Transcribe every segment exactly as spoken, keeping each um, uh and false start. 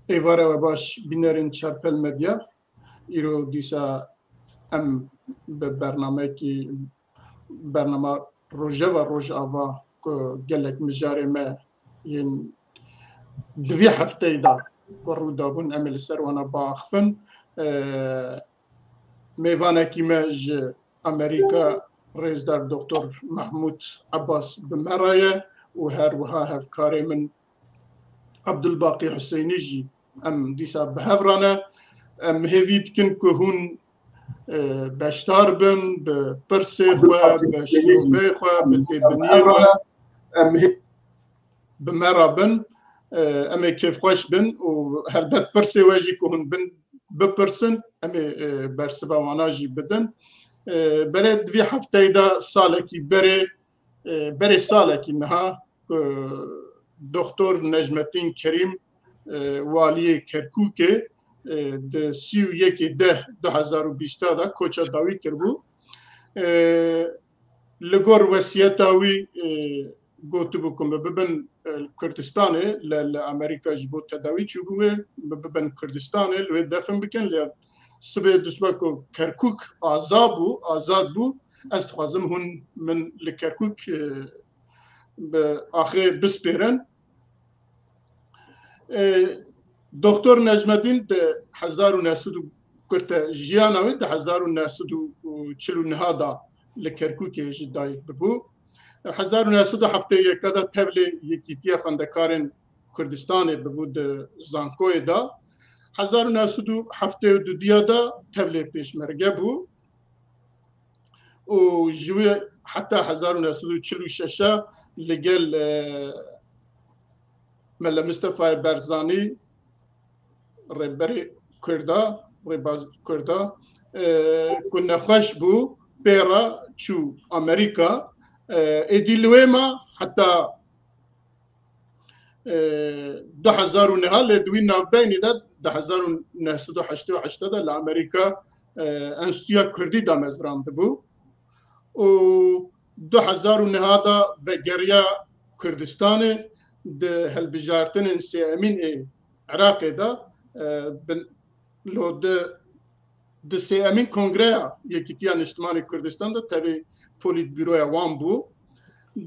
Êvara we baş, bînerên Çarpel Medya. Îro dîsa em bi bernameyekî, bernama Rojeva Rojava ku gelek mijarê me yên di vî hefteyê de ku rû dabûn, em ê li ser wana biaxivin. Ee, mêvanekî me ji Amerîka, Rêzdar Doktor Mahmûd Abbas bi me re ye û her wiha hevkarê min Abdulbaqî Husênî jî em dîsa bi hev re ne. Em hêvî dikin ku hûn, e, beşdar bin, bi pirsê xwe, bi şîroveyê xwe, bi têbiniyê xwe em hê-, bi me re bin. E, em ê kêfxweş bin û helbet pirsê we jî ku hûn bin, bipirsin, em ê, e, bersiva wana jî bidin. E, berê di vî hefteyê de salekî berê, e, berê salekî niha ku Doktor Necmettin Kerîm, e, waliyê Kerkûkê, e, di sî û yekê deh du hezar û bîst de koça dawî kiribû. E, li gor wesiyeta wî, e, gotibû ku me bibin, e, Kurdistanê, li, li Amerîka ji bo tedawî çûbû wê, me bibin Kurdistanê, li wê defin bikin, lê sibê dusba ku Kerkûk aza bû, azad bû, ez dixwazim hûn min li Kerkûk, e, bi axê bispêrin. E, Doktor Necmettin di hezar û neh sed û kurte jiyana wê di hezar û neh sed û çil û neh de li Kerkûkê ji dayik bibû. Hezar û neh sed û heftê û yek de tevlê Yekîtiya Xwendekarên Kurdistanê bibû di zankoyê de. Hezar û neh sed û heftê û du de tevlê Pêşmerge bû. û ji wê heta hezar û neh sed û çil û şeş li gel, e, Mele Mistefayê Barzanî, rêberê Kurda, rêbaz Kurda, e, ku nexweş bû, pê re çû Amerîka, e, êdî li wê ma heta e, du hezar û neh, lê di wî navbeynî de di hezar û neh sed û heştê û heşt de li Amerîka, e, Enstitûya Kurdî damezrandibû û du hezar û neh de vegeriya Kurdistanê di hilbijartinên sêyemîn ê Iraqê de, e, bin, lo di, di sêyemîn Kongreya Yekîtiya Niştimanê Kurdistan de tevî polîtbîroya wan bû.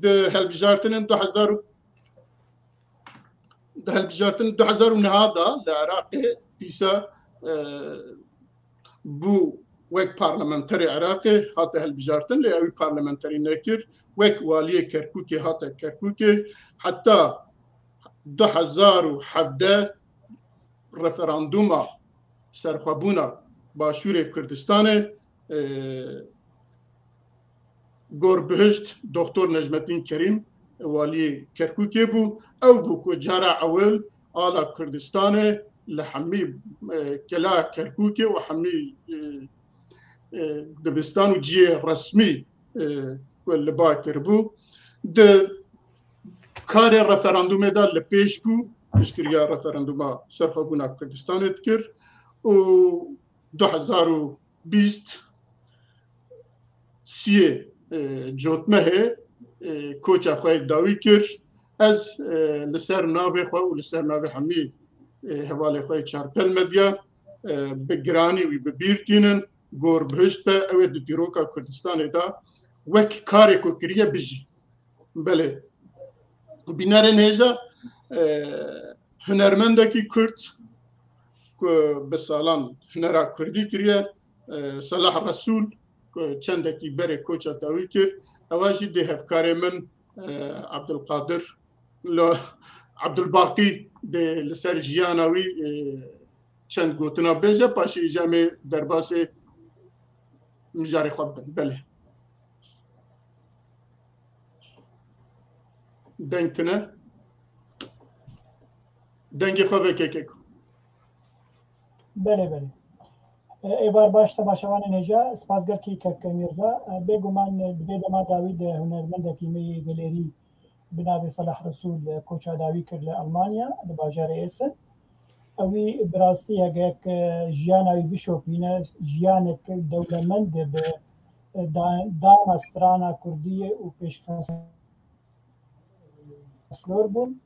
Di hilbijartinên du hezar û, di hilbijartinên du hezar û neh de li Iraqê dîsa, e, bû wek parlamenterê Iraqê hate hilbijartin, lê ew ê parlamenterî nekir. Wek waliyê Kerkûkê hate Kerkûkê. Heta du hezar û hevdeh referandûma serxwebûna Başûrê Kurdistanê, e, Gorbihişt Doktor Necmettin Kerîm, waliyê Kerkûkê bû. Ew bû ku cara ewil ala Kurdistanê li hemî, e, kela Kerkûkê û hemî, e, e, dibistan û cihê resmî, e, ku li ba kiribû. Di karê referandûmê de li pêş bû, piştgiriya referandûma serxwebûna Kurdistanê dikir û du hezar û bîst siyê, e, cotmehê, e, koça xwe dawî kir. Ez, e, li ser navê xwe û li ser navê hemî, e, hevalê xwe yê Çarpel Medya, e, bi giranî wî bi bîr tînin. Gorbihişt be, ew ê di dîroka Kurdistanê de wek karê ku kiriye bijî. Belê. Bînerên hêja, e, hunermendekî Kurd ku bi salan hunera Kurdî kiriye, e, Selah Resûl, ku çendekî berê koça dawî kir, ewa jî dê hevkarê min, e, Abdulqadir, lo, Abdulbaqî dê li ser jiyana wî, e, çend gotina bêje, paşê îja em ê derbasê mijarê xwe bibin. Belê. Deng tune. Dengê xwe veke keko. Belê, belê. E, êvar baş temaşevanên hêja, spas gelkî kek Mîrza. E, bêguman, e, bi vê dema dawî de hunermendekî me yê gelêrî bi navê Selah Resûl, e, koça dawî kir li Almanya, li bajarê Essen. Ewî bi rastî hege yek, e, jiyana wî bişopîne, jiyanek dewlemend e bi, e, da-, dana strana kurdiyê û pêşkes snor bûn.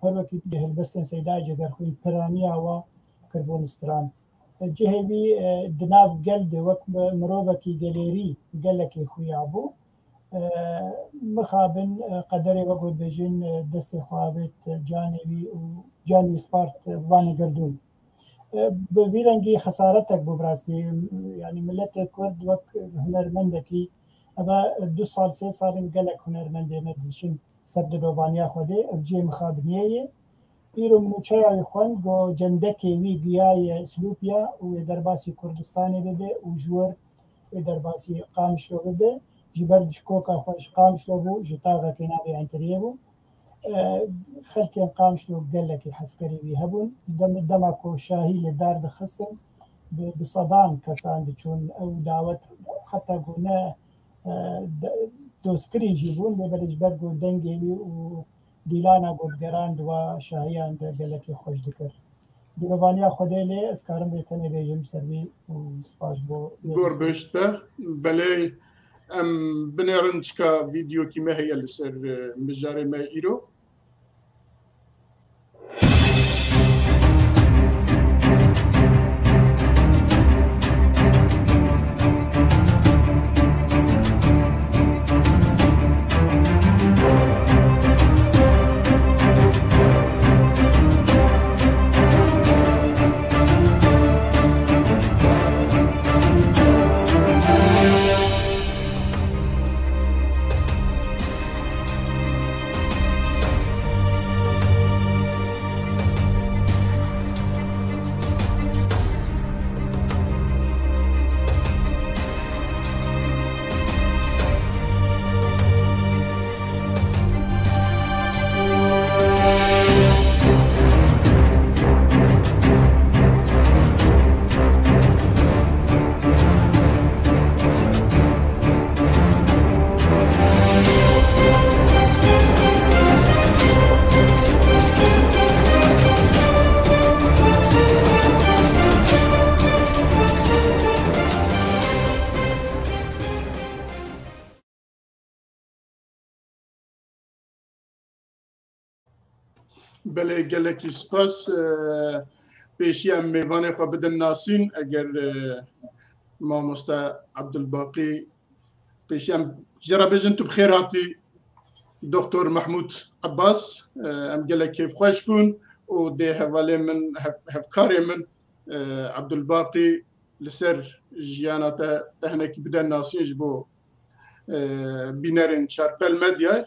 her wekî di helbestên Seyda Cegerxwîn piraniya wa kiribûn stran. Cihê wî, e, di nav gel de wek mi-, mirovekî gelêrî gelekî xuya bû. E, mixabin, e, qederê wek wê bêjin, e, destê xwe avêt, e, canê wî û can wî spart, e, vanê gerdûn. E, bi vî rengî xesaretek bû bi rastî. Yanî miletê Kurd wek hunermendekî, eve du sal, sê sal in gelek hunermendê me diçin ser dilovaniya Xwedê, ev cihê mixabiniyê ye. Îro min nûçeya wî xwend, got cendekê wî giyaye Silûpiya û wê derbasî Kurdistanê bibe û ji wir wê derbasî Qamişlo bibe. Ji ber dişkoka xwe ji Qamişlo bû, ji taxekê navê Enteriyê bû. E, xelkên Qamişlo gelekî heskerî wî hebûn. Dem-, dema ku şahî li dar dixistin, bi, bi sedan kesan diçûn. Ew dawet heta ku ne, e, de-, dostkirî jî bûn, lê belê ji ber ku dengê wî û dîlana ku digerand wa şahiyan de gelekî xweş dikir. Dilovaniya Xwedê lê ez karim vê tenê bêjim ser vî û spas bo. Gor bihişt be. Belê, em binêrin çika vîdeokî me heye li ser, e, mijarê me îro. Belê, gelekî spas. E, pêşî em mêvanê xwe bidin nasîn. Eger, e, mamoste Abdulbaqî, pêşî em jê re bêjin, tu bi xêr hatî, Doktor Mehmûd Abbas. E, em gelek kêfxweş bûn û dê hevalê min, hev-, hevkarê min, e, Abdulbaqî li ser jiyana te, te hinekî bide nasîn ji bo, e, bînerên Çarpel Medyayê.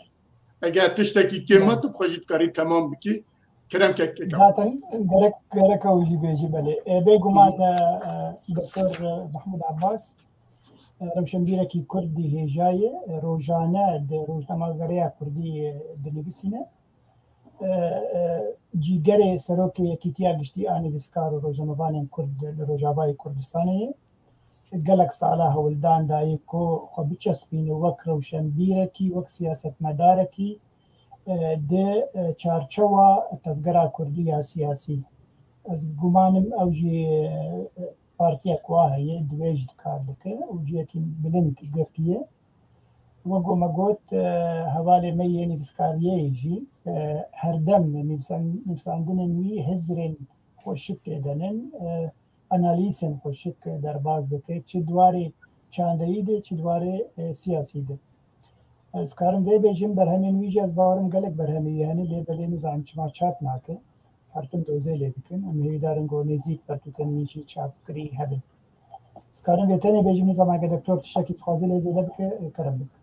Eger tiştekî kêm ma, tu bi xwe jî dikarî temam bikî. Kerem ke, keke. Zaten gerek, gerek ew jî bêjî belê. E, bêguman, e, e, Doktor Mehmûd Abbas, e, rewşenbîrekî Kurd dî hêja ye. E, rojane di rojnamegereya Kurdî, e, dinivîsîne. E, e, cîgerê serokê Yekîtiya Giştî a Nivîskar û Rojnamevanên Kurd li Rojavayê Kurdistanê ye. Gelek sala hewldan dayê ku xwe biçespîne wek rewşenbîrekî, wek siyasetmedarekî, e, di, e, çarçewa tevgera Kurdî ya siyasî. Ez gumanim ew jî, e, partiya ku a heye, di wê jî kar dike û cihekî bilind girtiye. Wek ku me got, e, hevalê me yê nivîskariyê jî, e, herdem nivîsan-, nivîsandinên wî hizrên xweşik tê de nin, e, analîzên xweşik derbas dike, çi di warê çandeyî de, çi di warê, e, siyasî de. Ez karim vê bêjim, berhemên wî jî ez bawerim gelek berhemê wî hene, lê belê nizanim çima çap nake. Her tim dozê lê dikin. Em hêvîdar in ku nêzîk pertûkên wî jî çapkirî hebin. Ez karim vê tenê bêjim, nizam eger doktor tiştekî dixwaze lê zêde bike, ê, kerem bike.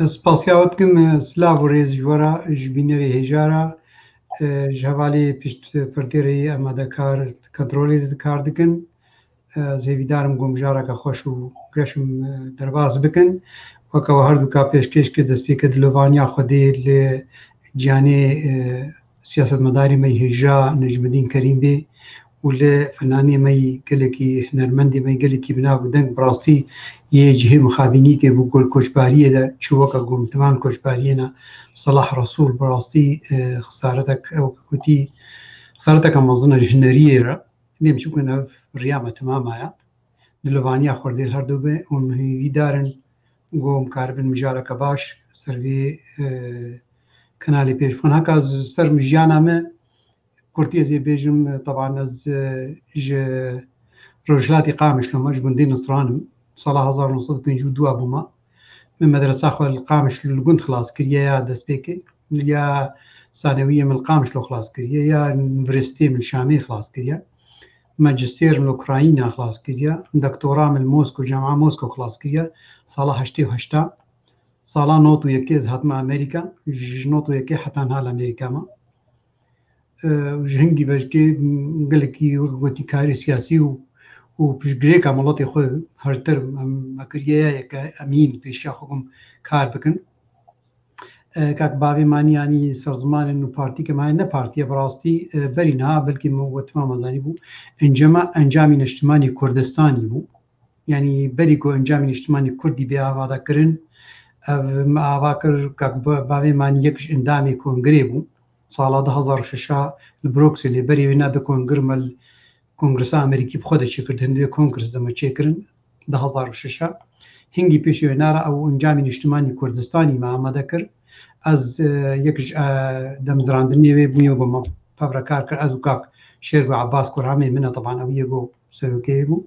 Ez spasiya we dikim, e, silav û rêz ji we re, ji bînerê hêja re, e, ji hevalê pişt perdê re yê amadekar, kontrolê de kar dikin. Ez hêvîdar im ku mijareke xweş û geş em, e, derbas bikin. Weke we her du ka pêşkêş kir, destpêke dilovaniya Xwedê li ciyanê, e, siyasetmedarê me yê hêja Necmedîn Kerîm bê û li fenanê me yê gelekî, hunermendê me yê gelekî bi nav û deng, bi rastî yê cihê mixabînîkê bû ku li koçbariyê de çû, weke ku min timan koçbariyê ne, Selah Resûl, bi rastî, e, xisaretek, weke gotî, xisareteke mezin e ji huneriyê re. Lê em çi bikin, ev riya me temam aya. Dilovaniya Xwedê li her du be û em hêvîdar in ku em karibin mijareke baş ser vê, e, kanalê pêş bixin. Heka ez ser mijiyana me kurtî ez ê bêjim, e, teban ez, e, ji Rojhilatê Qamişlo me, ji gundê Nisran im. Sala hezar û neh sed û pêncî û dû bûme. Min medresa xwe li Qamişlo li gund xilas kiriye ya destpêkê, ya sanewiyê min li Qamişlo xilas kiriye, ya universiteyê min li Şamê xilas kiriye. Majistêr min li Ukrayna xilas kiriye. Doktora min li Mosko, Camiya Mosko xilas kiriye. Sala heştê û heşta. Sala nod û yekê ez hatime Amerîka. Ji nod û yekê heta niha li Amerîka me. E, û ji hingî vejikê, m, gelekî wek gotî karê siyasî û, û piştgirêka miletê xwe hertir em, me kiriye ya yeke emîn pêşiya xwe bim kar bikin. E, kak bavê manî yanî serzimanên û partîke me ne partiye bi rastî, e, berî niha belkî me we timam zanî bû. Encama, encamî Niştimanî Kurdistanî bû. Yanî berî ku encamî Niştimanî Kurdî bê avadekirin, ev me ava kir, kak ba-, bavê manî yek ji endamê kongirê bû. Sala du hezar û şeş li Brukselê berî wê ne di kongir me li Kongresa Amerîkî bi xwe de çêkir, di hin vê kongres de me çêkirin, du hezar û şeş. Hingî pêşê wê nara ew encamî Niştimanî Kurdistanî me amade kir. Ez, e, yek ji, e, demizrandinê wê bûye ku me pevre kar kir, ez û kak Şêrgo Abbas Kurhamê min e, teban ew yê ku serokê bû.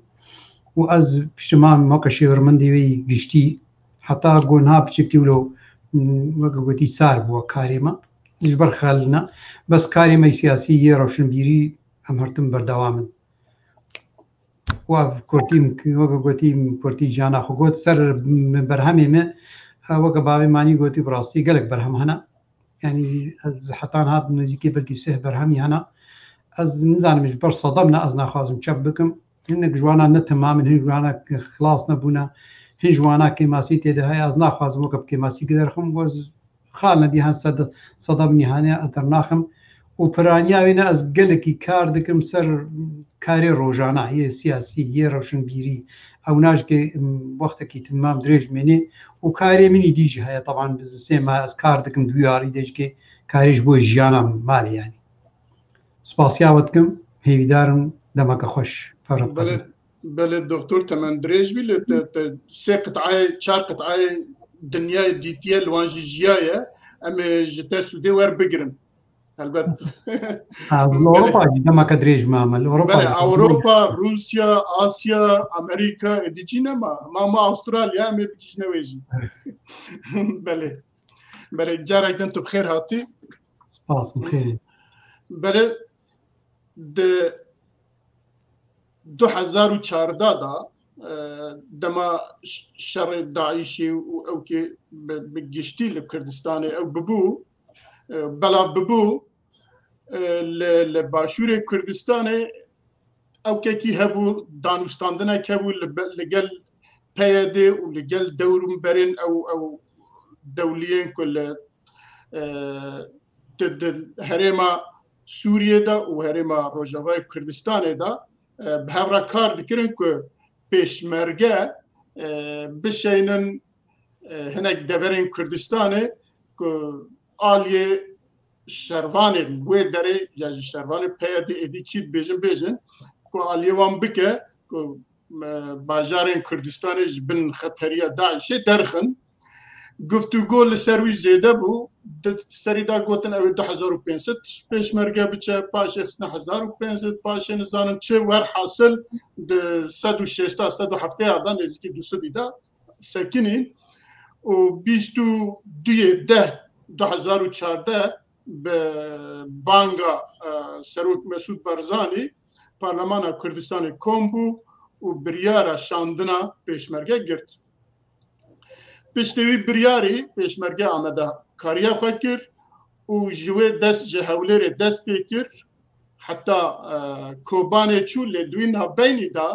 Û ez piştiman me ke şêwirmendê wê yî giştî, heta ku niha piçekî wilo, m, weke gotî sar bû karê me. Ji ber xelina. Bes karê me siyasî yê rewşinbîrî em her tim berdewam in. Û ev kurtî min, weke gotî min kurtî jiyana xwe got. Ser berhemê me, e, weke bavê manî gotî bi rastî gelek berhem hene. Yanî ez heta niha nêzîkî belkî sih berhemî hene. Ez nizanim ji ber sedem ne ez naxwazim çep bikim. Hinek ji wana ne temam in, hin ji wana xilas nebûne. Hin ji wana kêmasî tê de heye. Ez naxwazim weke bi kêmasî giderxim. Û ez xal nedî hen sed-, sedem nîhane ez dernaxim. Û piraniya wê ne ez gelekî kar dikim ser karê rojana, yê siyasî, yê rewşinbîrî. Ew najikê, m, wextekî temam dirêj mênê û karê min î dî jî heye. Teban bi sê me ez kar dikim di wî alî de jikê karê ji bo jiyana malê yanî. Spasiya we dikim, hêvîdar im demeke xweş. Pere Belê, pere. Belê doktor, temen dirêj bî, lê te, te sê qitayê, çar qitayê dinyayê dîtiye, li wan jî jiyaye. Em ê ji te sûdê werbigirin. Helbet. Ha, li Ewropa jî demeke dirêj me, me li Ewropa Belê, jî. Ewropa, Rûsya, Asya, Amerîka, êdî cî nema. Ma, ma Astralya, em ê bigihîjine wê jî. Belê. Belê, carek din tu bi xêr hatî. Spas, bi xêr. Belê, di du hezar û çardeh de, e, dema ş-, şerê DAIŞê û ewkê bi, bi giştî li Kurdistanê ew bibû, e, belav bibû, e, li, li başûrê Kurdistanê ewkekî hebû, danûstandinek hebû li be-, li gel P Y D û li gel dewrûmberên ew, ew dewliyên ku li, e, di, di herêma Sûriyê de û herêma Rojavayê Kurdistanê de, e, bi hev re kar dikirin ku pêşmerge, e, bişeynin, e, hinek deverên Kurdistanê ku aliyê şervanên wê derê ya jî şervanên P Y D êdî kî dibêjin bêjin ku aliyê wan bike ku, e, bajarên Kurdistanê ji bin xeteriya DAIŞê derxin. Guftûgo li ser wî zêde bû. Di serî de gotin ew ê du hezar û pênc sed pêşmerge biçe, paşê xistine hezar û pênc sed, paşê nizanim çi, werhasil di sed û şêsta, sed û heftêya de nêzîkî du sedî de sekinî û bîst û duyê deh du hezar û çardeh bi banga, e, Serok Mesûd Barzanî Parlemana Kurdistanê kom bû û biryara şandina pêşmerge girt. Piştî wî biryarî pêşmerge amadekariya xwe kir û ji wê dest ji Hewlêrê dest pê kir heta, e, Kobanê çû, lê di wî navbeynî de,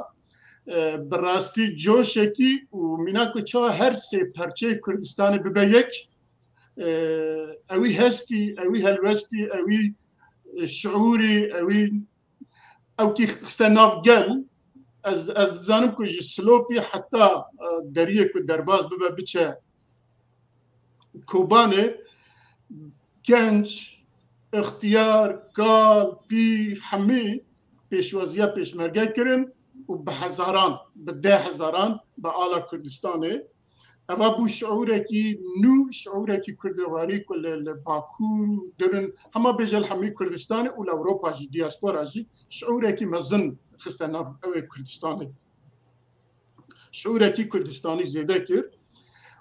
e, bi rastî coşekî û mîna ku çawa her sê perçeyê Kurdistanê bibe yek, e, ewî hestî, ewî helwestî, ewî, e, şiûrî, ewî ewkî xiste nav gel. Ez, ez dizanim ku ji Silopî heta, e, deriyê ku derbas bibe biçe Kobanê, genç, ixtiyar, kal, pîr, hemî pêşwaziya pêşmerge kirin û bi hezaran, bi deh hezaran bi ala Kurdistanê Eva bû şiûrekî nû, şiûrekî kurdewarî ku li, li Bakur, Dirin, hema bêje li hemî Kurdistanê û li Ewropa jî, diaspora jî şiûrekî mezin xiste nav ew ê Kurdistanê. Şiûrekî Kurdistanî zêde kir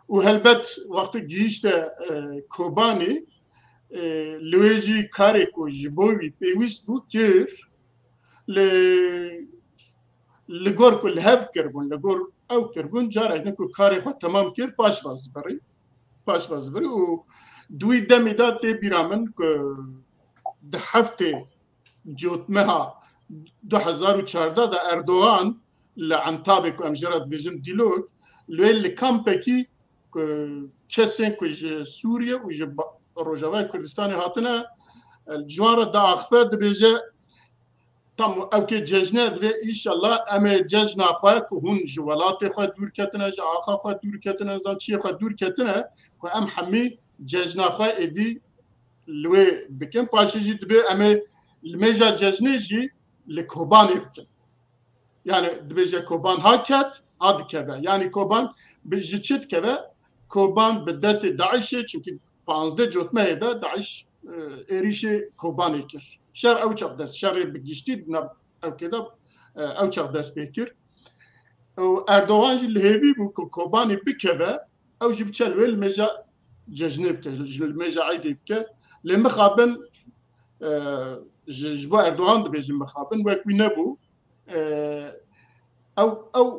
û helbet wextê gihîşte, e, Kobanê, e, li wê jî karê ku ji bo wî pêwîst bû kir, li, li gor ku li hev kiribûn, li gor ew kiribûn, carek ne ku karê xwe temam kir, paş ve zivirî. Paş ve zivirî û di wî demî de tê bîra min ku di heftê cotmeha du hezar û çardeh de Erdogan li Entabê, ku em jê re dibêjin Dîlok, li wê li kampekî ku kesên ku ji Sûriye û ji ba-, Rojavayê Kurdistanê hatine, e, ji wan re diaxife, dibêje, tam ew kê cejne divê, înşallah em ê cejna xwe ku hûn ji welatê xwe dûr ketine, ji axa xwe dûr ketine, nizam çiyê xwe dûr ketine, ku em hemî cejna xwe êdî li wê bikin. Paşê jî dibê em ê li mêja cejnê jî li Kobanê bikin. Yani dibêje Koban ha ket, ha dikeve. Yani Koban bi, ji çi dikeve? Koban bi destê DAIŞê, çimkî panzdeh cotmehê de DAIŞ, e, êrîşê Kobanê kir. Şer ew çax dest, şerê bi giştî di nav ewkê de, e, ew çax dest pê kir. Û Erdogan jî li hêvî bû ku Kobanê bikeve, ew jî biçe li wê li mêja cejnê bike, ji li mêja eydê bike. Lê mixabin, e, ji, ji bo Erdogan dibêjin mixabin, wek wî nebû. E, ew, ew,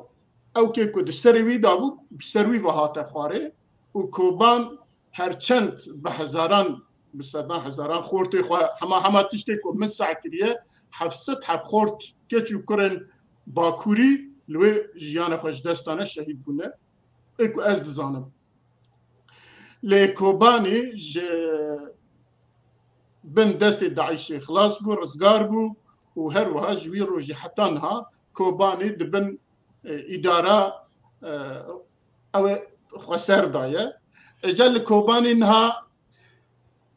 ew kê ku di serê wî de bû, bi ser wî ve hate xwarê û Koban her çend bi hezaran, bi sedan hezaran xortê xwe, hema, hema tiştê ku min seh kiriye, heft sed heb xort, keç û kurên Bakurî li wê jiyana xwe ji dest dane, şehîd bûne. Ê ku ez dizanim. Lê Kobanî ji bin destê DAIŞê xilas bû, rizgar bû û her wiha ji wî rojî heta niha Kobanî di bin, e, îdara, e, ew ê xweser de ye. Êca li Kobanî niha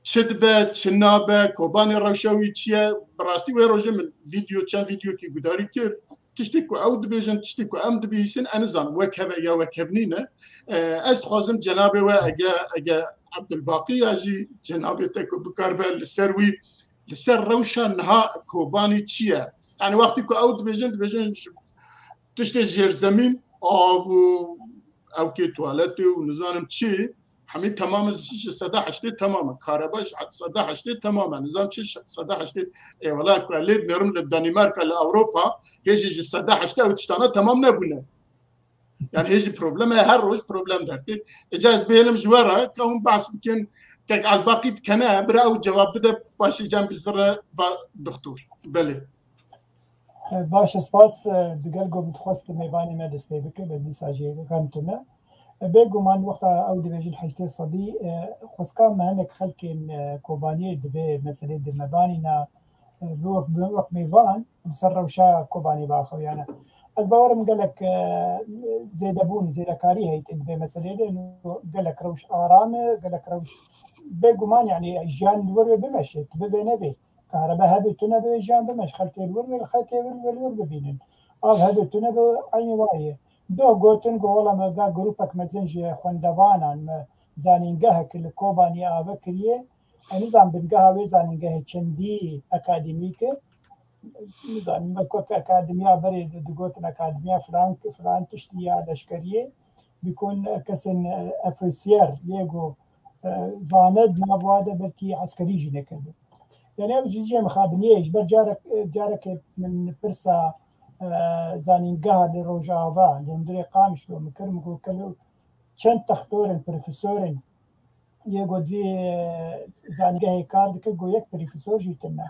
çi dibe, çi nabe, Kobanê rewşa wî çi ye? Bi rastî wê rojê min vîdeo, çend vîdeokî gudarî kir. Tiştê ku ew dibêjin, tiştê ku em dibihîsin, ez nizanim, wek hev e ya wek hev nîne. E, ez dixwazim cenabê we, ege, ege Ebdulbaqî ya jî cenabê te ku bikaribe li ser wî, li ser rewşa niha Kobanî çi ye? Yani wextî ku ew dibêjin, dibêjin ji tiştê jêrzemîn, av û ewkê tuwaletê û nizanim çi, hemî temam e, ji seda heştê temam e. Kareba ji seda heştê temam e. Nizam çi, ji seda heştê, ê wela ku lê dinêrim li Danîmarka, li Ewropa, hê jî ji seda heştê ew tiştana temam nebûne. Yani hê jî problem e, her roj problem dertê. Êca ez bihêlim ji we re, ka hûn behs bikin, kek Elbaqî dikene, bira ew cevab bide, paşê cem bizvire ba doktor. Belê. Baş e, spas, e, digel ku min dixwest mêvanê me dest pê bike, be dîsa jî xem tune. E, bêguman wexta ew dibêjin heştê sedî, e, xwezka me hinek xelkên, e, Kobaniyê di vê meselê de me banîna, e, bi wek, bi wek mêvan li ser rewşa Kobanê biaxiviyane. Ez bawerim gelek, e, zêdebûn, zêdekarî heye di vê meselê de, gelek rewş aram e, gelek rewş bêguman, yani jiyan li wir wê bimeşe, tu bivê nevê. Karebe hebe tune be jiyan bimeş, xelkê li wir wê, xelkê wir wê li wir bibînin. Av hebe tune be eynî wayê. Doh gotin ku wela me ga grûpek mezin ji xwendevanan me zanîngehek li Kobaniyê ave kiriye. Ez nizam bingeha wê zanîngehê çendî akademîk e. Nizanim, me ku akademiya berê di-, digotin akademiya filan, filan tiştî ya leşkeriyê. Bikun kesên, e, ofîsyer, yê ku, e, zane di nav wa de belkî eskerî jî nekiribû. Yani ew cihê mixabiniyê ji ber carek, e, carekê min pirsa, e, zanîngeha li Rojava, li hundirê Qamişlo min kir, min got, kelo çend textor in, profesor in, yê ku di vê, e, zanîngehê kar dike, got yek profesor jî tune.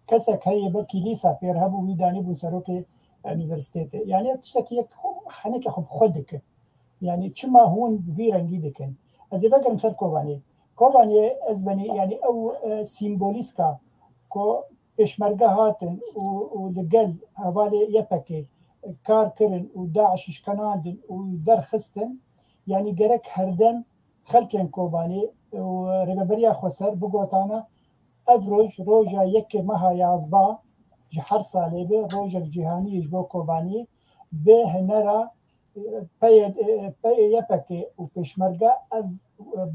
Kesek heye belkî lîsa pêr hebû, wî danîbû serokê, e, unîversîtetê. Yani ev tiştekî yek xwe, henekê xwe bi xwe dike. Yani çima hûn vî rengî dikin? Ez ê vegerim ser Kobanê. Kobanê ez benî, yani ew, e, sîmbolîska ku pêşmerge hatin û, û li gel hevalê Y P G kar kirin û DAIŞ şikenandin û derxistin, yani gerek herdem xelkên Kobanê û Rêveberiya Xweser bigotana, ev roj, roja yekê meha yazdeh ji her salê be, rojek cîhanî ye ji bo Kobaniyê, bê hunera peyê, peyê Y P G û Pêşmerge ev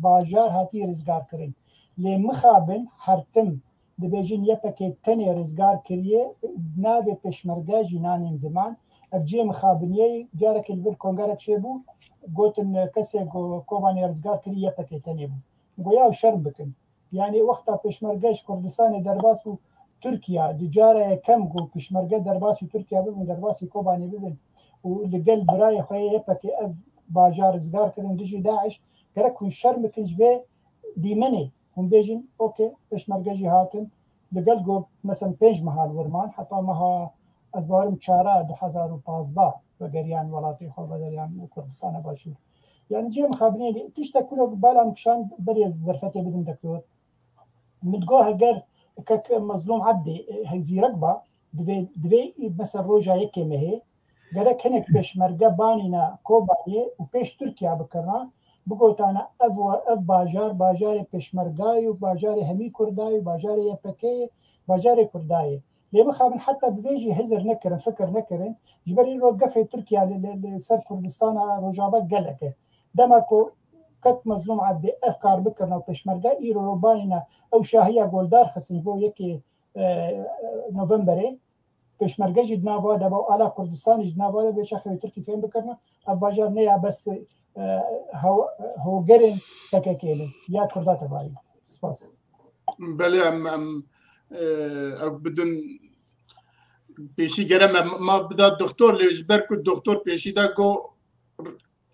bajar hatiye rizgarkirin. Lê mixabin her tim dibêjin Y P G tenê rizgar kiriye, navê Pêşmerge jî nanên ziman. Ev cihê mixabiniyê carekê li vir kongerek çêbû, gotin kesê ku Kobanê rizgar kiriye Y P G tenê bû. Goya ew şerm bikin. Yanî wexta Pêşmerge ji Kurdistanê derbas bû, Tirkiye, di cara yekem ku Pêşmerge derbasî Tirkiye bibin, derbasî Kobanê bibin û li gel birayê xwe yê Y P G ev bajar rizgar kirin dijî DAIŞ, gerek hûn şerm bikin ji vê dîmenê. Hûn bêjin, okê, Pêşmerge jî hatin, li gel ku, mesen, pênc meha li wir man, heta meha, ez bawerim, çara du hezar û pazdeh vegeriyan welatê xwe, vegeriyan Kurdistana Başûr. Yani cihê mixabinê lê tiştek ku bala min kişand berê ez derfetê bidim doktor. Min digot heger kek Mezlûm Ebdê, e, zîrek ba, divê, divê mesela roja yekê mehê, gerek hinek pêşmerge banîna Kobanê û pêş Tirkiye bikirina, bigotana ev, ev bajar, bajarê pêşmerga ye û bajarê hemî Kurda ye û bajarê Y P G ye, bajarê Kurda ye. Lê mixabin heta bi vê jî hizir nekirin, fikir nekirin. Ji ber îro gefê Tirkiye li, li, li ser Kurdistana Rojava gelek e. Dema ku kek Mezlûm Ebdê ev kar bikirina û pêşmerge îro ro banîna ew şahiya goldar xistin ji bo yekê, e, Novemberê, pêşmerge jî di nav wa de be û ala Kurdistanê jî di nav wa de be, çaxê wê Tirkî fêm bikirina, ev bajar ne ya bes, e, hew-, hogerên P K K ne, ya Kurda tevarî. Spas. Belê, em, em, e, ew bidin pêşî, gere me maf bida doktor, lê ji ber ku doktor pêşî de got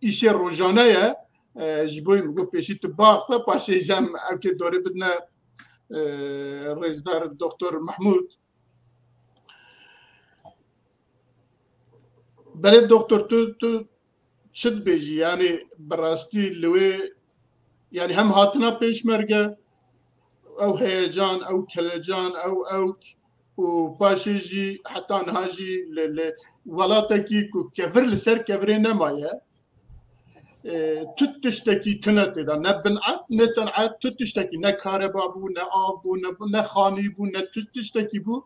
îşê rojane ye, e, ji bo min got pêşî tu biaxive, paşê jî em ew kê dorê bidine, e, rêzdar doktor Mehmûd. Belê doktor, tu, tu çi dibêjî? Yani bi rastî li wê, yani hem hatina pêşmerge, ew heyecan, ew kelecan, ew, ew û paşê jî heta niha jî li, li welatekî ku kevir li ser kevirê nemaye, e, tu tiştekî tune tê de, ne bin'et, ne sen'et, tu tiştekî, ne kareba bû, ne av bû, ne, ne xanî bû, ne tu tiştekî bû.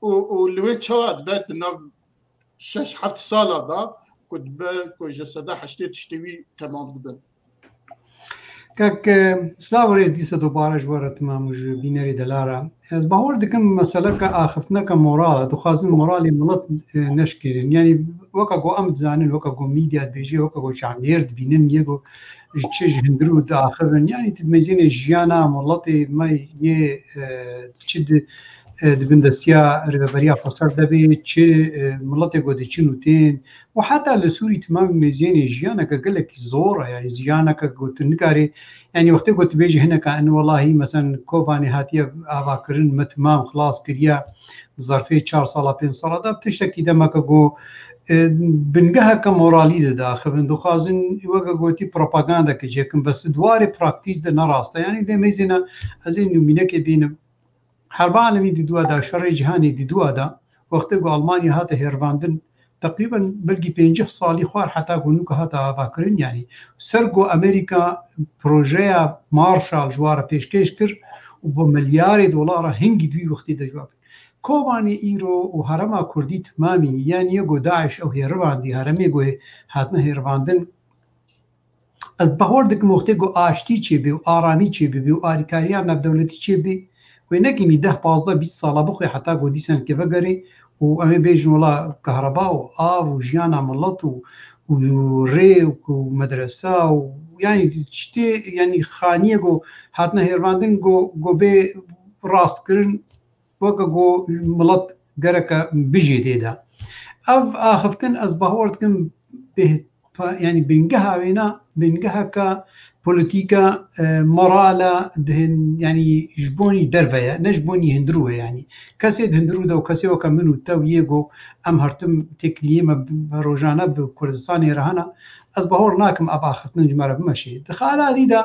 Û, û li wê çawa dibe di nav şeş heft sala de ku dibe ku ji seda heştê tiştê wî temam dibin. Kek, e, silav û rêz dîsa dubare ji we re, timam û ji bînerê delal re. Ez bawer dikim meseleke axiftineke moral e. Dixwazin moralê milet, e, neşkênin. Yani weke ku em dizanin, weke ku medya dibêje, weke ku çavnêr dibînin, yê ku ji çi ji hundirû diaxivin. Yani tu mêzênê jiyana miletê me yê, e, çi di, e, di bin destiya rêveberiya xweser de bê, çi, e, miletê ku diçin û tên, û heta li Sûrî timamî mêzênê jiyaneke gelekî zor e, yani jiyaneke ku tu nikarî, yani wextê ku tu bêjî hineka in welahî, mesen Kobanê hatiye avakirin, me timam xilas kiriye, di zerfê çar sala, pênc sala de tiştekî demeke ku, e, bingeheke moralî de diaxivin, dixwazin weke gotî propagandeke çêkin, bes di warê praktîk de ne rast e. Yani lê mêzêne ez ê numînekê bînim. Herba alemî di dua da, şerê cîhanê di dua da, wextê ku Almanya hate hêrvandin, teqrîben belkî pêncî salî xwar heta ku nûka hate avakirin, yanî ser ku Amerîka projeya Marshall ji wa re pêşkêş kir û bi milyarê dolara hingî di wî wextê de civab. Kobanê îro û herêma Kurdî timamî, yanî yê ku DAIŞ ew hêrivandî, herêmê ku hatine hêrivandin, Ez bawer dikim wextê ku aştî çêbê û aramî çêbibê û alîkariya navdewletî çêbê, wê nekîmî deh, pazdeh, bîst sala bixwe heta ku dîsan ke vegerê û em ê bêjin wela kahreba û av û jiyana milet û, û rê û ku medresa û, yanî, tiştê, yanî, xaniyê ku hatine hêrvandin ku, ku bê rastkirin, weke ku milet gereke bijê tê de. Ev axiftin ez bawer dikim bêh-, pa-, yanî bingeha wêna, bingeheke polîtîka, e, morala dihin, yanî ji bonî derve ye, ne ji bonî hundirû ye yanî. Kesê di hundirû de û kesê weke min û te û yê ku em her tim têkiliyê me bi, rojane bi Kurdistanê re hene, ez bawer nakim ev axiftin ji me re bimeşê. Di xala dî de,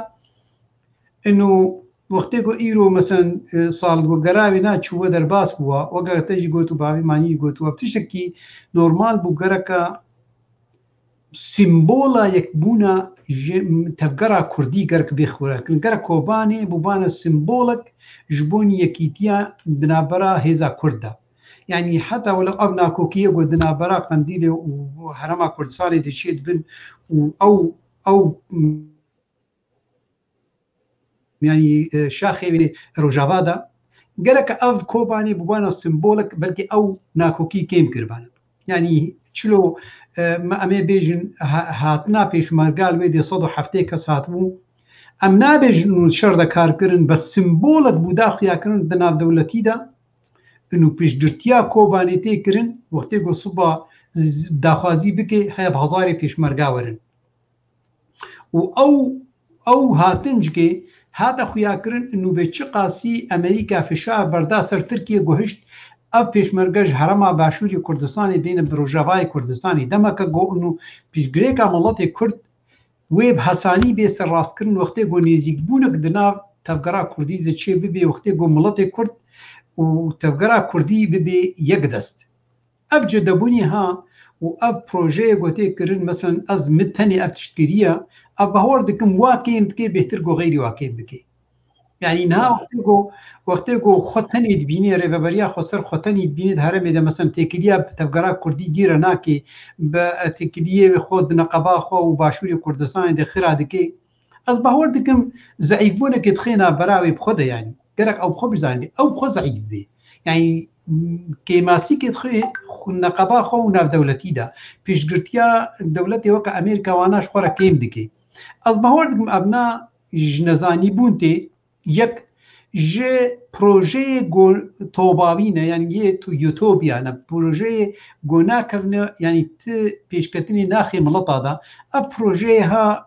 Ino wextê ku îro, mesen, e, salgogera wê na çû we derbas bûwa, weke te jî got û bavê manî jî got, we tiştekî normal bû, gereka sîmbola yekbûna ji tevgera kurdî gerek bê xwirakirin. Gerek Kobanê bûbana sîmbolek ji bo yekîtiya di navbera hêza kurd de. Yanî heta wele ev nakokiyê ku di navbera Qendîlê û Herêma Kurdistanê de çê dibin û ew, ew, yanî, e, şaxê wê Rojava de, gereke ev Kobanê bibana simbolek, belkî ew nakokî kêm kiribana. Yanî çilo, e, me, em ê bêjin, ha-, hatina pêşmerga li wê dê sed û heftê kes hatibû. Em nabêjin û şer de kar kirin, bes simbolek bû da xuya kirin di navdewletî de. Û piştgirtiya Kobanê tê kirin, wextê ku siba z-, z-, daxwazî bike, heye bi hezarê pêşmerga werin. Û ew, ew hatin cikê hate xuya kirin, û vê çiqasî Amerîka fişar berda ser Tirkiye, ku hişt ev pêşmerge ji herêma Başûrê Kurdistanê bêne bi Rojavayê Kurdistanê. Demeke ku û piştgirêka miletê Kurd wê bi hesanî bê serrastkirin, wextê ku nêzîkbûnek di nav tevgera Kurdî de çê bibe, wextê ku miletê Kurd û tevgera Kurdî bibe yek dest. Ev cidebûnî ha û ev projeyê ku tê kirin, meselen, ez min tenê ev tişt kiriye, ev bawer dikim wa kêm dike, bêhtir ku xeyrî wa kêm bike. Yanî niha wextê ku, wextê ku xwe tenê dibînê, rêveberiya xwe ser xwe tenê dibînê di herêmê de, meselen, têkiliya bi tevgera Kurdî gîre nake, bi têkiliyê xwe di neqeba xwe û Başûrê Kurdistanê de xira dike. Ez bawer dikim zeîfbûnekê dixê navbera wê bi xwe de, yanî gerek ew bi xwe bizanibê, ew bi xwe zeîf dibê. Yanî, m, kêmasîkê dixê xwe, neqeba xwe û navdewletî de. Piştgirtiya dewletê weke Amerîka wana ji xwe re kêm dike. Ez bawer dikim evna ji nezanîbûn tê, yek ji projeyê ku tobawî ne, yanî yê tu utopya ne, projeyê ku nakevne, yanî ti pêşketinê naxê mileta de. Ev projeyê ha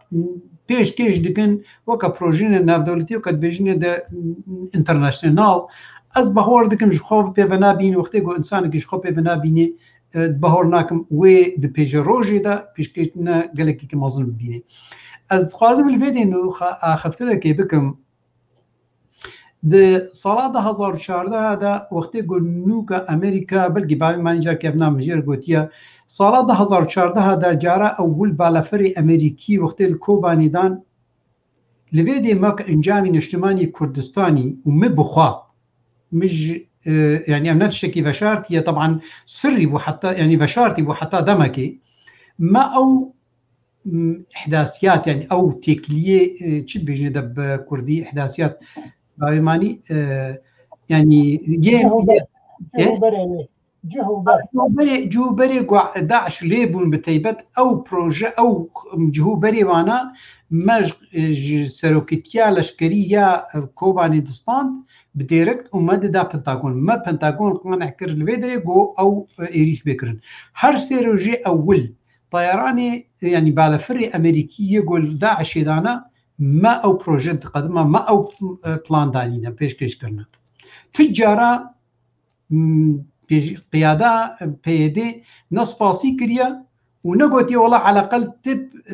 pêşkêş dikin weke projeyê navdewletî, weke dibêjin de internasyonal. Ez bawer dikim ji xwe pê ve nabîne, wextê ku însanekî ji xwe pê ve nabîne, e, bawer nakim wê di pêşerojê de pêşkêştina gelekî mezin bibîne. Ez dixwazim li vê dê nû xa-, axiftinekê bikim. Di sala du hezar û çardeh de wextê ku nûka Amerîka, belkî bavê me nî carkê ev nam jêr gotiye, sala du hezar û çardeh de cara ewil balaferê Amerîkî wextê li Kobanê dan, li vê dê me ki encamî Niştimanî Kurdistanî û min bi xwe, min ji, e, yanî ev ne tiştekî veşartî ye, teban sirrî bû heta, yanî veşartî bû heta demekê. Me ew, m, îhdasiyat, yanî ew têkiliyê, e, çi dibêjin de bi kurdî îhdasiyat? Bavê manî, e, yanî yê, Cihûber. Yê, Cihûberê wê. Cihûber. Cihûberê, cihûberê ku DAIŞ lê bûn bi teybet, ew proje, ew cihûberê wana me ji, ji seroketiya leşkerî ya Kobanê distand bi direkt û me dida Pentagon. Me Pentagon qaneh kir li vê derê ku ew êrîş bê kirin. Her sê rojê ewil tayaranê, yanî balefirê Amerîkî yê ku li DAIŞê dana, me ew proje diqedima, me ew, e, plan danîne, pêşkêş kirine. Tu cara, m, pêş-, qiyada, e, P Y D ne spasî kiriye û ne gotiye, "Wela eleqel tu,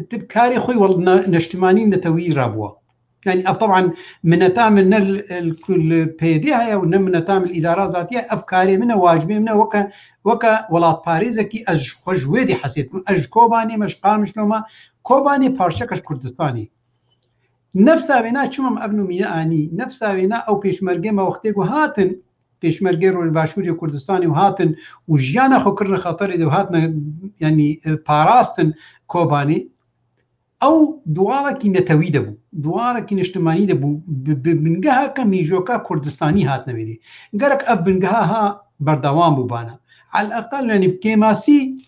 tu bi karê xwe wela ne-, neştimanî netewî rabûwa." Yanî ev teban mineta min ne li, li, li P Y D heye û ne mineta min li îdara zatî ye. Ev karê min e, wacibê min e, weke, weke welatparêzekî ez ji xwe ji wê dê hesêb bikim. Ez ji Kobanê me, ji Qamişlo me, Kobanê parçeke ji Kurdistanê. Nefsa wêna çima min ev numîne anî? Nefsa wêna ew pêşmergê me wextê ku hatin, pêşmergê Roj-, Başûrê Kurdistanê û hatin û jiyana xwe kirine xeterê de û hatine, yanî, e, parastin Kobanê. Ew duwarekî netewî de bû, duwarekî niştimanî de bû, bi, bi bingeheke mîjoka Kurdistanî hatine vê dê. Gerek ev bingeha ha berdewam bûbana. Eleqel, yanî kêmasî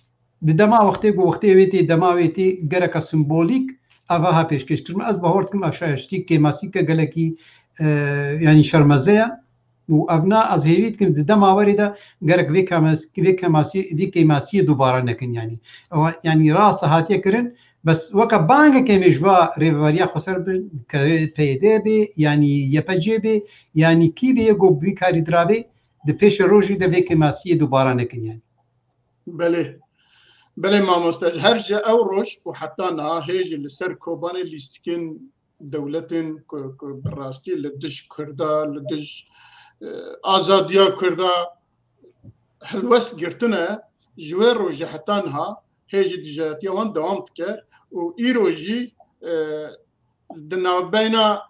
di dema wextê ku wextê wê tê, dema wê tê, gereke simbolîk eva ha pêşkêş kirin. Ez bawer dikim ev şaştî kêmasîke gelekî, e, yanî şermeze ye. Û evna ez hêvî dikim di dema werê de gerek vê kemas-, vê kemasî-, vê kêmasiyê dubare nekin, yanî. Ew, yanî rast hatiye kirin, bes weke bangekê em ê ji va rêveberiya xweser bin, ke P Y D bê, yanî Y P G bê, yanî kî bê yê ku bi vî karî dirabê, di pêşerojê de vê kêmasiyê dubare nekin, yanî. Belê. Belê mamoste, ji her ji ew roj û heta niha hê jî li ser Kobanê lîstikên dewletên ku, ku bi rastî li dij Kurda, li dij, e, azadiya Kurda helwest girtine, ji wê rojê heta niha hê jî dijayetiya wan dewam dike û îro jî, e, di navbeyna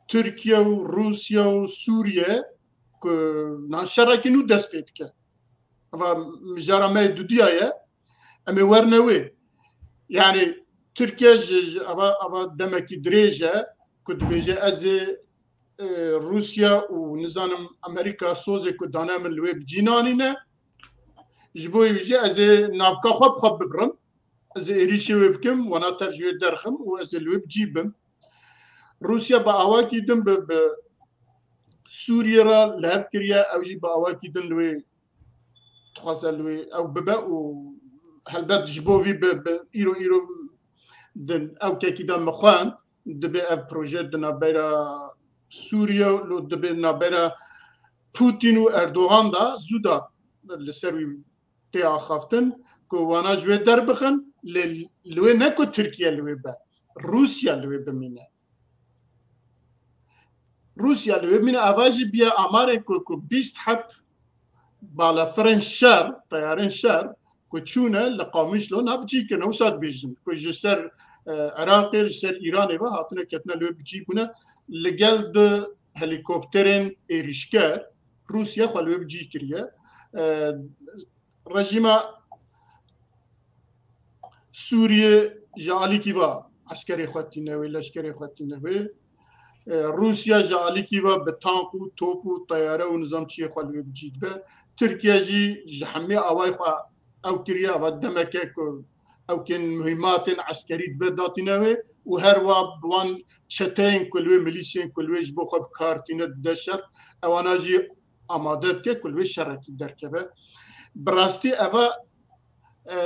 Tirkiye û Rûsya û Sûriye ku nan şerekî nû dest pê dike. Eva mijara me dudiya ye. Em ê werne wê. Yani Tirkiye ji, ji eva, eva demekî dirêj e ku dibêje ez ê, e, Rûsya û nizanim Amerîka sozê ku dane min li wê bi cî nanîne. Ji bo wî jî ez ê navka xwe bi xwe bibrim. Ez ê êrîşê wê bikim, wana tev ji wê derxim û ez ê li wê bi cî bim. Rûsya bi awakî din bi, bi Sûriyê re li hev kiriye, ew jî bi awakî din li wê dixwaze li wê ew bibe û helbet ji bo vî bi, bi îro, îro din ew kekî de min xwend, dibê ev proje di navbera Sûriye û dibê navbera Putin û Erdogan de zû de li ser wî tê axaftin ku wana ji wê derbixin, lê li wê ne ku Tirkiye li wê be, Rûsya li wê bimîne. Rûsya li wê bimîne, ava jî biya amarên ku, ku bîst heb balafirên şer, teyarên şer ku çûne li Qamişlo navcî kirine, wisa dibêjin ku ji ser, e, Iraqê, ji ser Îranê ve hatine ketine li wê bi cî bûne, li gel du helîkopterên êrîşker Rûsya xwe li wê bi cî kiriye. E, rejîma Sûriyê ji alîkî ve eskerê xwe tîne wê, leşkerê xwe tîne wê. E, Rûsya ji alîkî ve bi tank û top û teyare û nizam çiyê xwe li wê bi cî dibe. Tirkiye jî ji hemî awayê xwe ew kiriye, ava demeke ku ew kên muhîmatên eskerî dibe datîne wê û her wa bi wan çeteyên ku li wê, milîsên ku li wê ji bo xwe bi kar tîne dide şer, ewana jî amade dike ku li wê şerekî derkeve. Bi rastî eva, e,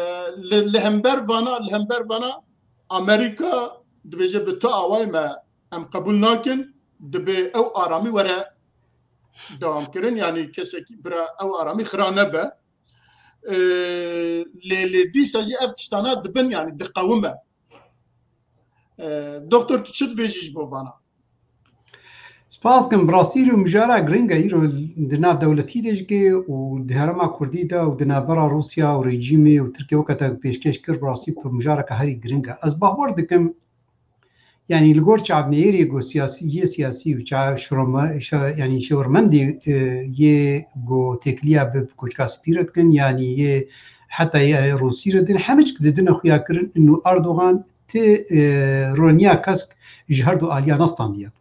li, li hember vana, li hember vana Amerîka dibêje bi tu awayê me em qebûl nakin, dibê ew aramî were dewam kirin, yanî kesekî bira ew aramî xira nebe. E, lê, lê dîsa jî ev tiştana dibin, yanî diqewime. E, Doktor, tu çi dibêjî ji bo vana? Spas dikim, bi rastî îro mijara giring e, îro di nav dewletî de jî û di herêma Kurdî de û di navbera Rûsya û rejîmê û Tirkiye weke te pêşkêş kir, bi rastî ku mijareke herî giring e. Ez bawer dikim, yanî li gor çavnêrê ku siyasî, yê siyasî û ça-, şirome-, şe-, yanî şêwirmendê, e, yê ku têkiliya bi, bi koçka spî re dikin, yanî yê heta yê Rûsî re din, hemî çik didine xuya kirin, û Erdogan ti, e, roniya kesk ji her du aliya nestandiye.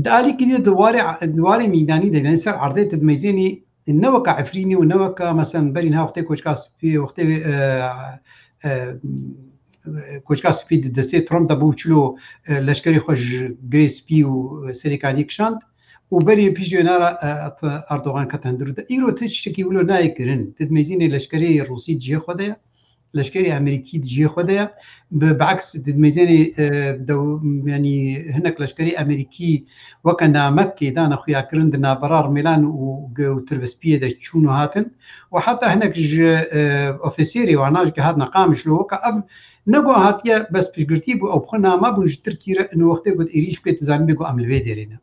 Di alîkî de di warê, di warê mîdanî de, yanî ser erdê, tu dimeyzênî ne weka Efrînê û ne weka, meselen, berî niha wextê koçka spî, wextê, e, e, koçka spî di destê Trump de bû, çilo, e, leşkerê xwe ji girê spî û, e, serê kaniyê kişand û berî piştî wê nara, e, Erdogan ket hundir û de. Îro ti tiştekî wilo nayê kirin. Tu dimeyzênî leşkerê Rûsî cihê xwe de ye. Leşkerê Amerîkî di cihê xwe de ye. Bi, bi eks di dimeyzênê, e, dew-, yanî hinek leşkerê Amerîkî weke namekê dane xuyakirin di navbera Rimêlan û ge-, û Tirbespiyê de çûn û hatin. Û heta hinek ji, e, ofîserê wana ji ke hatine Qamişlo weke ev ne ku hatiye bes piştgirtî bû, ew bi xwe name bûn ji Tirkî re, ino wextê got êrîş bike, tu zanîbê ku em li vê derê ne.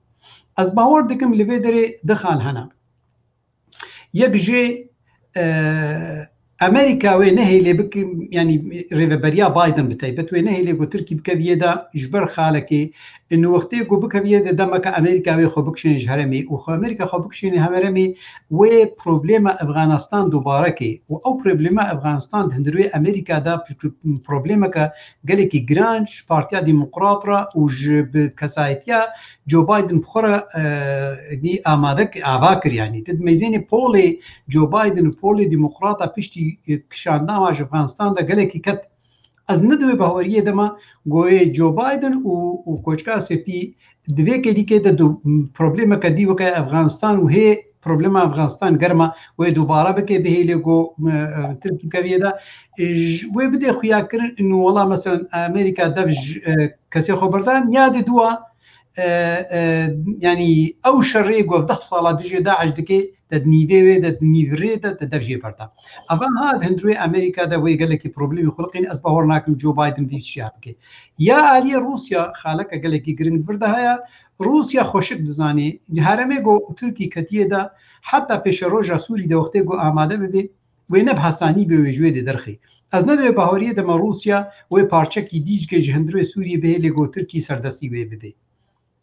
Ez bawer dikim li vê derê du xal hene. Yek jê, e, Amerîka wê nehêlê bik-, yanî rêveberiya Biden bi taybet wê nehêlê ku Tirkî bikeviyê de ji ber xalekê, ino wextê ku bikeviyê de demeke Amerîka wê xwe bikişêne ji herêmê û xwe Amerîka xwe bikişêne herêmê wê problema Efxanistan dubare kê û ew problema Efxanistan di hundirê Amerîka de problemeke gelekî giran ji Partiya Demokrat re û ji bi kesayetiya Joe Biden bi xwe re, e, dî amade ki-, ava kir, yanî. Ti dimeyzênê polê Joe Biden û polê Demokrata piştî, e, kişandana ji Efxanistan de gelekî ket. Ez ne di wê baweriyê de me, goyê Joe Biden û, û Koçka Spî di vê kêlîkê de du problemeke dî weke Efxanistan û hê problema Efxanistan germa wê dubare bike, bihêlê ku, e, e, Tirkî keviyê de, e, ji wê bidê xuya kirin, ino wela, meselen, Amerîka dev ji, e, kesê xwe birdan, ya di dua, e, e, yanî ew şerê ku deh sala dijê DAIŞ dike, te di nîvê wê de, di nîvirê de, te dev jê berda. Eva ha di hundirê Amerîka de wê gelekî problemî xulqîn, ez bawer nakim Joe Biden vî tiştiya bike. Ya aliyê Rûsya xaleke gelekî giring vir de heye, Rûsya xweşik dizanê, herêmê ku Tirkî ketiye de, heta pêşeroja Sûrî de wextê ku amade bibe, wê ne bi hesanî bê wê ji wê dê derxê. Ez ne di wê baweriyê de me Rûsya wê parçekî dî jikê ji hundirê Sûriyê bihêlê ku Tirkî serdestî wê bibe.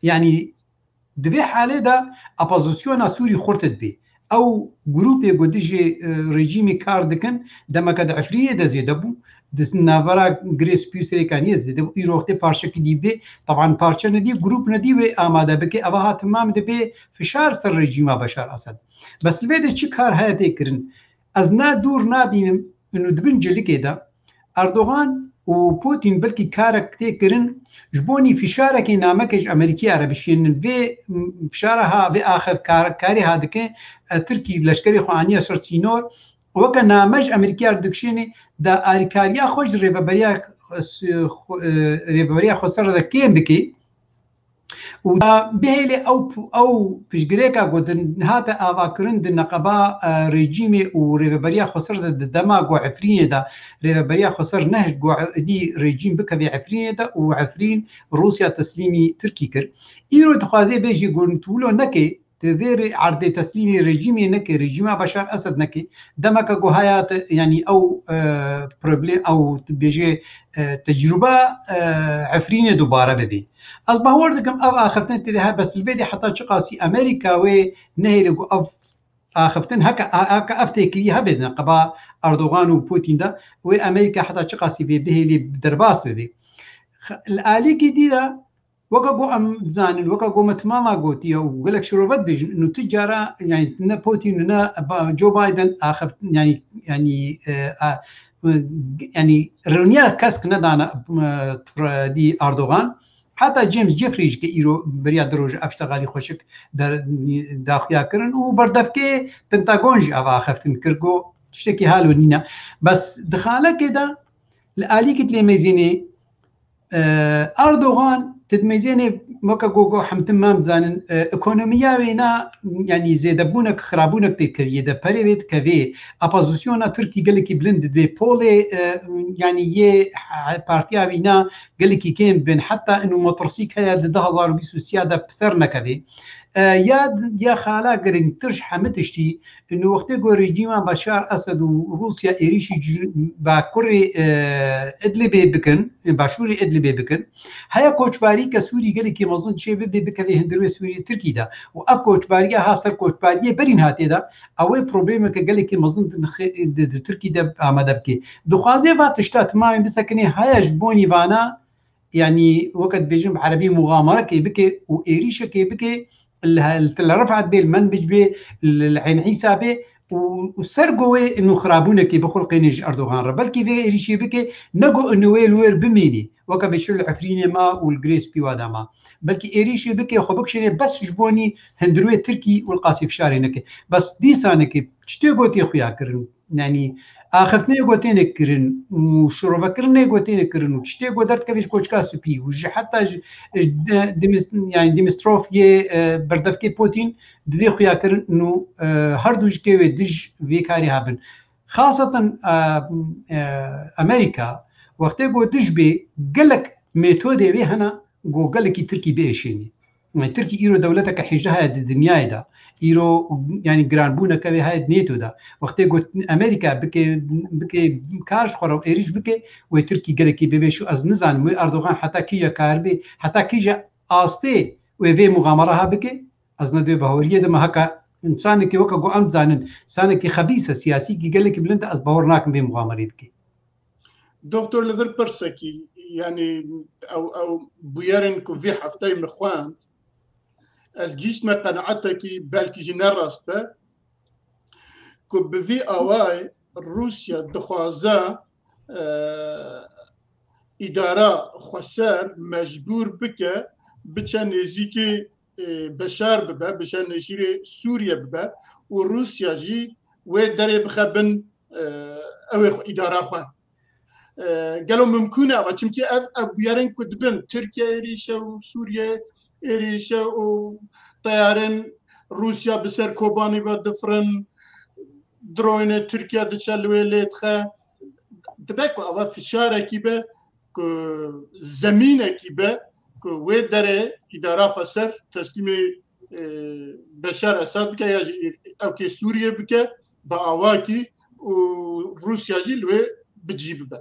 Yanî di vê halê de opozisyona Sûrî xurt dibe. ew grûpê ku dijî, e, rejîmê kar dikin, demeke di Efrînê de zêde bû. Di navbera Girê Spî û Serêkaniyê zêde bû. Îro wextê parçekî dî bê, teban parçe nedî, grûp nedî wê amade bike. Eva ha timam dibe fişar ser rejîma Beşar Esed. Bes li vê de çi kar heye tê kirin? Ez ne dûr nabînim, û di bin cilikê de Erdogan û Putin belkî karek tê kirin, ji bo nî fişarekê namekê ji Amerîkî re bişînin. Vê, m, fişara ha, vê axif kar-, karê ha dike, e, Tirkî leşkerê xwe aniye ser sînor, weke name ji Amerîkî re dikişênê, da alîkariya xwe ji rêveberiya, e, s-, xwe, e, rêveberiya xweser de kêm bike. Û da bihêlê ew p-, ew piştgirêka ku din hate avakirin di neqeba, e, rejîmê û rêveberiya xweser de di dema ku Efrînê de rêveberiya xweser nehişt ku êdî rejîm bikeve Efrînê de û Efrîn Rûsya teslîmî Tirkî kir. Îro dixwaze bêjî ku tu wilo neke, tu vê rê-, erdê teslîmî rejîmê neke, rejîma Beşar Esed neke, demeke ku haya te, yanî ew, e, problem, ew tu bêjê, e, tecrûba, e, Efrînê dubare bibe. Ez bawer dikim ev axiftin tê de hebe, silvê de heta çiqasî Amerîka wê nehêle ku ev axiftin heke, heke ev têkilî hebe di neqeba Erdogan û Putin de, wê Amerîka heta çiqasî vê bihêlî derbas bibe. X-, li alîkî dî de, weke ku em dizanin, weke ku me timama gotiye û gelek şirove dibêjin, û tu cara, yani ne Putin û ne Ba-, Joe Biden axiftin, yani, yani, e, a, yani rewniya kesk nedane, e, Tr-, dî Erdogan. Heta James Jeffrey jî ke îro beriya du roj ev ştexalî xweşik der-, daxuya kirin û berdevkê Pentagon jî ev axiftin kir, got tiştekî halo nîne. Bes di xalekê de li alîkî dilê mêzînê, e, Erdogan, tu dimêzênê weke ku, ku hemtin me em dizanin, e, ekonomiya wê na, yanî zêdebûnek, xirabûnek tê keviyê de, perê wê dikevê. Opozisyona Tirkî gelekî bilind dibê. Polê, e, yanî yê he-, partiya wî na gelekî kêm bin. Heta inu motorsîk heye di du hazar û bîst û sê de ser nekevê. E, ya, ya xala girîngtir ji hemî tiştî, inu wextê ku rejîma Beşar Esed û Rûsya êrîşî cin-, bakurê, e, Idlibê bikin, başûrê Idlibê bikin, heye koçbarî ke Sûrî gelekî mezin çê bibe, bikeve hundirê Sûrî Tirkî de. Û ev koçbariya ha ser koçbariyê berîn hatê de, ew ê problemeke gelekî mezin di, di, di Tirkî de amade bike. Dixwaze va tişta timamê bisekinê, haya ji bonî vana, yanî weke dibêjin bi erebî muxamarekê bike û êrîşekê bike, li, li Tel Refat bê, li Menbic bê, li, li Eyn Îsa bê û, û ser govê nû xirabûnekê bixulqêne ji Erdogan re. Belkî vê êrîşê bike, ne ku inu wê li wêr bimînî, weke vê çi li Efrînê ma û li Girê Spî wa de ma. Belkî êrîşê bike, xwe bikişêne bes ji bo nî hundirê Tirkî û li qasî fişarê neke. Bes dîsanekê çi tê gotê xuya kirin? Yanî axiftinê gotêne kirin û şirovekirinê gotêne kirin û çi tê got derdikeve ji koçka spî û ji heta ji, ji de-, Dimis-, yanî Dimitrov yê, e, berdevkê Putin didê xuya kirin û, e, her du ji kê wê dij vê karê habin. Xaseten, e, e, Amerîka wextê ku dij bê gelek metodê wê hene ku gelekî Tirkî biêşênî. Tirkî îro dewleteke hêja heye di dinyayê de. Îro, yanî giranbûneke wê heye di NATO de. Wextê got Amerîka bike, bike kar ji xwe re êrîş bike, wê Tirkî gelekî bibêşo. Ez nizanim wê Erdogan heta kîja karibê, heta kîja astê wê vê muxamara ha bike. Ez ne dê bahoriyê de me heka insanekî weke ku em dizanin, insanekî xebîs e, siyasîkî gelekî bilind e, ez bahor nakim vê muxamerê bike. Doktor, li vir pirsekî, yanî ew, ew bûyerên ku vî hefteyê min xwend, ez gihîştime qenaetekî belkî jî ne rast be, ku bi vî awayê Rûsya dixwaze, e, îdara xweser mecbûr bike, biçe nêzîkî, e, Beşar bibe, biçe nêzîrê Sûriye bibe û Rûsya jî wê derê bixe bin, e, ew ê xwe, îdara xwe. E, gelo mimkûn e ava? Çimkî ev, ev bûyerên ku dibin, Tirkiye êrîşe û Sûriye êrîşe û teyarên Rûsya bi ser Kobanî ve difirin, droyne Tirkiye diçe li wê lê dixe. Dibe ku ava fişarekî be, ku zemînekî be, ku wê derê îdara xweser teslîmê, e, Beşar Esad bike ya jî ewkê Sûriye bike, bi awakî û Rûsya jî li wê bi cî bibe.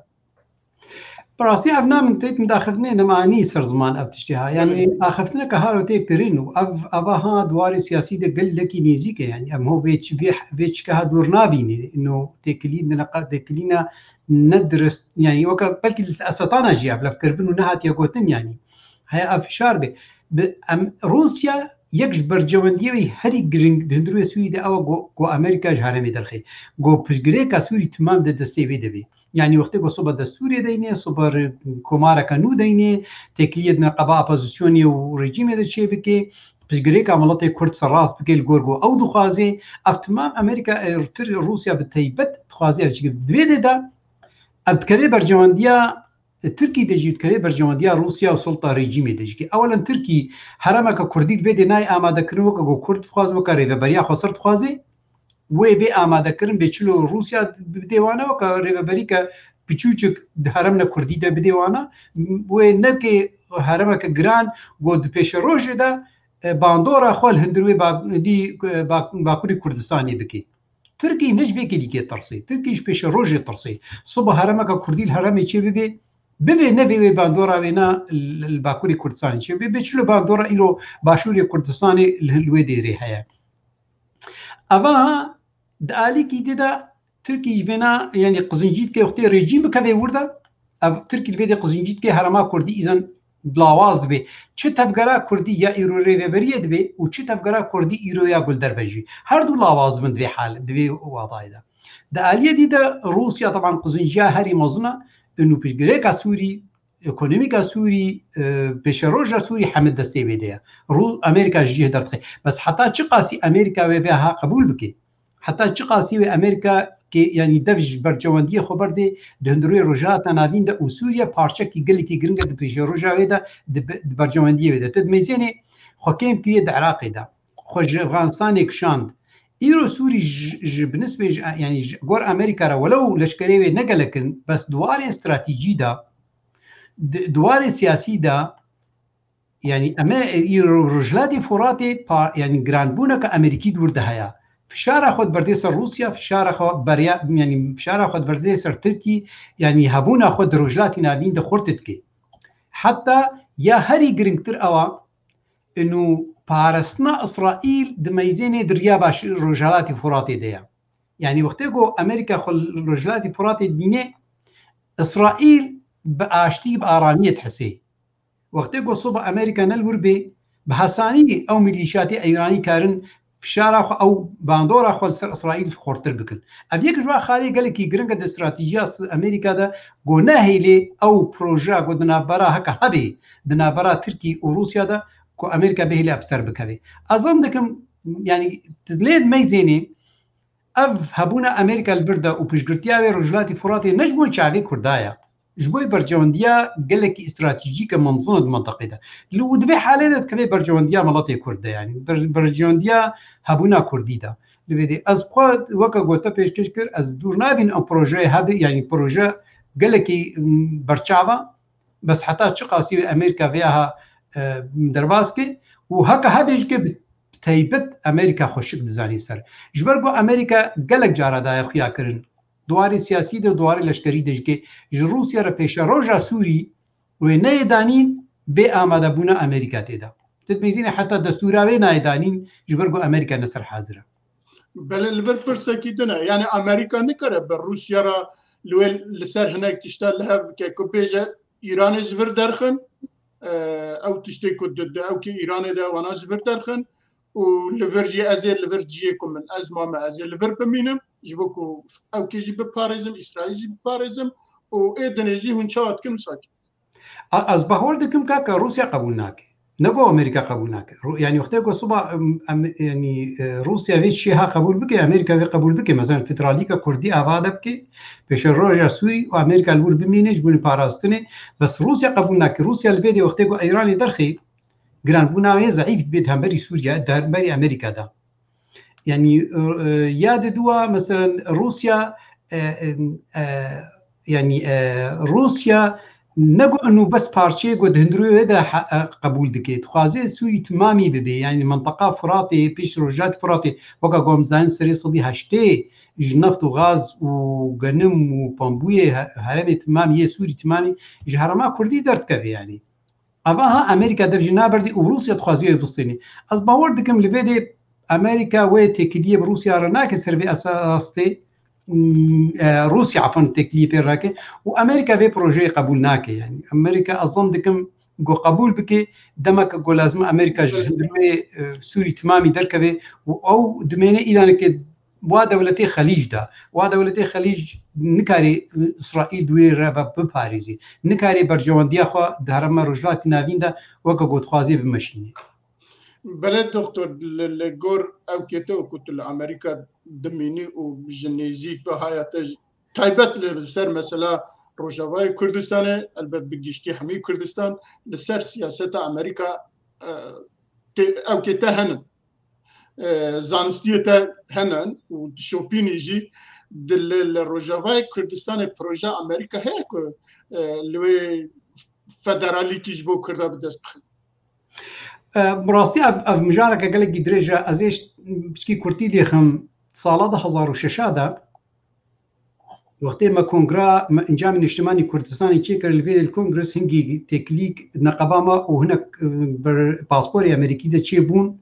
Bi rastî ev namin têt min daxiftinê dem anî ser ziman ev tiştê ha. Yani axiftineke haro tê kirin û ev eva ha di warê siyasî de gelekî nêzîk e. Yani em ho vê çi vê vê çike ha dûr nabînî. No têkilî ne têkilîna ne dirist yani weke belkî li esetana jî ev levkirbin û nehatiye gotin yani. Heye ev fişar be. Bi em Rûsya yek ji bercewendiyê wê herî giring di hundirê Sûrî de ew e ku, ku Amerîka ji herêmê derxê. Ku piştgirêka Sûrî timam di destê wê de bê. Yani wextê ku soba destûrê deynê, soba re-, komareke nû deynê, têkiliyê di neqeba opozisyonê û rejîmê de çêbike, piştgirêka miletê Kurd serrast bike li gor ku ew dixwaze, ev timam Amerîka, e, Tir-, Rûsya bi teybet dixwaze ev çike. Di vê dê de ev dikeve bercewendiya, e, Tirkî de jî dikeve bercewendiya Rûsya û sulta rejîmê de jî. Ewelen Tirkî heremeke Kurdî li vê dê nayê amadekirin weke ku Kurd dixwaze, weke rêveberiya xweser dixwaze. Wê bê amadekirin, bê çilo Rûsya bidê wana weke rêveberîke piçûçik di heremine Kurdî de bidê wana. Wê neke heremeke giran ku di pêşerojê de, e, bandora xwe li hundir wê ba-, dî, e, ba-, Bakurê Kurdistanê bike. Tirkî ne ji vê kêlîkê tirsê. Tirkî ji pêşerojê tirsê. Siba heremeke Kurdî li heremê çê bibe, bibe nevê wê bandora wê na li, li Bakurê Kurdistanê çê bibe. Bê çilo bandora îro Başûrê Kurdistanê li, li wê dêrê heye. Eva di alîkî dê de Tirkî ji vêna, yani qizincî dike wextê rejîm bikeve wir de, ev Tirkî li vê dê qizincî dike herema Kurdî îzen lawaz dibe. Çi tevgera Kurdî ya îro rêveberiyê dibe û çi tevgera Kurdî îro ya gunder be jî. Her du lawaz dibin di vê hal, di vê wadayê de. Di aliyê dî de Rûsya taban qizinciya herî mezin e, û piştgirêka Sûrî, ekonomîka Sûrî, e, pêşeroja Sûrî hemî destê wê de ye. Rû-, Amerîka jî cih derdixe. Bes heta çi qasî Amerîka wê vê ha qebûl bike? Heta çi qasî wê Amerîka ke, yanî dev ji bercewendiyê xwe berdê di hundirê Rojhilata Navîn de û Sûriye parçekî gelekî giring e di pêşeroja wê de, di be-, di bercewendiyê wê de. Te di mêzênê xwe kêm kiriye di Iraqê de. Xwe ji Efganistanê kişand. Îro Sûrî ji, ji bi nisbê ji, yanî ji gor Amerîka re welew leşkerê wê ne gelek in, bes di warê stratejî de, di, di warê siyasî de, yanî em ê, îro Rojhilatê Furatê pa-, yanî giranbûneke Amerîkî di wir de heye. Fişara xwe diberdê ser Rûsya, fişara xwe beriya, yanî fişara xwe diberdê ser Tirkî, yanî hebûna xwe di Rojhilatê Navîn de xurt dike. Heta ya herî giringtir ew a, û parastina Îsraîl di meyzênê di riya baş Rojhilatê Furatê de ye. Yanî wextê ku Amerîka xwe li Rojhilatê Furatê dibîne, Îsraîl bi aştî, bi aramiyê dihesê. Wextê ku siba Amerîka ne li wir bê, bi hesanî ew milîşyatê Îranî karin fişara xwe, ew bandora xwe li ser Îsraîl xurtir bikin. Ev yek ji wan xalê gelekî giring e di stratejiya s-, Amerîka de, ku nehêlê ew projeya ku di navbera heke hebê, di navbera Tirkî û Rûsya de, ku Amerîka bihêlê ev ser bikeve. Ez zan dikim, yanî, lê di meyzênê ev hebûna Amerîka li vir de û piştgirtiya wê Rojhilatê Furatê ne ji bo çavê Kurda ye. Ji bo bercewendiya gelekî stratejîke mezin e di mintaqê de. Li û di vê halê de dikeve bercewendiya miletê Kurd de, yanî ber-, bercewendiya hebûna Kurdî de. Li vê dê ez xwe weke gote pêşkêş kir, ez dûr nabîn em projeyê hebe, yanî proje gelekî, m, berçav e, bes heta çi qasî wê Amerîka vêya ha, e, derbas ke û heke hebê jî ke bi teybet Amerîka xweşik dizanî ser. Ji ber ku Amerîka gelek cara daye xuya kirin. Di warê siyasî de, di warê leşkerî de jî ke ji Rûsya re pêşeroja Sûrî wê neyê danîn bê amadebûna Amerîka tê de. Ti dibêjîne heta destûra wê nayê danîn ji ber ku Amerîka ne ser hazir e. Belê li vir pirsekî din e. Yani Amerîka nikare bi Rûsya re li wê li ser hinek tişta li hev bike ku bêje Îranê ji vir derxin, e, ew tiştê ku di, di ewkê Îranê de wana ji vir derxin û li vir jî ez ê li vir ciyê ku min ez mame ez ê li vir bimînim ji bo ku ewkê jî biparêzim, Îsraîl jî biparêzim û ê dinê jî hûn çawa dikin wisa dikin. A-, ez bawer dikim kaka Rûsya qebûl nake. Ne ku Amerîka qebûl nake. Ru-, yanî wextê ku siba, em, em, yanî, e, Rûsya vê çiyê ha qebûl bike, Amerîka vê qebûl bike. Mesela federalîka Kurdî ava de bike, pêşeroja Sûrî û Amerîka li wir bimîne ji bo parastinê. Bes Rûsya qebûl nake. Rûsya li vê dê wextê ku Îranê derxê, giranbûna wê zeîf dibe di hemberî Sûriye, di hemberî Amerîka de. Yanî, e, e, ya di dua, mesela Rûsya, e, e, e, yanî, e, Rûsya ne ku inu bes parçeyê ku di hundirê wê de he-, e, qebûl dike. Dixwaze Sûrî timamî bibe. Yanî minteqa Firatê, pêş Rojhilatê Firatê, weke ku em dizanin serê sedî heştê ji neft û gaz û genim û pambûyê he-, herêmê timamî yê Sûrî timamî ji herêma Kurdî derdikeve yanî. Eva ha Amerîka dev jî naberdî û Rûsya dixwazî wê bistînî. Ez bawer dikim li vê dê Amerîka wê têkiliyê bi Rûsya re nake ser vê esastê, m, e, Rûsya efan têkiliyê pê rake û Amerîka vê projeyê qebûl nake. Yanî Amerîka ez zan dikim ku qebûl bike, demeke ku lazim Amerîka ji hundir wê, e, Sûrî timamî derkeve û ew dimêne îlaneke wa dewletê Xelîc de. Wa dewletê Xelîc nikarê Îsraîl di wê re ve biparêzî. Nikarê berjewendiya xwe di herêma Rojhilatî Navîn de weke ku dixwazê bimeşînê. Belê doktor, li, li gor ew kête ku tu li Amerîka dimînî û ji nêzîk ve haya te ji, taybet li ser mesela Rojavayê Kurdistanê, elbet bi giştî hemî Kurdistan, li ser siyaseta Amerîka, e, tê-, ew kête hene. E, zanistiyê te hene û dişopînî jî di li, li Rojavayê Kurdistanê proje Amerîka heye ku, e, li wê federalîkî ji bo Kurda bi dest bixe? E, bi rastî ev, ev mijareke gelekî dirêj e. Ez ê piçkî kurtî lêxim. Sala du hazar û şeş de wextê me kongra, me Encamê Niştimanî Kurdistanê çêkir, li vê kongres hingî têkilîk neqeba me û hinek, e, ber pasporê Amerîkî de çêbûn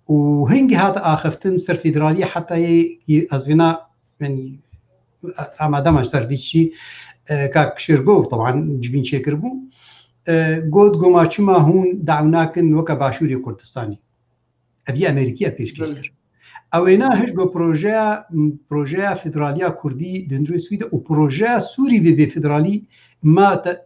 û hingî hate axiftin ser federaliyê heta yê, yê ez vêna, yanî, amade me ser vî çî, e, kak Şêrgov, teban civîn çêkiribû. E, got, goma çima hûn daw nakin weke Başûrê Kurdistanê? Ev yê Amerîkiya pêşkêş kir. Ew ê na hişt got projeya, projeya federaliya Kurdî di hundirê Swîdê û projeya Sûrî bê bê federalî ma te,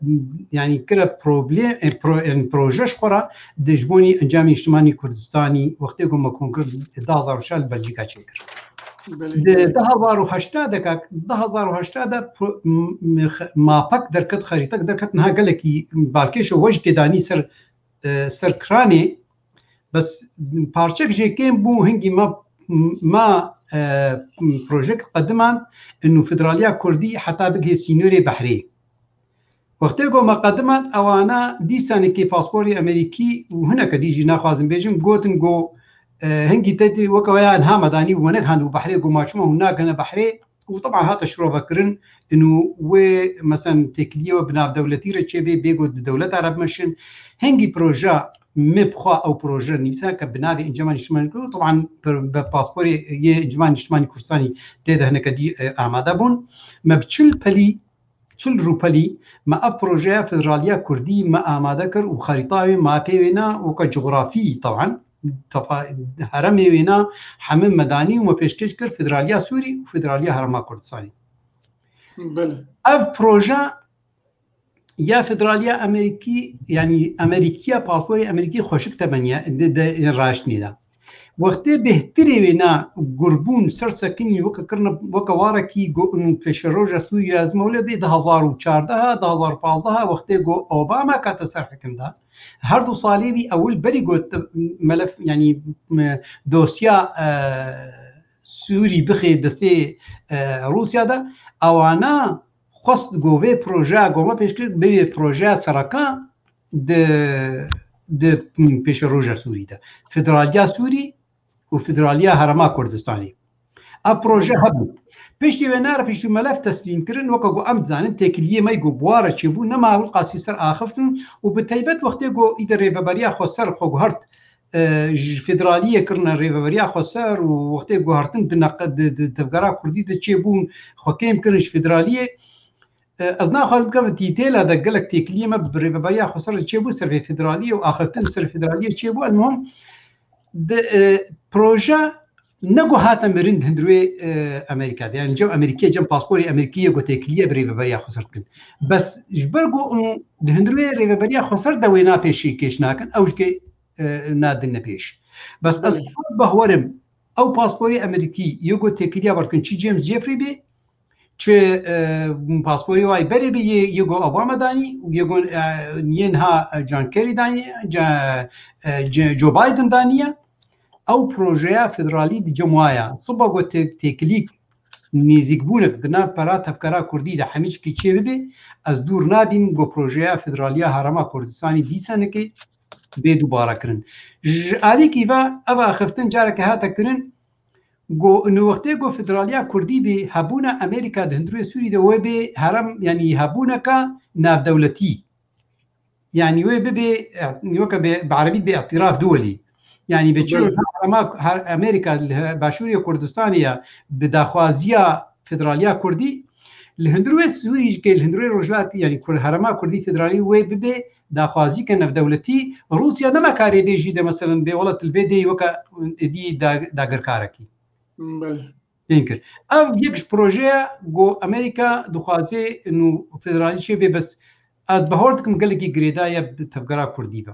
yanî kire problem, e, pro-, yanî proje ji xwe re di ji bonî Encamê Niştimanî Kurdistanî wextê ku me kongre di du hazar û şeş li Belçîka çêkir. Belê. Di du hazar û heşt de, kak, du hazar û heşt de pro-, m-, m-, xe-, mapek derket, xerîtek derket, niha gelekî balkêş e, we jî tê danî ser, e, ser kranê. Bes parçek jê kêm bû, hingî ma, ma, e, projek qediman û federaliya Kurdî heta bigihê sînorê behrê. Wextê ku me qediman, ewana dîsanekê pasporê Amerîkî û hineke dî jî naxwazim bêjim, gotin ku, e, hingî te dî weke weya niha me danî û me negihandibû behrê, ku ma çima hûn nagihine behrê. Û teban hate şirovekirin, inu wê, meselen, têkiliyê we bi navdewletî re çêbê, bê ku di dewleta re bimeşin. Hingî proje me bi xwe ew proje nivîsandike bi navê Encama Niştimanî Kurdistanê. Teban bi, bi pasporê yê Encama Niştimanî Kurdistanî tê de hineke dî, e, amade bûn. Me bi çil pelî, çil rûpelî me ev projeya federaliya Kurdî me amade kir û xerîta wê, mapê wê na weke cografî, teban tefa-, heremê wê na hemî me danî û me pêşkêş kir federaliya Sûrî û federaliya Herêma Kurdistanê. Belê. Ev proje ya federaliya Amerîkî, yanî Amerîkiya, pasporê Amerîkî xweşik tebeniya, de, de raştînê de. Wextê bêhtirê wê na gurbûn ser sekinî weke kirine, weke warekî go-, pêşeroja Sûrî lazim e, wele bê du hazar û çardeh, du hazar û pazdeh, wextê go Obama kate ser hikim de, her du salê wî ewil berî got melef, yanî, m-, dosya, e, Sûrî bixê destê, e, Rûsya de, ewana xwest go vê projeya go me pêş kir, bibê projeya sereke di, di pêşeroja Sûrî de. Federaliya Sûrî û Federaliya Herêma Kurdistanê. Ev proje hebû. Piştî wê nere piştî melef teslîm kirin, weke ku em dizanin, têkiliyê me ku bi wa re çêbû, nema ewil qasî ser axiftin û bi taybet wextê ku îde rêveberiya xweser xwe guhert, e, ji federaliyê kirine rêveberiya xweser û wextê guhertin di neq-, di, di tevgera Kurdî de çêbûn, xwe kêm kirin ji federaliyê. E, ez naxwazim bikevim dîtêla de, gelek têkiliyê me bi rêveberiya xweser re çêbû ser vê federaliyê û axiftin ser federaliyê çêbû. El muhim, di, e, proje ne ku hate mirin di hundir wê, e, Amerîka de. Yani cem Amerîkiyê, cem pasporê Amerîkiyê ku têkiliyê bi rêveberiya xweser dikin. Bes ji ber ku hûn di hundir wê rêveberiya xweser de wê na pêşî kêş nakin, ew ji ke, e, nadinne pêş. Bes ez Belê. Behwerim, ew pasporê Amerîkî yê ku têkiliya berdikin, çi James Jeffrey bê, çi, e, pasporê wayî berê bê, yê, yê ku Obama danî û yê ku, e, yê niha, e, John Kerry danî, ca-, e, ce-, Joe Biden daniye. Ew projeya federalî di cem wa ye. Siba ku tê-, têkilîk nêzîkbûnek di nav pera tevgera Kurdî de hemî çikî çê bibe, ez dûr nabînim ku projeya federaliya Herêma Kurdistanê dîsanekê bê dubare kirin. Ji alîkî ve ev axiftin careke hate kirin Go inu wextê go federaliya Kurdî bê hebûna Amerîka di hundirê Sûrî de wê bê herem, yanî hebûneka navdewletî. Yanî wê bibê, weke bê, bi erebî bê îtiraf duwelî. Yanî bê çi Belê. Herema, her Amerîka li he-, başûrê Kurdistanê ya bi daxwaziya federaliya Kurdî, li hundirê Sûrî jî ke li hundirê Rojhilatî, yanî Kur-, herema Kurdî federalî wê bibê daxwazîke navdewletî, Rûsya nema karê bê jî de, meselen, bê welat li vê dê weke êdî da-, dagirkarekî. Belê. Tên kir. Ev yek ji projeya ku Amerîka dixwaze nû federalî çêbe, bes ez bahor dikim gelekî girêdayî bi tevgera Kurdî be.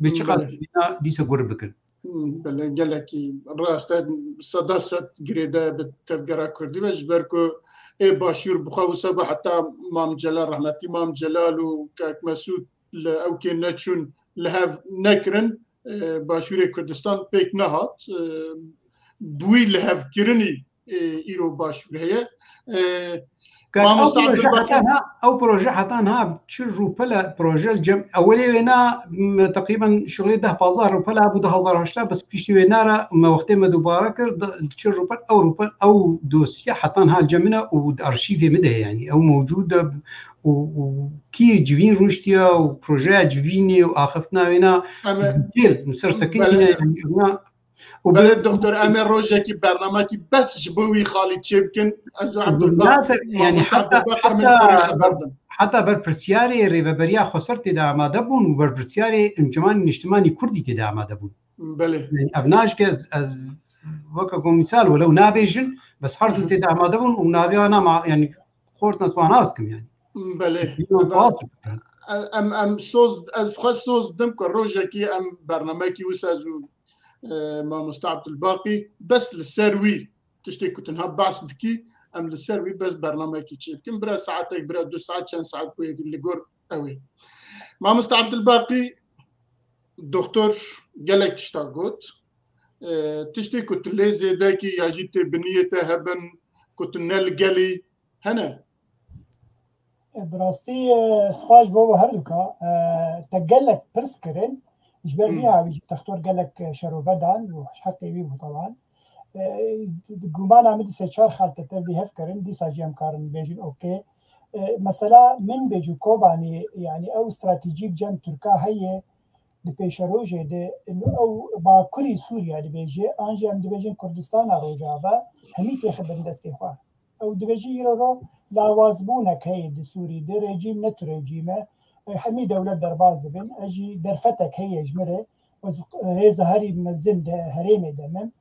Bi çiqas Belê. Dîsa gur bikin. Hmm, belê, gelekî rast e, seda sed girêdayî bi tevgera Kurdî be, ji ber ku ê başûr bi xwe wisa be, heta Mam Celal, rehmetî Mam Celal û Kak Mesûd li ewkê neçûn, li hev nekirin, e, başûrê Kurdistan pêk nehat, e, bi wî li hev kirinî, e, îro başûr heye. E, Kak, ew Mamosta proje Abdulbaqî heta niha, ew proje heta niha çi rûpela proje li cem, ewilê wêna, m, teqrîben şixulê deh pazdeh rûpela bû du hazar heşta, bes piştî wêna re me wextê me dubare kir, di, çi rûpel, ew rûpel, ew dosye heta niha li cem min e û di arşîvê min de ye, yanî ew mewcûd e û, û kî civîn rûniştiye û projeya civînê û axiftina wêna Em ê dîtêl, ser sekê Belê. Tîne, yanî evna û Belê, bi doktor, em ê rojekî bernamekî bes ji bo wî xalî çêbikin. Ez û Abdulbaq, Nasir, yanî Mamosta heta, Abdulbaq, em ê heta, serê xeber bin. Heta berpirsiyarê Rêveberiya Xweser tê de amade bûn û berpirsiyarê Encûmenê Niştimanî Kurdî tê de amade bûn. Belê. Yanî ev naşke ez, ez weke ku mîsal welew nabêjin, bes her du Hı hı. Tê de amade bûn û navê wan ama, yanî xortna wan nas kim yanî. Belê. Em, em, em soz, ez xwe soz didim ku rojekî em bernamekî wisa ez û, e, Mamosta Abdulbaqî bes li ser wî tiştê ku tu niha behs dikî, em li ser wî bes bernamekî çêbikin. Bira saetek, bira du saet, çend saet bûye li gor ew ê. Mamosta Abdulbaqî, doktor gelek tişta got. E, tiştê ku tu lê zêde kî ya jî tê bi niyê te hebin, ku tu ne li gelî, hene? Bi rastî, e, spas bo we herduka. E, te gelek pirs kirin. Ji ber Hmm. vî havî jî textor gelek, e, şerove dan û ji heqê wî bû taban. E, di gumana min di sê çar xal te tev vî hev kirin, dîsa jî em karin bêjin, okey. E, mesela min bêjû Kobanî, yanî ew stratejîk cem Tirka heye, di pêşerojê de, ew Bakurî Sûriya dibêje, an jî em dibêjin Kurdistana Rojava, hemî têxibin destê xwe. Ew dibêje îro ro lawazbûnek heye di Sûrî de, rejîm ne tu rejîm e, hemî dewlet derbas dibin, e jî derfetek heye ji min re, ez hêza herî mezin di herêmê de min.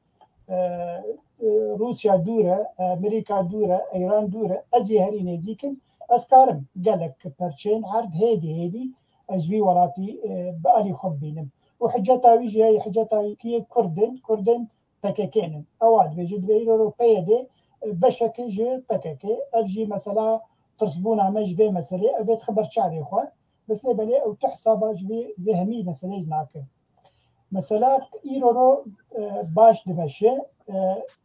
E, e, Rûsya dûr e, Amerîka dûr e, Îran dûr e, ez ê herî nêzîk im, ez karim gelek perçeyên erd hêdî hêdî ez vî welatî, e, bi alî xwe bibînim. Û hiceta wî jî heye, hiceta wî kî yê Kurd in, Kurd in P K K in. Ewa dibêje, dibê îro ro P Y D, e, beşek ji P K K. Ev jî mesela tirsbûna me ji vê meselê, ev ê dixe ber çavê xwe. Bes lê belê ew tu hesaba ji vê, vê hemî meselê jî nake. Mesela îro ro, e, baş dimeşe, e,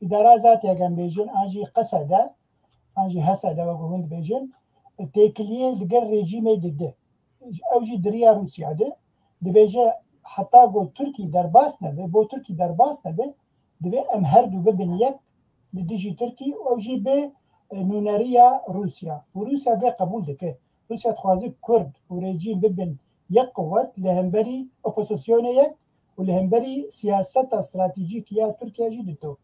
îdara zatê, eger em bêjin, an jî Qesede, an jî Hesede, wek hûn dibêjin, e, têkiliyê li gel rejîmê dide. Ew jî di riya Rûsya de dibêje, heta ku Tirkî derbas nebe, bo Tirkî derbas nebe, divê em her du bibin yek li dijî Tirkî û ew jî bi, e, nûneriya Rûsya. Û Rûsya vê qebûl dike. Rûsya dixwaze Kurd û rejîm bibin yek quwet li hemberî opozisyonê yek û li hemberî siyaseta stratejîk ya Tirkiye jî dito.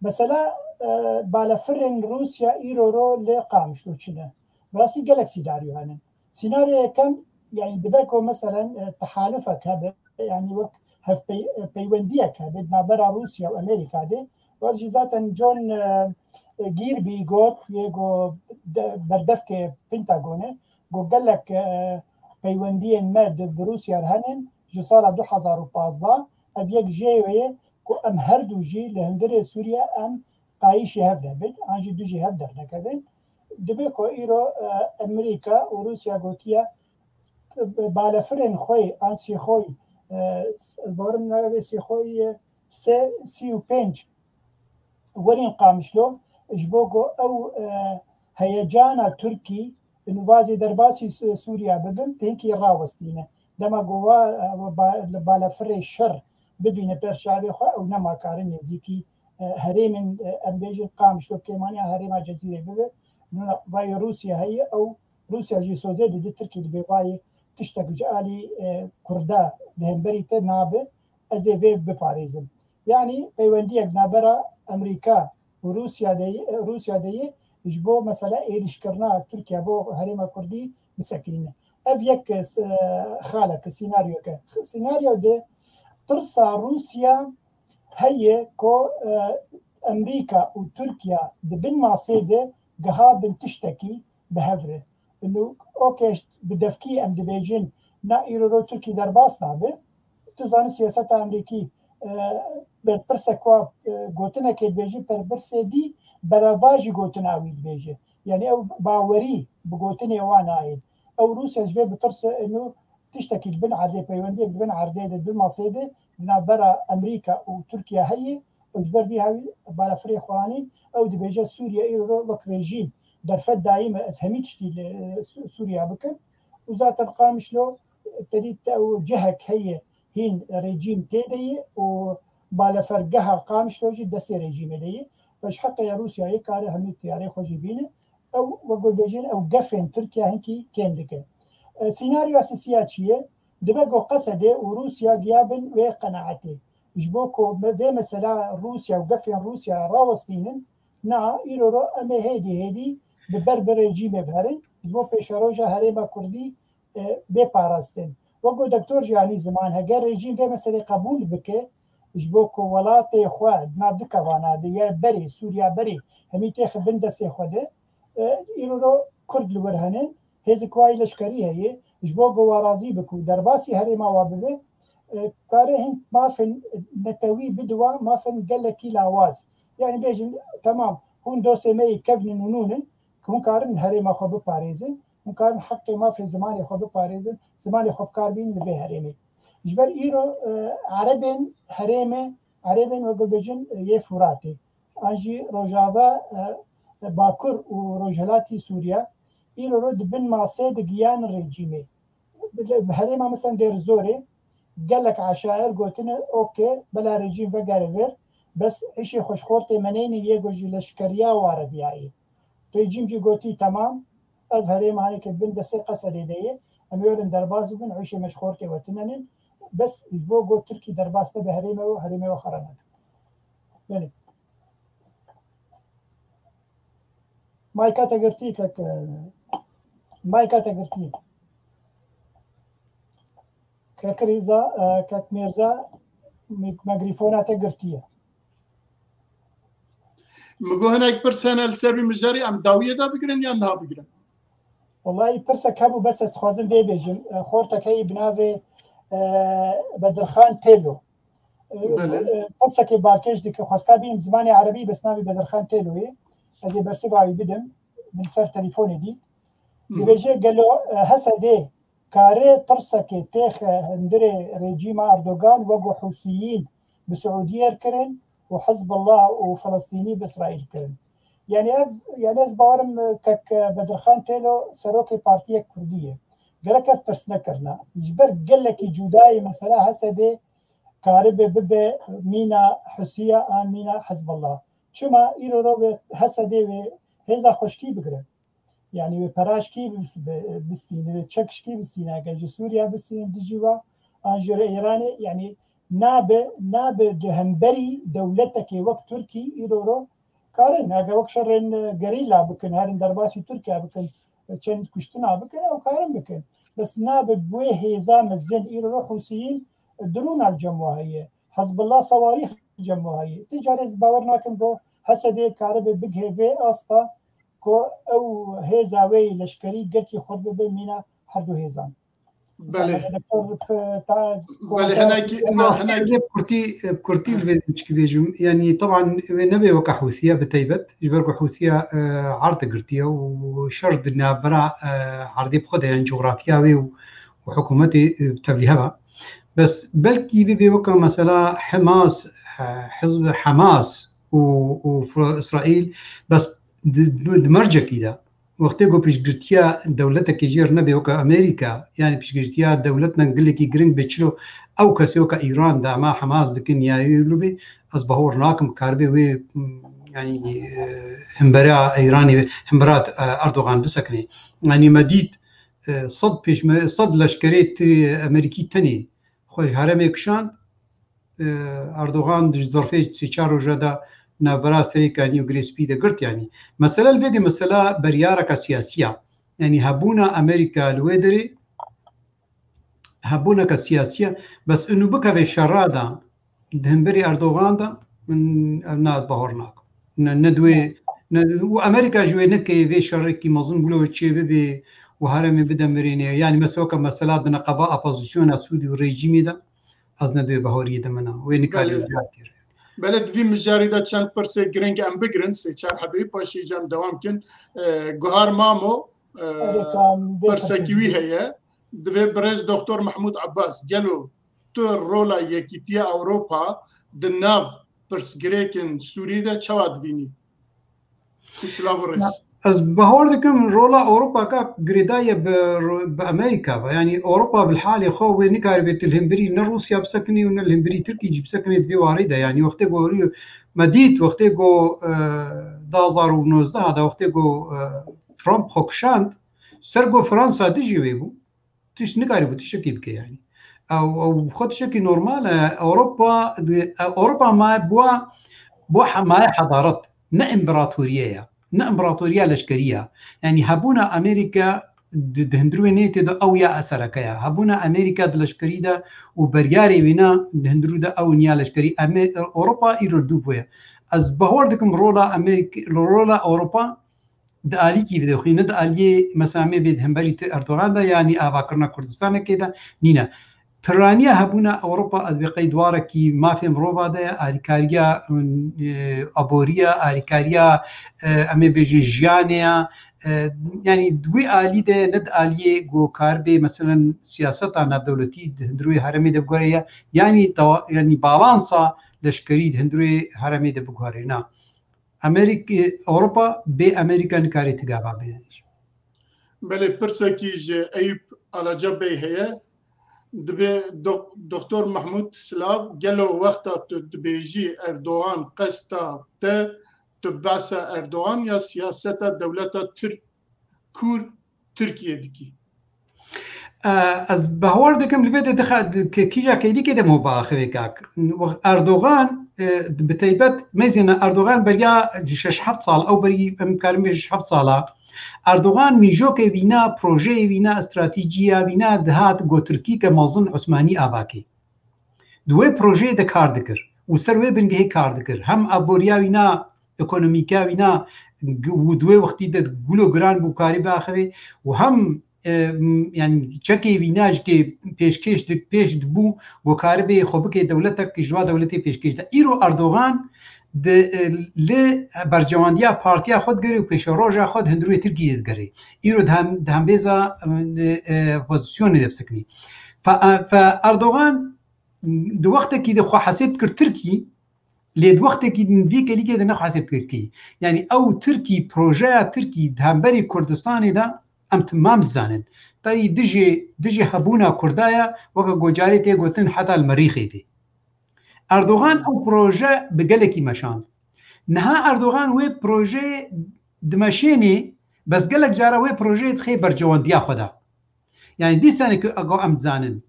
Mesela, e, balefirên Rûsya îro ro li Qamişlo çi ne? Bi rastî gelek sînaryo hene. Sînaryo yekem, yanî dibe ku meselen, e, tehalufek hebe, yanî wek hevpey-, e, peywendiyek hebe di navbera Rûsya û Amerîka de. Wer jî zaten John, e, e, Kirby got, yê ku de-, berdevkê Pentagonê, got gelek, e, peywendiyên me di, bi Rûsya re henin, ji sala du hezar û pazdeh, ev yek jê ye ku em her du jî li hundirê Sûriye em qayîşê hev nebin, an jî dijî hev dernekevin. Dibe ku îro, e, Amerîka û Rûsya gotiye, e, balefirên xwe an Sîxoy, e, ez bawerim navê Sîxoy, e, sê, sî û pênc werîn Qamişlo, ji bo ku ew, e, heyecana Tirkî nûvazê derbasî Sû-, Sûriya bibin, têkî rawestîne. Dema ku wa, e, ba-, li balefirê şer bibîne ber çavê xwe, ew nema karin nêzîkî e, herêmên, e, em bêjin Qamişlo kêmaniya herêma Cezîrê bibe. Nûna vayê Rûsya heye, ew Rûsya jî sozê dide Tirkî dibê vayê tiştek ji alî, e, Kurda li hemberî te nabe, ez ê vê biparêzim. Yanî peywendiyek navbera Amerîka û Rûsya de ye, Rûsya de ye ji bo mesela êrîşkirina Tirkiye bo herêma Kurdî bisekinîne. Ev yek, e, xalek, sînaryoyek e. Sînaryo de tirsa Rûsya heye ku, e, Amerîka û Tirkiye di bin masê de giha bin tiştekî bi hev re. Û ok, bi devkî em dibêjin, na îro ro Tirkî derbas nabe. Tu zanî siyaseta Amerîkî, e, berpirsek wa, e, gotinekê dibêje, berpirsê dî berava jî gotina wî dibêje. Yanî ew bawerî bi gotinê wan nayên. Ew Rûsya ji vê bitirse, û tiştekî li bin erdê, peywendiyek li bin erdê de, di masê de, di navbera Amerîka û Tirkiye heye û ji ber vî hawî balafirê xwe anîn. Ew dibêje Sûriye îro wek rejîm derfet dayî me, ez hemî tiştî li, e, Sû-, Sûriye bikim. Û zaten Qamişlo, te dît, ew cihek heye hîn rejîm tê de ye û balefergeha Qamişlo jî destê rejîmê de ye. Ve ji heqê Rûsyayê kare hemî tiyarê xwe jî bîne. Ew, wek ku dibêjin, ew gefên Tirkiye hinkî kêm dike. E, sînaryoya sisiya çi ye? Dibe ku Qesedê û Rûsya giya bin wê qenaetê. Ji bo ku me-, vê mesela Rûsya û gefên Rûsya rawestînin, na, îro ro em ê hêdî hêdî bi ber bi rejîmê ve herin, ji bo pêşeroja herêma Kurdî, e, bê parastin. Wek ku Doktor jî anî ziman, heger rejîm vê meselê qebûl bike, ji bo ku welatê xwe di nav du kevana de ye, berê, Sûriya berê, hemî têxe bin destê xwe de, e, îro ro Kurd li wir henin, hêzik wayî leşkerî heye, ji bo ku wa razî bike û derbasî herêma wa bibe, e, kare hin mafên netewî bide wa, mafên gelekî lawaz. Yanî bêjin, temam, hûn dostê me yî kevnin û nûnin, ku hûn karin herêma xwe biparêzin, hûn karin heqê mafê zimanê xwe biparêzin, zimanê xwe bi kar bînin li vê herêmê. Ji ber îro, e, erebên herêmê, erebên wek bêjin, e, yê Furatê, an jî Rojava, e, Bakur û Rojhilatî Sûriye, îro ro di bin masê de giyan rejîmê. Bi herêma, mesela, Dêr Zorê gelek eşair gotine, okê, bela rejîm vegere vir, bes îşê xwe ji xortê me neynin, yê ku ji leşkeriya wa re biyayê. Rejîm jî gotî, temam, ev herêmaneke bin destê Qesedê de ye, em ê werin derbas bibin, îşê me ji xortê we tinenin, bes ji bo got Tirkî derbas nebe herême we, herêmê we xera nake. Belê. Mayka te girtî, kek, mayka te girtî. Kek Rîza, e, kek Mêrza, mik-, mikrofona te girtiye. Min got hinek pirs hene li ser vî mijarî, em dawiyê de bigirin yan niha bigirin? Wellahî pirsek hebû, bes ez dixwazim vê bêjim. E, xortek heyî bi navê, e, Bedirxan Têlo. E, Belê. E, pirsekê balkêş dike, xwezka bînim zimanê erebî, bes navê Bedirxan Têlo ye. Ez ê bersiva wî bidim. Min ser telefonê dît. Hı. Dibêje gelo, e, H S D kare tirsekê têxe hundirê rejîma Erdogan, wek ku Hûsiyîn bi Siûdiyê re kirin û Hizbullah û Filistînî bi Îsraîl kirin. Yanî ev, yanî ez bawerim, e, kek, e, Bedirxan Têlo serokê partiyek kurdî ye. Gerek ev pirs nekirina. Ji ber gelekî cudayê mesela H S D karibe bibe mîna Hûsiya an mîna Hizbullah. Çima îro ro wê H S D wê hêza xweşkî bigire? Yanî wê peraşkî bis-, bi-, bistîne, wê çekşkî bistîne, eger ji Sûriya bistîne dijî wa, an ji Îranê, yanî nabe, nabe di hemberî dewletekê wek Tirkî îro ro karin, eger wek şerên, e, gerîla bikin, herin derbasî Tirkiye bikin, e, çend kuştina bikin, ew karin bikin. Bes nabe bi wê hêza mezin îro ro Hûsiyîn, e, drûna li cem wa heye. Hizbullah sewarîx li cem wa heye. Ti carê ez bawer nakim ku H S D karibe bigihê vê asta ku ew hêza wê yê leşkerî gelkî xurt bibe mîna her du hêzan. Belê. Mesela, doktor, e, ta-, Belê, hinekî, Ama na, hinekî. Bi kurtî, bi kurtî li vê çikî bêjim. Yanî, teban, wê nebe weke Hûsiya bi taybet, ji ber ku Hûsiya, e, erd girtiye û şer di navbera, e, erdê bi xwe de, yanî, cografya wê û, û hikûmetê, e, tevlî heba. Bes belkî bibe weke, mesela, Hamas, e, Hizb Hamas û, û Fir-, Îsraîl, bes di, di, di mercekî de. Wextê ku piştgirtiya dewletekê jê re nebe weke Amerîka, yanî piştgirtiya dewletan gelekî giring be, çilo ew kesê weke Îran dema Hamas dikin ya wê wilo bê, ez bahor nakim karibe wê, yanî, e, himbera Îranê, himbera, e, Erdogan bisekine. Yanî me dît, e, sed pêşme-, sed leşkerê ti Amerîkî tenê xwe ji herêmê kişand, e, Erdogan di zarfê sê çar roja de navbera Serêkanî û Girê Spî de girt, yanî. Mesele li vê de mesela beryareke siyasî ya. Yanî hebûna Amerîka li wê derê hebûneke siyasî ya. Bes û bikeve şera de di hemberî Erdogan de min ev ne bahor nakim. Ne, ne di wê, ne, û Amerîka ji wê neke vê şerekî mezin bûlo çê bibe û herêmê bide mirînê. Yanî mesela weke mesela di neqeba opozisyona Sûdî û rejîmê de ez ne di wê bahoriyê de min a. Wê nikarî Belê. Car kir. Belê, di vî mijarî de çend pirsê giring em bigirin, sê çar hebeyî paşê cem dewam kin. E, Guhar Mamo, e, Erê, kan, vê pirsekî wî pirsê heye. Divê birêz Doktor Mehmûd Abbas, gelo tu rola Yekîtiya Ewropa di nav pirsgirêkên Sûriyê de çawa divînî? Û silav û rêz. Ez bahor dikim rola Ewropa ka girêdaye bi, bi Amerîka ve. Yanî Ewropa bi halê xwe wê nikaribe tu li hemberî ne Rûsya bisekinî û ne li hemberî Tirkî jî bisekinî di vê warî de. Yanî wextê ku me dît, wextê ku, e, du hazar û nozdeh de, wextê ku, e, Trump xwe kişand, ser ku Fransa dijî wê bû. Tişt nikarîbû tiştekî bike, yanî. Ew, ew xwe tiştekî normal e. Ewropa, di, Ewropa maye bûa, bûa he-, maye hedaret. Ne împaratoriye ya. Ne împaratoriya leşkerî ya. Yanî hebûna Amerîka di, di hundirê nêtê de ew ya sereke ya. Hebûna Amerîka di leşkerî de û beryarê wîna di hundirû de ew niya leşkerî. Eme-, Ewropa îro dû bûye. Ez bahor dikim rola Amerîk-, rola Ewropa di alîkî bide xwî, ne di aliyê, mesela, me bê di hemberî ti Erdogan de, yanî avakirina Kurdistanekê de nîne. Piraniya hebûna Ewropa ez bi qeyd warekî mafê mirova de ye, alîkariya, e, aboriya, alîkariya, e, em ê bêjin jiyanê ya, e, yanî di wî alî de ne di aliyê ku karibê, meselen, siyaseta navdewletî di hundirê herêmê de biguhere ye, yanî tawa-, yanî balansa leşkerî di hundirê herêmê de biguhere. Na. Amerîk-, Ewropa bê Amerîka nikarê ti gava bê. Belê, pirsekî ji Eyûp Alaca Bey heye. Dibê Dok-, Doktor Mahmûd Silav, gelo wexta tu dibêjî Erdogan qesta te, tu behsa Erdogan ya siyaseta dewleta Tirk, Kurd, Tirkiyê dikî? E, ez bahwer dikim li vê de dixe-, di-, ke-, kîja kêlîkê de me biaxivê kak. Wext Erdogan, e, bi teybet mêzêne Erdogan beriya şeş heft sal, ew berî em karin bê şeş heft sala. Erdogan mîjokê wîna, projeyê wîna, stratejîya wîna dihat go tirkî ke mezin Osmanî avakê. Di wê projeyê de kar dikir û ser wê bingehê kar dikir. Hem aboriya wîna, ekonomîka wîna g-, û di wê wextî de gulo giran bû karî biaxivê û hem, e, m-, yanî çekê wîna ji kê pêşkêş di-, pêş dibû, ku karibê xwe bike dewletek ji wa dewletê pêşkêş de. Îro Erdogan di, e, li bercewandiya partiya xwe digere û pêşeroja xwe di hundirê Tirkiyê digere. Îro di hem-, di hembêza, e, e, opozisyonê de bisekinî. Fe, e, fe Erdogan di wextekî de xwe hesêb dikir Tirkî, lê di wextekî din vî kelîkê de nexwe hesêb dikir Tirkî. Yanî ew Tirkî, projeya Tirkî di hemberî Kurdistanê de em timam dizanin. Tayî dijî, dijî hebûna Kurda ye, weke gocarê tê gotin heta li merîxê bê. Erdogan ew proje bi gelekî meşand. Niha Erdogan wê projeyê dimeşênê, bes gelek cara wê projeyê dixê bercewandiya xwe de. Yanî dîsanê ku ego em dizanin.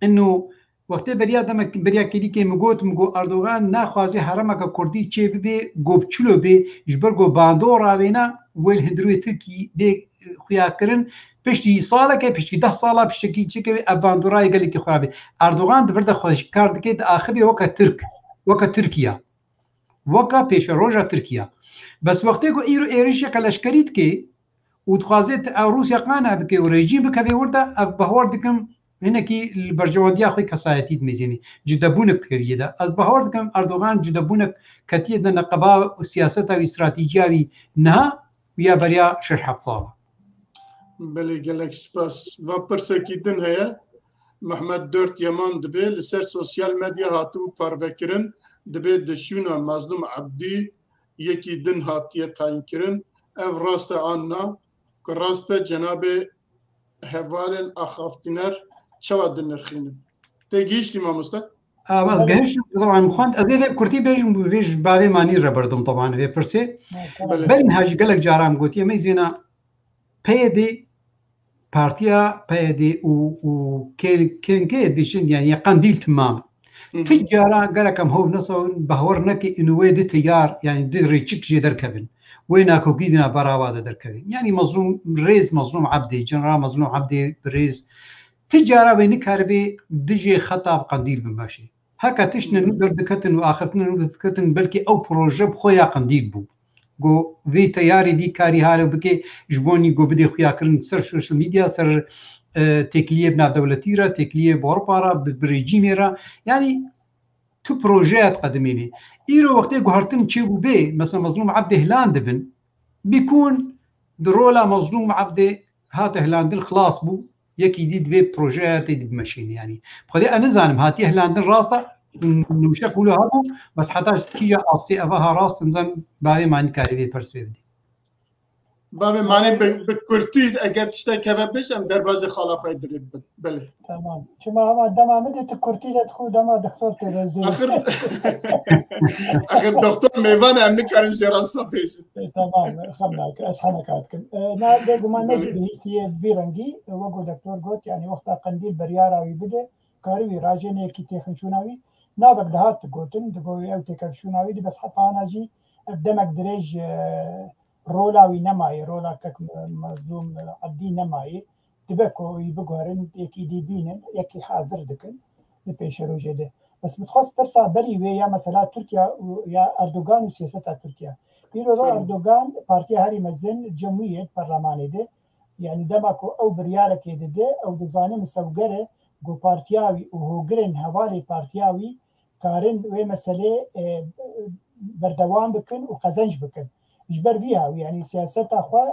Ino wextê beriya demek, beriya kêlîkê min got, min got Erdogan naxwaze herêmeke Kurdî çê bibe, go bi çilo bê, ji ber go bandora wêna wê li hundirê Tirkî bê xuya kirin. Piştî saleke, piştî deh sala, piştekî çêkevê ev bandora yê gelekî xwe rabê. Erdogan di vir de xwe ji kar dike, diaxivê weke Tirk, weke Tirkiye. Weke pêşeroja Tirkiye. Bes wextê ku îro êrişeke leşkerî dike û dixwaze te-, ew Rûsya qane bike û rejîm bikeve wir de, ev bahwer dikim hinekî li bercewandiya xwe kesayetî dimêzênî. Cudebûnek dikeviyê de. Ez bahwer dikim Erdogan cudebûnek ketiye de neqeba û siyaseta wî, stratejiya wî niha û ya beriya şeş heft sala. Belê, gelek spas. Va pirsekî din heye. Mehmet Dört Yeman dibê li ser sosyal medya hatibû parvekirin, dibê di şûna Mazlûm Ebdî yekî din hatiye tayînkirin. Ev rast e an na? Bi rast be cenabê hevalên axaftîner çawa dinirxînin? Tê gihîştî mamoste? Bas gehiştim, taban xwend. Ez ê vê kurtî bêjim, vê ji bavê manî re berdim, taban vê pirsê. Belê. Berîn hajî gelek caran gotiye, me zêna P Y D, partiya P Y D û, û K-, KNK dişin, yani ya Qandîl timam. Hı hı. Ti cara gerek em hov nesewin, behwer neke inu wê di teyar, yani di rêçik jê derkevin. Wê nakokî di navbera wa de derkevin. Yani Mazlûm Rêz, Mazlûm Ebdê, General Mazlûm Ebdê Rêz, ti cara wê nikaribê dijê xeta bi Qandîl bimeşê. Heke tiştine nû derdiketin û axiftinê nû derdiketin, belkî ew proje bi xwe ya Qandîl bû. Go vê teyarî vî karî hale bike, ji bo nî go bidê xuyakirin ser social media, ser, e, têkiliyê bi navdewletî re, têkiliyê bi Ewropa re, bi, bi rejîmê re. Yani tu projeya diqedimînî. Îro wextê guhertin çêbû bê, mesela Mazlûm Ebdê hilan dibin, bîkûn di rola Mazlûm Ebdê hate hilandin xilas bû, yekî dî divê projeya tê di bimeşînî. Yani, bi xwedê ez nizanim, hatiye hilandin rast e, nûşek wilo hebû, bes heta kîja astê eva ha rast, nizan bavê manî karî vê pirs vê bidî. Bavê manî bi, bi kurtî, eger tiştek heve bêj, em derbazê xala xwe dirê bibin. Belê. Tamam. Çima hema dema min de tu kurtî de dixu, dema doktor tê rezî. Axir, axir doktor mêvan e, em nikarin jê re wisa bêjin. E, tamam, xem nake, ez heneka dikim. E, na bêguman ne jî bihîstiye vî rengî, e, wek ku doktor got, yani wexta Qendîl biryara wî bide, karî wî rajê ne yekî têxinçûna wî, navek dihat digotin, digo wê ew têkevşûna wî di, bes heta ana jî ev demek dirêj, e, rola wî nemayê, rola kek Mezlûm Ebdî nemayê. Dibe ku wî biguherin, yekî dî bînin, yekî hazir dikin di pêşerojê de. Bes min dixwest pirsa berî wê ya mesela Tirkiye û ya Erdogan û siyaseta Tirkiye. Îro ro Erdogan partiya herî mezin cem wî ye di perlemanê de. Yani dema ku ew biryarekê dide, ew dizane misewger e ku partiya wî û hogirên hevalê partiya wî karin wê meselê, e, berdewam bikin û qezenc bikin. Ji ber vî ya, yani siyaseta xwe, e,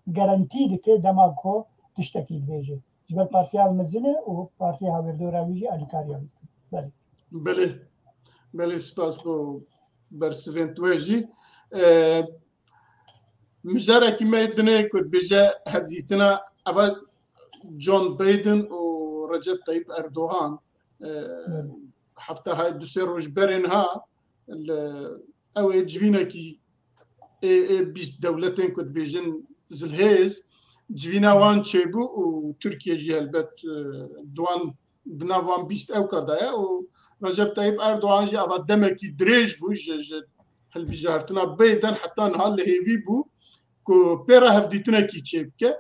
garantî dike dema ku tiştekî dibêje. Ji ber partiya mezin e û partiya hawirdora wî jî alîkariya wî dikin. Belê. Belê. Belê, spas bo bersivên we jî. E, mijarekî me dinê ku dibêje hevdîtina eva John Biden û Recep Tayyip Erdogan, e, hefta hay du sê roj berên ha, li, ew ê civînekî ê, ê bîst dewletên ku dibêjin zilhêz, civîna wan çêbû û Tirkiye jî helbet, e, di wan, di nav wan bîst ewka de ye û Recep Tayyip Erdogan jî eva demekî dirêj bû ji, ji hilbijartina Biden heta niha li hêvî bû ku pê re hevdîtinekî çêbike.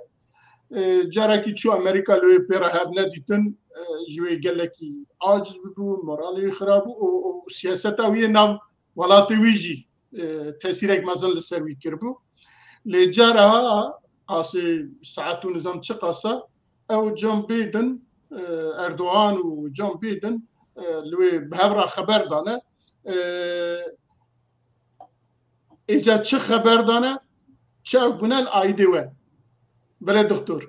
E, carekî çû Amerîka li wê pê re hev nedîtin, e, ji wê gelekî aciz bibû, moralê wî xirab bû û, û siyaseta wî yê nav welatê wî jî, e, tesîrek mezin li ser wî kiribû. Lê cara qasê saet û nizam çi qasa, ew John Biden, e, Erdogan û John Biden, e, li wê bi hev re xeber dane. E, Êca çi xeber dane, çi ew bûne li aîdê we? Bire doktor.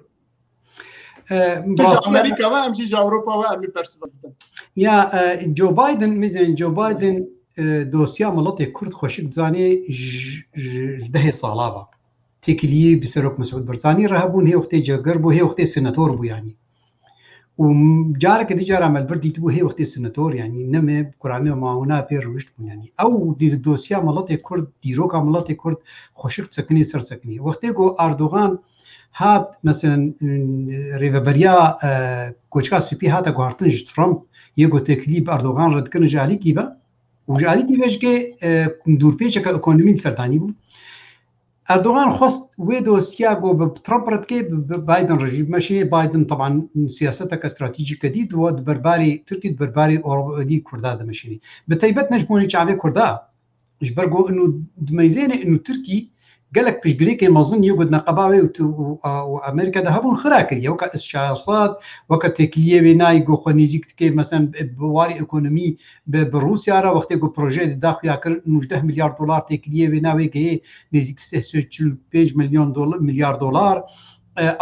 E, Tu ji rastî Amerîka ve, em jî ji Ewropa ve, em ê bersiva bidin. Ya, e, Joe Biden, mi diyên Joe Biden, e, dosya miletê Kurd xweşik dizanê ji, ji, ji dehê sala ve. Têkiliyê bi Serok Mesûd Barzanî re hebûn, hê wextê cêger bû, hê wextê senator bû yanî. Û m-, careke di cara me li vir dîtibû hê wextê senator, yanî ne me kuramê mawina pê rewişt bûn, yanî ew di dosya miletê Kurd, dîroka miletê Kurd xweşik sekinî ser sekinî. Wextê ku Erdogan hat, meselen, rêveberiya, e, Koçka Spî hate guhartin ji Trump, yê ku têkilî bi Erdogan re dikirin ji alîkî ve, û ji alîkî ve jikê, e, dûrpêçeke ekonomî li ser danî bû. Erdogan xwest wê dosya ku bi Trump re dike, bi, bi Biden re jî bimeşîne. Biden, teban, siyaseteke stratejîk dît, we di berbarê Tirkî, di berbarê Ewro-, dî Kurda dimeşîne. Bi taybet me ji bo çavê Kurda, ji ber ku inu dimeyzêne inu Tirkî gelek piştgirêkê mezin yê ku di neqeba wê û tu-, û, a, û Amerîka de hebûn xira kiriye. Weke S çar sed, weke têkiliyê wê nayê ku xwe nêzîk dike, meselen, bi, bi warî ekonomî bi, bi Rûsya re, wextê ku projeyê de daxuya kir, nûzdeh milyar dolar têkiliyê wê nayê, wê gihê nêzîk sê sed û çil û pênc milyon dola-, milyar dolar.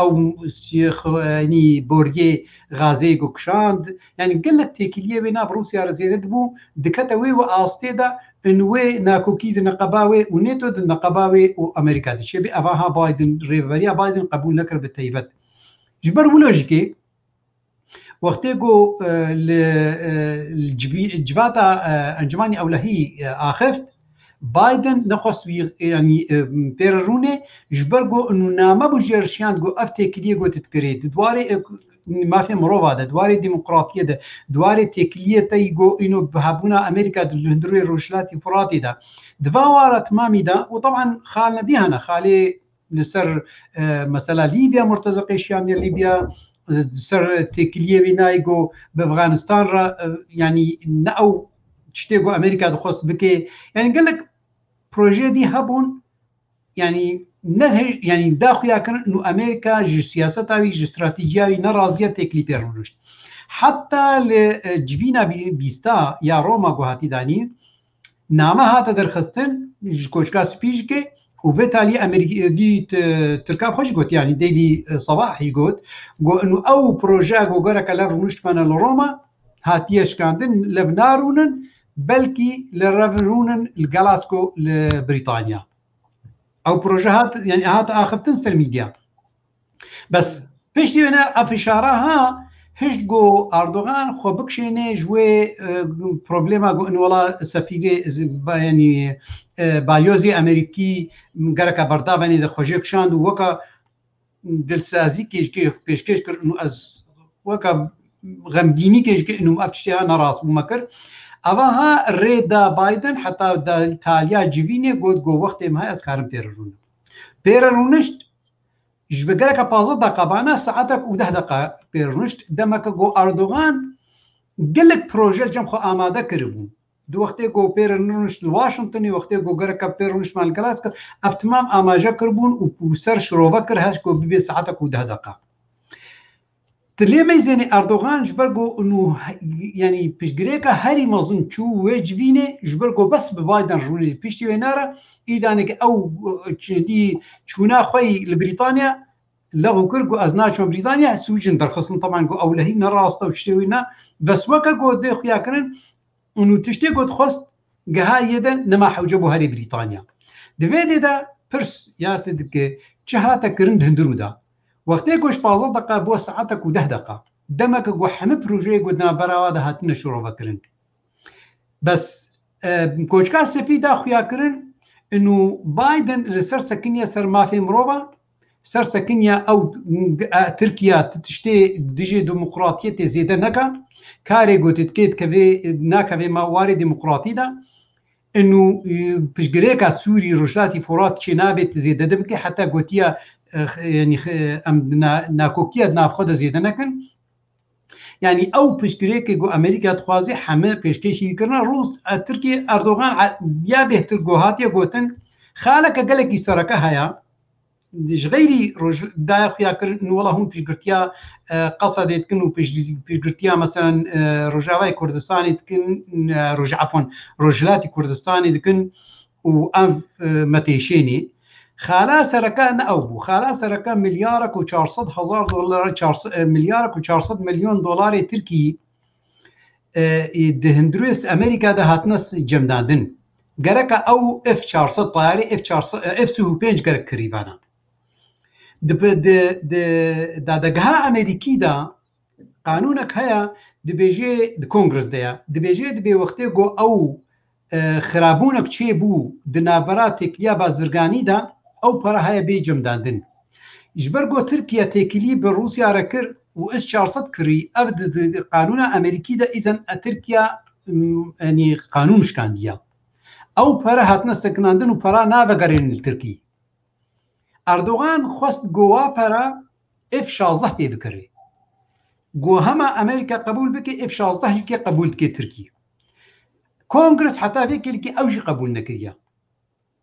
ew si-, xi-, yanî boriyê gazê ku kişand. Yanî gelek têkiliyê wê nav Rûsya re zêde dibû, dikete wê wê astê de in wê nakokî di neqeba wê û NATO di neqeba wê û Amerîka diçe bê. Eva ha Biden, rêveberiya Biden qebûl nekir bi teybet. Ji ber wilo jî kê, wextê ku, e, li, e, li civî-, civata, e, Encûmenî Ewlehî, e, axift, Biden nexwest wî, yanî, e, pê re rûnê, ji ber ku nû name bû jê re şiyand ku ev têkiliyê ku tu dikirê, di warê, e, mafê mirova de, di warê demokratiyê de, di warê têkiliyê te yî ku îno bi hebûna Amerîka di hundirê Rojhilatî Firatê de. Di va wara timamî de, û teban xal nedî hene, xalê li ser, e, mesela Lîbya, Murteza qêşiyandiye Lîbya, e, li ser têkiliyê wî nayê ku bi Afganistan re, e, yanî ne ew tiştê ku Amerîka dixwest bike. Yanî gelek projeyê dî hebûn, yanî ne hej-, yanî daxuya kirin û Amerîka ji siyaseta wî, ji stratejiya wî neraziye têkilî pê rûnişt. Heta li, e, civîna bî-, bîsta ya Roma ku hatî danîn, name hate derxistin ji Koçka Spî jî ke û vê talî Amerîkî, dî, t-, Tirka xwe jî got, yanî Daily, e, Sabah jî got, got, û ew projeya ku gereke li rûniştmane li Roma hatiye şikandin, lev narûnin, belkî li rev rûnin li Glasgow li Brîtanya. Ew proje hat, yanî hat axiftin ser medya. Bes piştî wê ne ev fişara ha, hişt ku Erdogan xwe bikişêne ji wê, e, problema ku in wela sefîrê zi-, ba-, yanî, e, balyozê Amerîkî gereke berdavenê de xwe jê kişand û weke dilsazîkê ji kê pêşkêş kir û ez weke xemgînîkê ji kê û ev tiştê ha nerast bû me kir. Eva ha rê da Biden heta da taliya civînê got, got wextê me heye ez karim pê re rûnim. Pê re rûnişt, ji bi gereke pazdeh deqa bana saetek û deh deqa pê rûnişt. Demeke ku Erdogan gelek proje cem xwe amade kiribû. Di wextê ku pê re nirûnişt li Washingtonê, wextê ku gereke pê rûniştman li Glasgow, ev timam amaje kiribûn û, û ser şirove kir her ku bibe saetek û deh deqa. Ti lê meyzênê Erdogan ji ber ku nû, yanî piştgirêka herî mezin çû wê civînê, ji ber ku bes bi Biden rûnê piştî wê nere, îdanê ki ew, e, çi-, dî çûna xwe yî li Brîtanya lexw kir, ku ez naçime Brîtanya, sûcin derxistin, teban ku ewlehî ne rast e û tiştê wî ne, bes weke ku dê xuya kirin, û nû tiştê ku dixwest giha yê de nema hewce bû herê Brîtanya. Di vê dê de pirs ya te dike, çi hate kirin di hundirû de? Wextê ku ji pazdeh deqa bo saetek û deh deqa, demeke ku hemî projeyê ku di navbera wa de hatine şirove kirin. Bes, e, Koçka Spî da xuya kirin, û Biden li ser sekiniye ser mafê mirova, ser sekiniya ew, e, Tirkiye ti-, tiştê dijê demokratiyetê zêde neka, karê ku tu dikê dikevê, nakevê ma warê demokratî de, û, e, piştgirêka Sûrî, Rojhilatî Forat çênabe tu zêde de bike, heta gotiya, e, x-, yanî x-, em na-, nakokiya di nav xwe de zêde nekin. Yanî ew piştgirêkê ku Amerîka dixwaze heme pêşkêşî kirine, Rûs, e, Tirkiye, Erdogan, e, ya bêhtir ku hatiye gotin, xaleke gelekî sereke heye. Ji xeyrî roj-, daye xuya kirin, wela hûn piştgirtiya, e, Qesedê dikin û pişt-, piştgirtiya, meselen, e, Rojavayê Kurdistanê dikin, e, roj-, efwan, Rojhilatî Kurdistanê dikin û ev, e, me têşênê. Xala sereke ne ew bû. Xala sereke milyarek û çar sed hezar dolar, çar sed, e, milyarek û çar sed milyon dolarê Tirkî, e, e, di hundirê Amerîka de hatine s-, cemdandin. Gereka ew F çar sed tayarê, F çar sed, e, F sî û pênc gerek kirîbana. Di, di, di dadegeha Amerîkî de qanûnek heye, dibêje di Kongres de ye. Dibêje dibê wextê ku ew, e, xirabûnek çêbû di navbera têkiliya bazirganî de, ew para heye bê cemdandin. Ji ber ku Tirkiye têkilî bi Rûsya re kir û S çar sed kirî, ev di, di qanûna Amerîkî de îzen e Tirkiye, m, yanî qanûn şikandiye. Ew pere hatine sekinandin û pera navegerên li Tirkî. Erdogan xwest ku wa pera F şazdeh pê bikirê. Ku hema Amerîka qebûl bike, F şazdeh jî kê qebûl dike Tirkî. Kongres heta vê kêlikê ew jî qebûl nekiriye.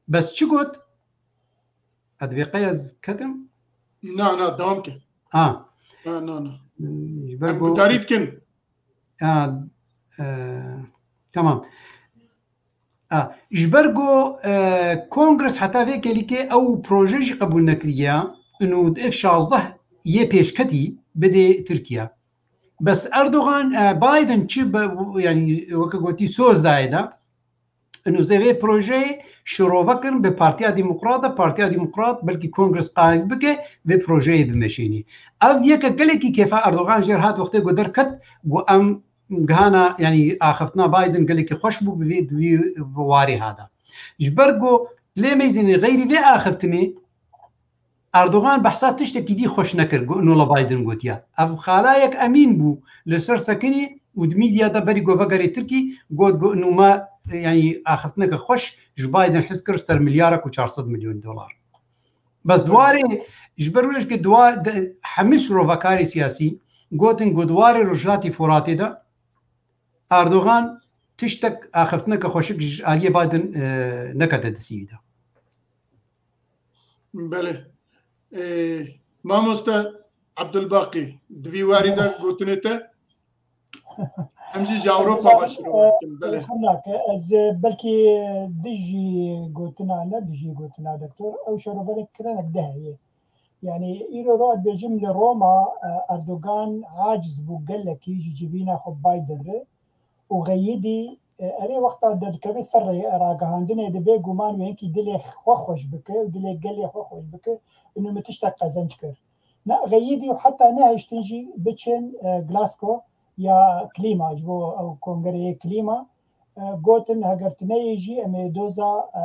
Bes çi got? Ez divê qey ez ketim? Na, na, devam ke. Ha. Na, na, na. Ji ber Em ku gudarî dikin. Ha, e, tamam. Ha, ji ber ku, e, Kongres heta vê kêlikê ew proje jî qebûl nekiriye. û di F şazdeh yê pêşketî bidê Tirkiye. Bes Erdogan, e, Biden çi be, yani weke gotî soz dayê de, û zê vê projeyê şirove kirin bi Partiya Demokrat de, Partiya Demokrat belkî Kongres qayil bike vê projeyê bimeşînî. Ev yeke gelekî kêfa Erdogan jêr hat wextê ku derket ku em gihana, yani axiftina Biden gelekî xweş bû bi vê, di vî warê hada. Ji ber ku lê meyzînê xeyrî vê axiftinê Erdogan behsa tiştekî dî xweş nekir, got, ino la Biden gotiya. Ev xala yek emîn bû li ser sekinî û di media de berî ku vegerê Tirkî got, got, ino me, yani axiftineke xweş ji Biden hez kir ser milyarek û çar sed milyon dolar. Bes di warê, ji ber wê jî ku di wa-, de, hemî şirovekarê siyasî gotin ku di warê Rojhilatê Furatê de Erdogan tiştek axiftineke xweşik ji aliyê Biden, e, nekete destî wî de. Belê. Ê, mamoste Abdulbaqî, di vî warî de gotinê te? Em jî ji Ewropa ve şirove dikin, belê. Xemnake, ez, e, belkî dijî gotina, ne dijî gotina doktor, ew şeroverek kirenek de heye. Yani îro ro ez bêjim li Roma, e, Erdogan aciz bû gelekî ji civîna xwe Biden re û xeyidî, e, erê wexta derdikeve ser rê-, ragihandinê de bê guman wê hinkî dilê xwe xweş bike û dilê gelê xwe xweş bike, û min tiştek qezenc kir. Ne xeyidî û heta nehiştin jî biçin, e, Glasgow ya klîma, ji bo ew kongreyê klîma, e, gotin heger tu neyê jî em ê doza, e,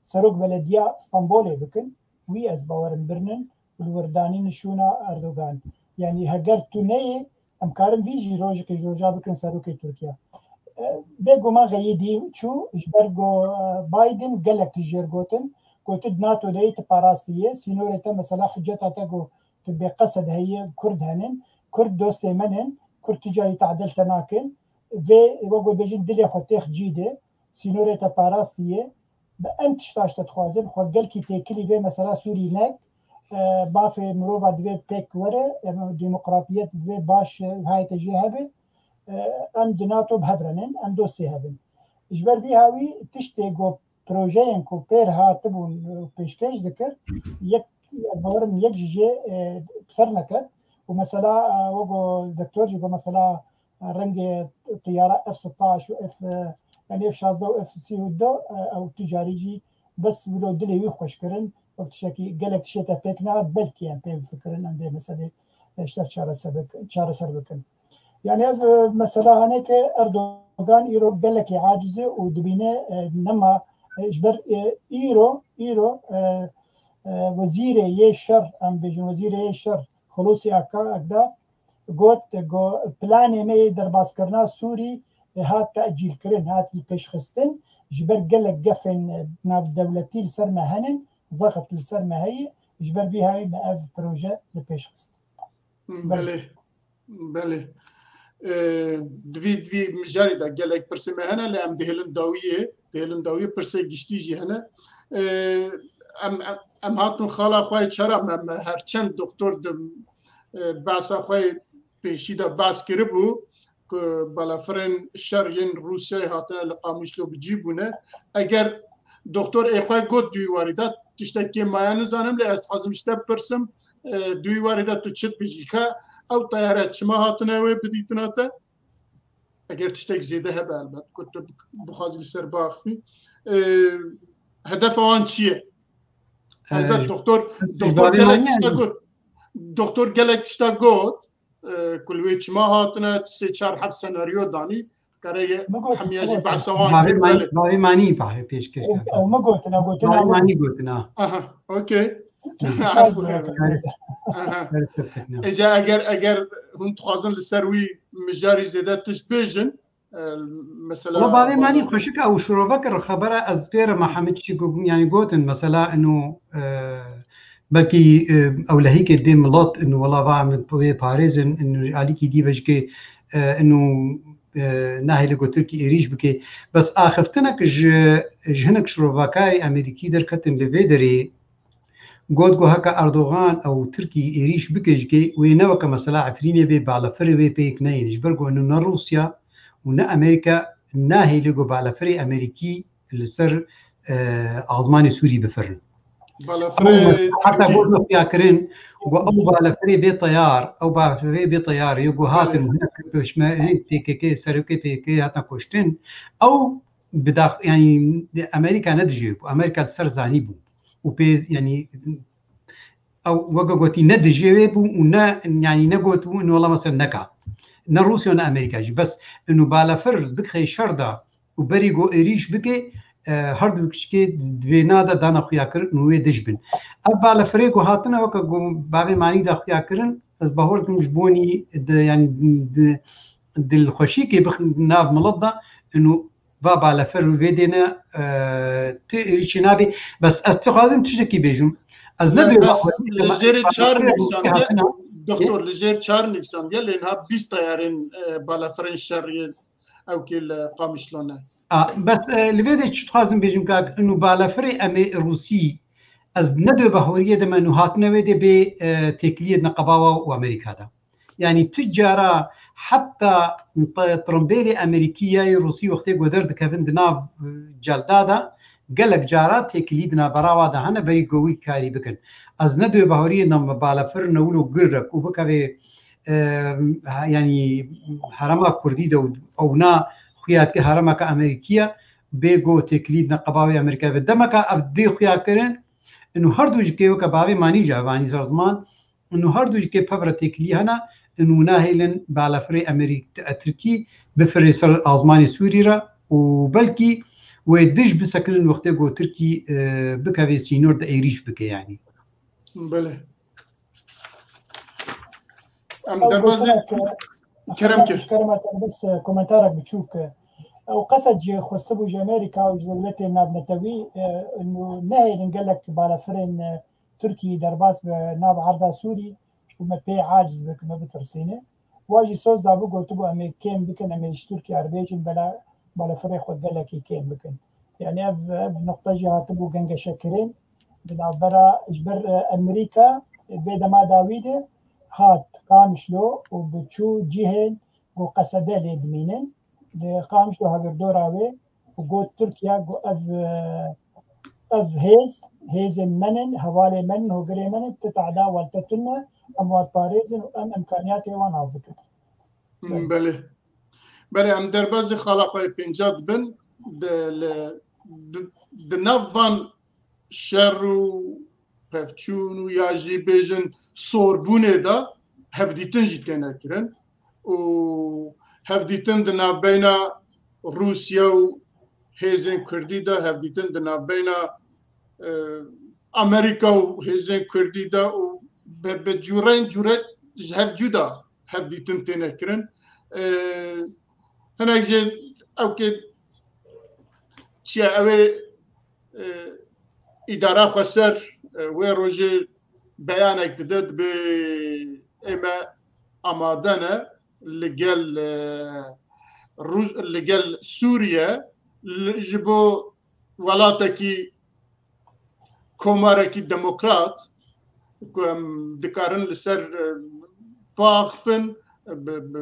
serok belediya Stenbolê bikin. Wî ez bawerim birinin û li wir danîn şûna Erdogan. Yanî heger tu neyê, em karin vî jî rojekê ji roja bikin serokê Tirkiye. E, bêguman xeyidî çû, ji ber ku, e, Biden gelek tişt jêr gotin, gotin NATO de yê tu parastiye, sînorê te mesela hiceta te ku tu bêqesed heye, Kurd henin, Kurd dostê min in, Kurd tu carî tadil te nakin, vê wek bêjin dilê xwe têx cî de, sînorê te parastiye, bi em tişta ji te dixwazin, xwe gelkî têkilî vê mesela Sûrî nek, e, mafê mirova divê pêk were, e, demokratiyet divê baş, e, hayete jê hebe, e, em di NATO bi hev re nin, em dostê hev in. Ji ber vî hawî tiştê ku projeyên ku pêr hatibûn, e, pêşkêş dikir, yek, ez bawerim yek ji jê, e, ser neket û mesela, e, wek ku doktor jî got mesela, rengê tiyara F sitaş û F, e, yani F şazdeh û F sî û du, e, ew tu carî jî bes wilo dilê wî xweş kirin, ew tiştekî gelek tiştê te pêk nehat, belkî em pê bifikirin, em vê meselê, e, ji te çareser bik-, çareser bikin. Yani ev, e, mesela haneke Erdogan îro gelekî aciz e û dibîne, e, nema, e, ji ber, e, îro, îro, e, e, wezîrê yê şer, em bêjin wezîrê yê şer, Xulûsî Aka, Akdar, got, got, planê me yê derbaskirina Sûrî, e, hat tecîlkirin, hat li pêşxistin, ji ber gelek gefên, e, navdewletî li ser me henin, zexit li ser me heye, ji ber vî hawî me ev proje li pêş xist. Belê. Belê. Belê. E, di vî, di vî mijarê de gelek pirsê me hene, lê em dihêlin dawiyê, dihêlin dawiyê, pirsê giştî jî hene. E, em, em, em hatin xala xwe yê çara me, me her çend doktor di, e, behsa xwe yê pêşî de behs kiribû ku balafirên şer yên Rûsyayê hatine li Qamişlo bi cî bûne. Eger doktor ê xwe got di wî warî de, tiştekê maye nizanim, lê ez dixwazim ji te bipirsim, e, di wî warî de tu çi dibêjî? Ka ew teyare çima hatine wê bi dîtina te? Eger tiştek zêde hebe elbet, ku tu bixwazî li ser biaxivî. E, hedefa wan çi ye? Elbet, doktor, doktor gelek tişta got. Doktor gelek tişta got, e, ku li wê çima hatine, sê çar heft senaryo danî, kare ye hemiya jî behsa wan kir, belê. Bavê manî, bavê pêşkêş kir. Ew me gotina, gotina. Bavê manî gotina. Aha, okey. Êca eger, eger hûn dixwazin li ser wî mijarî zêde tişt bêjin, e, mesela. Wala bavê manî xweşik e û şirove kir xebera ez pê re me hemî tiştî ku, yani gotin, mesela ino, e, belkî, e, ewlehîkê dê milet ino, wala va em wê parêzin, ino alîkî dî be jikê, e, ino, e, nahêle ku Tirkî êrîş bike. Bes axiftinek ji, ji hinek şirovekarê Amerîkî derketin li vê derê, got ku heke Erdogan ew Tirkî êrîş bike jikê, wê ne weke mesela Efrînê bê, balafirê wê pêk neyên. Ji ber ku ne Rûsya û ne Amerîka nahêle ku balafirê Amerîkî li ser, e, azmanê Sûrî bifirin. Heta got xuya kirin, got ew balefirê bê teyar, ew balefirê bê teyar, yê got hatin hinek pêşme-, hinek P K K, serokê P K K hatin kuştin. Ew bi dax-, yanî Amerîka ne dijê bû. Amerîka li ser zanî bû. Û pê, yanî ew weke gotî ne dijê wê bû û ne, yanî ne got û ino wela mesela neka. Ne Rûsya ne Amerîka jî. Bes ino balefir bikixê şer de û berî ku êrîş bike, e, her du kişkê di vê nade dana xuya kirin û wê dij bin. Ev balefirê ku hatine weke ku bavê manî de xuya kirin, ez bahor dikim ji bonî di, yanî di dilxweşîkê bix-, nav milet de, ino va balefir vê dêne, e, ti êrîşî nabê. Bes ez dixwazim tiştekî bêjim. Ez ne Li jêrê çar nivîsandiye, doktor, li jêr çar nivîsandiye, lê niha bîst teyarên, e, balefirên şeriyê ewkê li Qamişlo ne. A, bes, e, li vê de çi dixwazim bêjim, kak, inu balefirê em ê Rûsî, ez ne dê bahoriyê de me nû hatine wê dê bê, e, têkiliyê neqebawa û Amerîka de. Yanî tu cara heta t-, tirimbêlê Amerîkî ya yê Rûsî wextê ku derdikevin di nav, e, celda de, gelek cara têkilî di navbera wa de hene berî ku wî karî bikin. Ez ne dê bahoriyê de me balefir newilo girek û bikevê e, ha-, yanî herêma Kurdî de û ewna xuya dike herêmeke Amerîkî ye, bê go têkilî neqeba wê Amerîka be. Demeka ev dê xuya kirin, inu her du jikê weke bavê manî ji evanî ser ziman, inu her du jikê pevre têkilî hene, inu nahêlin balefirê Amerîk-, e, Tirkî bifirê ser azmanê Sûrî re û belkî wê dij bisekinin wextê go Tirkî, e, bikevê sînor de êrîş bike yanî. Belê. Em Ew derbazî gotinek, e, kerem kir. Ji kerema te bes, e, komentarek biçûk, e, ew qesed jî xwestibû ji Amerîka û ji dewletên navnetewî, e, û nehêlin gelek balefirên, e, Tirkiyê derbas bi nav erda Sûrî û me pê aciz bik, me bitirsîne. Wa jî soz dabû, gotibû, em ê kêm bikin, em ê ji Tirkiye re bêjin, bela balefirê xwe gelekî kêm bikin. Yanî ev, ev nuqte jî hatibû gengeşekirin. Di navbera ji ber, e, Amerîka vê dema dawî de hat Qamişlo û bi çû cihên ku qesede lê dimînin. Li Qamişlo hagirdora wê û got Tirkiye ku ev, e, ev hêz, hêzên me nin, hevalê me nin, hogirê me nin, ti tehda wan te tune, em wan parêzin û em imkaniyatê wan nazikin. Belê. Belê, em derbazî xala xwe yê pênca dibin, di, li, di, di nav van şer û pevçûn û ya jî bêjin sorbûnê de hevdîtin jî têne kirin û hevdîtin di navbeyna Rûsya û hêzên Kurdî de, hevdîtin di navbeyna, e, Amerîka û hêzên Kurdî de û bi, bi cûreyên cûret ji hev cuda hevdîtin têne kirin. E, hinek jî ewkê çi ye, ew ê, e, îdara xweser, e, wê rojê beyanek dide, dibê ê me amade ne li gel, e, Rûs-, li gel Sûriye, li, ji bo welatekî, komarekî demokrat ku em dikarin li ser, e, biaxifin, bi, bi,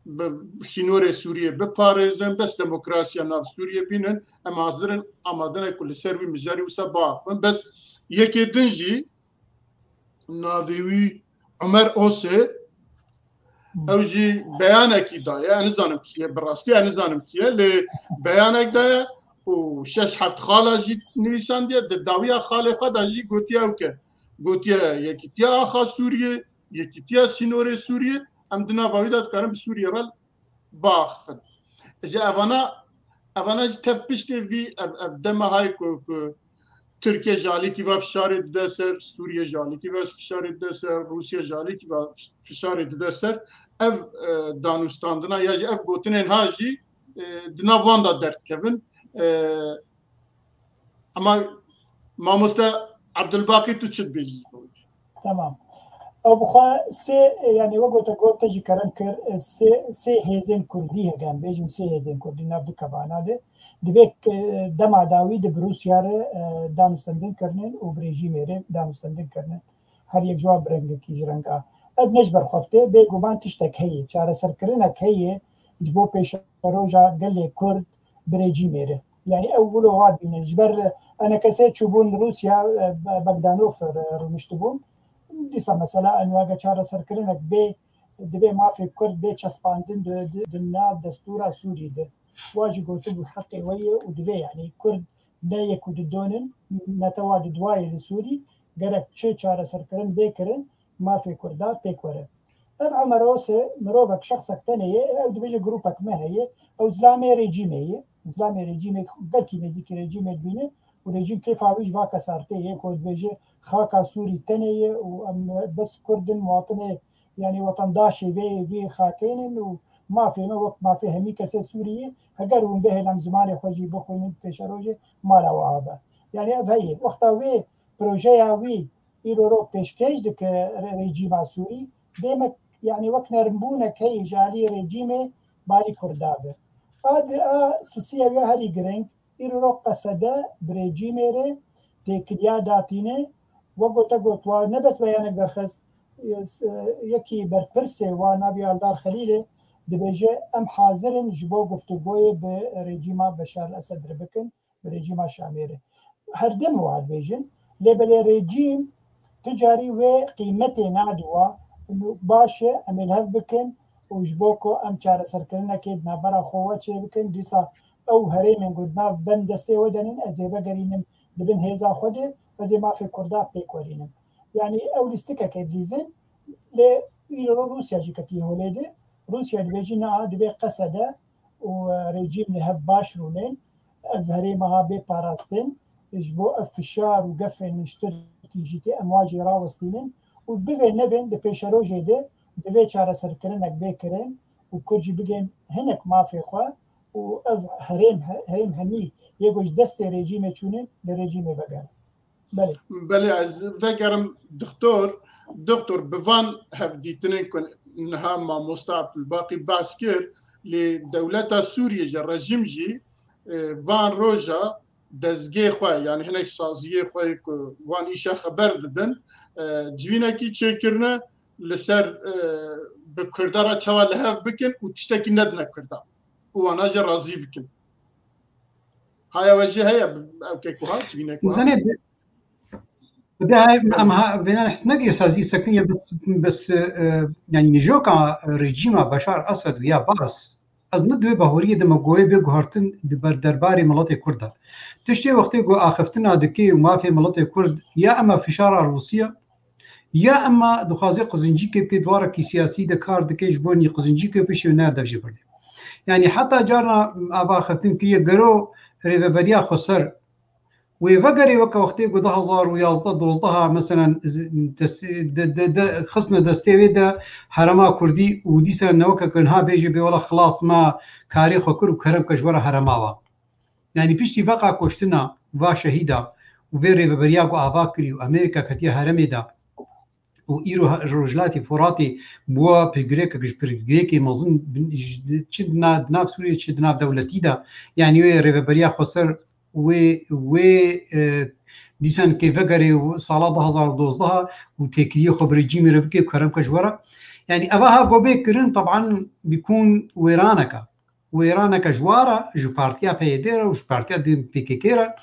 bi sînorê Sûriyê biparêzin, bes demokrasiya nav Sûriyê bînin, em hazir in, amade ne ku li ser wî mijarê wisa biaxifin. Bes yekê din jî navê wî Omer Ose, ew jî beyanekî daye, ez nizanim kî ye, bi rastî ez nizanim kî ye, lê beyanek daye û şeş heft xala jî nivîsandiye, di dawiya xalê xwe de jî gotiye ew ke, gotiye yekîtiya axa Sûriyê, yekîtiya sînorê Sûriyê, em di nava wî de dikarin bi Sûriyê re biaxifin. Ji evana, evana jî tev piştê vî, ev, ev dema hay ku, ku Tirkiye ji alîkî ve fişarê dide ser, Sûriye ji alîkî ve fişarê dide ser, Rûsya ji alîkî ve fişarê dide ser. Ev, e, danûstandina ya jî ev gotinên ha jî, e, di nav wan de derdikevin. E, Ama mamoste Abdulbaqî, tu çi dibêjî ji bo wî? Tamam. Ew bi xwe sê, yanî wek te got, te jî kerem kir, sê, sê hêzên Kurdî heke em bêjin, sê hêzên Kurdî nav du kevana de. Divê, e, dema dawî de bi Rûsya re, e, danûstendin kirinin û bi rejîmê re danûstendin kirinin. Her yek ji wan bi rengekî ji renga. Ev ne ji ber xwe fitê, bêguman tiştek heye, çareserkirinek heye ji bo pêşeroja gelê Kurd bi rejîmê re. Yanî ew wilo wa dibînin. Ji ber Enekesê çûbûn Rûsya, e, Be-, Begdanov re rûniştibûn. Dîsa mesela enwage çareserkirinek bê, divê mafê Kurd bê çespandin di, di, di nav destûra Sûrî de. Wa jî gotibû heqê we ye û divê, yanî Kurd ne yek û didonin, netewa diduwa ye li Sûrî, gerek çi çareserkirin bê kirin, mafê Kurda pêk were. Ev Emer Ose mirovek, şexsek tenê ye, ew dibêje grûpek me heye, ew zilamê rejîmê ye, zilamê rejîmê, gelkî nêzîkî rejîmê dibîne û rejîm kêfa wî ji va kesartê ye, ku dibêje xaka Sûrî tenê ye û em bes Kurd in, muwatinê, yanî wetendaşê vê, vê xakê ne û mafê me wek mafê hemî kesê Sûrî ye, heger hûn bihêlin zimanê xwe jî bixwînin pêşerojê mala we ava. Yanî ev heye. Wexta wê projeya wî îro ro pêşkêş dike re-, rejîma Sûrî, demek, yanî wek nermbûnek heye ji alî rejîmê balî Kurda ve. A di a sisiya wî herî girîng, îro ro qesede bi rejîmê re têkiliya datîne, wek gote got, wa ne bes beyanek derxist, yekî berpirsê wa navî Aldar Xelîlê dibêje, em hazir in ji bo guftûgoyê bi rejîma Beşar el Esed re bikin, bi rejîma Şamê re. Her dem wiha dibêjin, lê belê rejîm tu carî wê qîmetê nadiwa, baş e, em ê li hev bikin û ji bo ku em çareserkirinekê di navbera xwe we çêbikin, dîsa ew herêmên ku di nav ben destê we de nin, ez ê vegerînim di bin hêza xwe de, ez ê mafê Kurda pêk werînim. Yanî ew lîstikeke dîzin, lê îro Rûsya jî ketiye holê de. Rûsya dibêjî, na, divê qesede û, e, rejîm li hev baş rûnên, ev herêma ha bê parastin, ji bo ev fişar û gefên ji Tirkî jî tê em wa jê rawestînin û bivê nevên di pêşerojê de divê çareserkirinek bê kirin û Kurd jî bigên hinek mafê xwe û ev herêm, herêm hemî yê ku ji destê rejîmê çûnin li rejîmê vegerin. Belê. Belê, ez vegerim doktor. Doktor, bi van hevdîtinên ku niha mamosta Abdulbaqî bas kir, lê dewleta Sûriyê jî, rejîm jî, e, van roja dezgê xwe, yanî hinek saziyê xwe ku wan îşa xeber didin, e, civînekî çêkirine li ser, e, bi Kurda re çawa li hev bikin û tiştekî nedine Kurda û wana jî razî bikin. Haya we jî heye, ew kek wiha, civînek wiha? Zanê, bi, bi de hay, em ha, vênan his negirî sazî sekiniye bes, bes, e, yanî nijoka rejîma Beşar Esed û ya Baas, ez ne di wê bahoriyê de me goyê bê guhertin di ber derbarê miletê Kurd de. Tiştê wextê ku axiftina dike û mafê miletê Kurd ya ema fişara Rûsiya, ya ema dixwaze qizincîkê bike, di warekî siyasî de kar dike, ji bo nî qizincîkê bişê û nerde jê berdê. Yanî heta carna ava xeftin kiriye gero rêveberiya xweser wê vegerê weke wextê ku du hezar û yazdeh dozdeh, meselen, dest-, de, de, de, xistine destê wê de herema Kurdî û dîsa ne weke ku niha bêje bê wela xilas me karê xwe kir û kerem ke ji we re herema wa. Yanî piştî veqa kuştina va şehîda û vê rêveberiya ku ava kirî û Amerîka ketiye heremê de û îro he-, Rojhilatê Foratê bûwa pirsgirêkek ji pirsgirêkê mezin bin-, ji-, çi di na-, di nav Sûriyê çi di nav dewletî de, yanî wê rêveberiya xweser wê, wê, e, dîsan kê vegerê û sala du hezar û dozdeh û têkiliyê xwe bi rejîmê re bike, kerem ke ji we re. Yanî eva ha go bê kirin, teban bikûn wêraneke. Wêraneke ji wa re, ji partiya P Y D re û ji partiya din P K K re,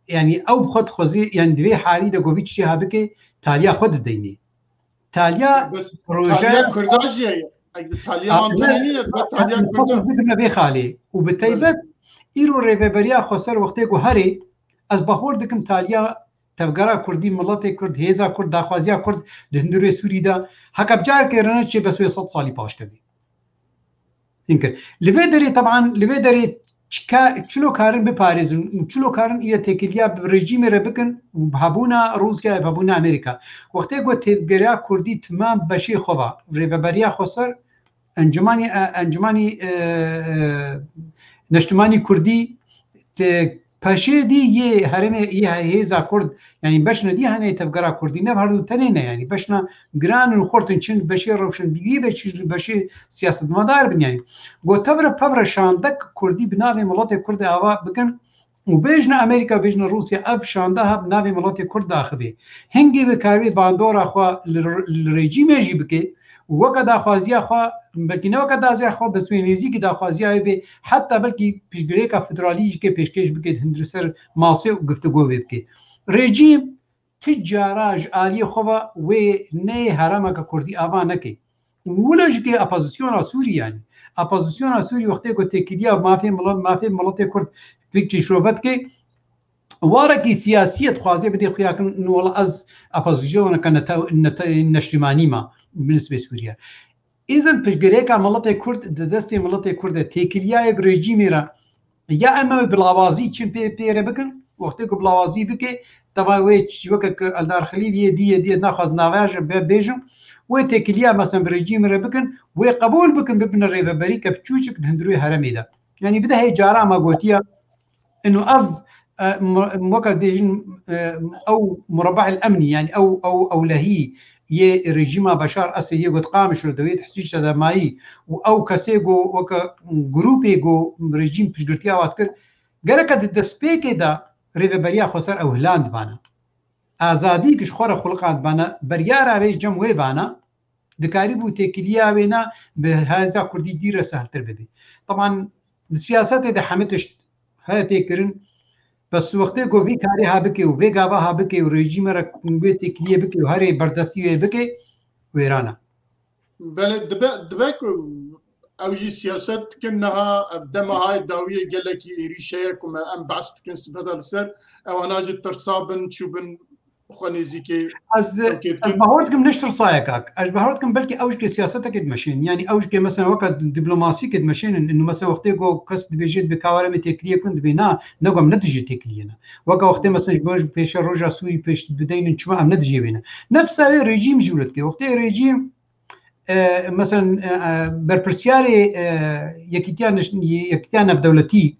yanî ew bi xwe dixwezî, yanî di vê halî de ku vî tiştê ha bike, taliya xwe dideynê. Taliya Bes proje taliya Kurda jî heye. Eg taliya A, wan ne, tenê nîne, bi taliya ne, Kurda. Fokus bidime vê xalê. Û bi Belê. Taybet îro rêveberiya xweser wextê ku herê, ez bawer dikim taliya tevgera Kurdî, miletê Kurd, hêza Kurd, daxwaziya Kurd di hundirê Sûrî de, heke bi carekê re neçê bes wê sed salî paş kevî. Hîn kir. Li vê derê, teban, li vê derê çika-, çilo karin biparêzin û çilo karin îre têkiliya bi rejîmê re bikin û bi hebûna Rûsya, bi hebûna Amerîka. Wextê ku tevgera Kurdî timam beşê xwe va, rêveberiya xweser, Encûmanî, e, Encûmanî, e, e, Neştimanî Kurdî, te-, peşê dî yê herêmê, yê he-, hêza Kurd, yanî beşna dî hene tevgera Kurdî, ne her du tenê ne, yanî beşna giran û xurt in, çi beşê rewşenbîrî be, çi beşê siyasetmedar bin, yanî. Got tevre pevre şandek Kurdî bi navê miletê Kurdê ava bikin û bêjne Amerîka, bêjne Rûsya, ev şandeha bi navê miletê Kurd daxivê. Hingê bi karibê bandora xwe li, li rejîmê jî bike û weke daxwaziya xwe belkî ne weke daziya xwe, bes wê nêzîkî daxwaziya wê bê, heta belkî piştgirêka federalî jî kê pêşkêş bike, hundir ser masê û guftûgo wê bike. Rejîm ti cara ji aliyê xwe ve wê neyê herêmeke kurdî ava neke. Wilo jî ke opozisyona Sûrî, yanî opozisyona Sûrî wextê ku têkiliya mafê milet, mafê miletê kurd pêk çîşrove dike, warekî siyasî ye dixwaze bidê xuyakirin, wela ez opozisyoneke nete-, nete-, neştîmanî me bi nisbê Sûriye. Îzin piştgirêka miletê kurd di destê miletê kurd de, têkiliyayê bi rejîmê re, ya em ew bi lawazî çin pê pê re bikin, wextê ku bi lawazî bike, teva wê çi weke ku Eldar Xelîl yê dî yê dî yê naxwaz navê ji be bêjim, wê têkiliya mesela bi rejîmê re bikin, wê qebûl bikin, bibine rêveberî ke piçûçik di hundirê herêmê de. Yanî bide hey cara me gotiye, inu ev, e, mu-, weke dêjin, e, ew murabah el emnî, yanî ew, ew, ewlehî yê rejîma Beşar Esed yê got Qamişlo de wê Hesîşe de mayî û ew kesê go weke grûpê go rejîm piştgirtiya wan dikir, gereke di destpêkê de rêveberiya xweser ew hilan dibana. Azadî ki ji xwe re xuliqandibana, beryara wê ji cem wê bana, dikarîbû têkiliya wêna bi hêza kurdî dî re sehltir bibe. Teban di siyasetê de hemî tişt heye tê kirin. Bes wextê ku vî karê ha bike û vê gava ha bike û rejîme re wê têkiliyê bike û herê berdestî wê bike, wêran e. Belê, dibe, dibe ku ew jî siyaset dikin niha, ev dema hay dawiyê gelekî êrîş heye ku me em behs dikin sibe de li ser, ewana jî tirsa bin, çûbin xwe nêzîkê Ez, ewkê ez bikin. Bawer dikim ne ji tirsayê kak. Ez bawer dikim belkî ew jikê siyasetekê dimeşênin. Yanî ew jikê mesela weke diplomasîkê dimeşênin. Inu mesela wextê ku kes dibêje dibê ka were em ê têkiliyê bikin, dibê na, ne ku em ne dijî têkiliyê ne. Weke wextê mesela ji bo ji pêşe roja Sûrî pêş bideynin çima em ne dijî wê ne. Nefsa wê rejîm jî wilo dike. Wextê rejîm e, mesela, e, e, berpirsiyarê, e, yekîtiya neş-, yekîtiya navdewletî,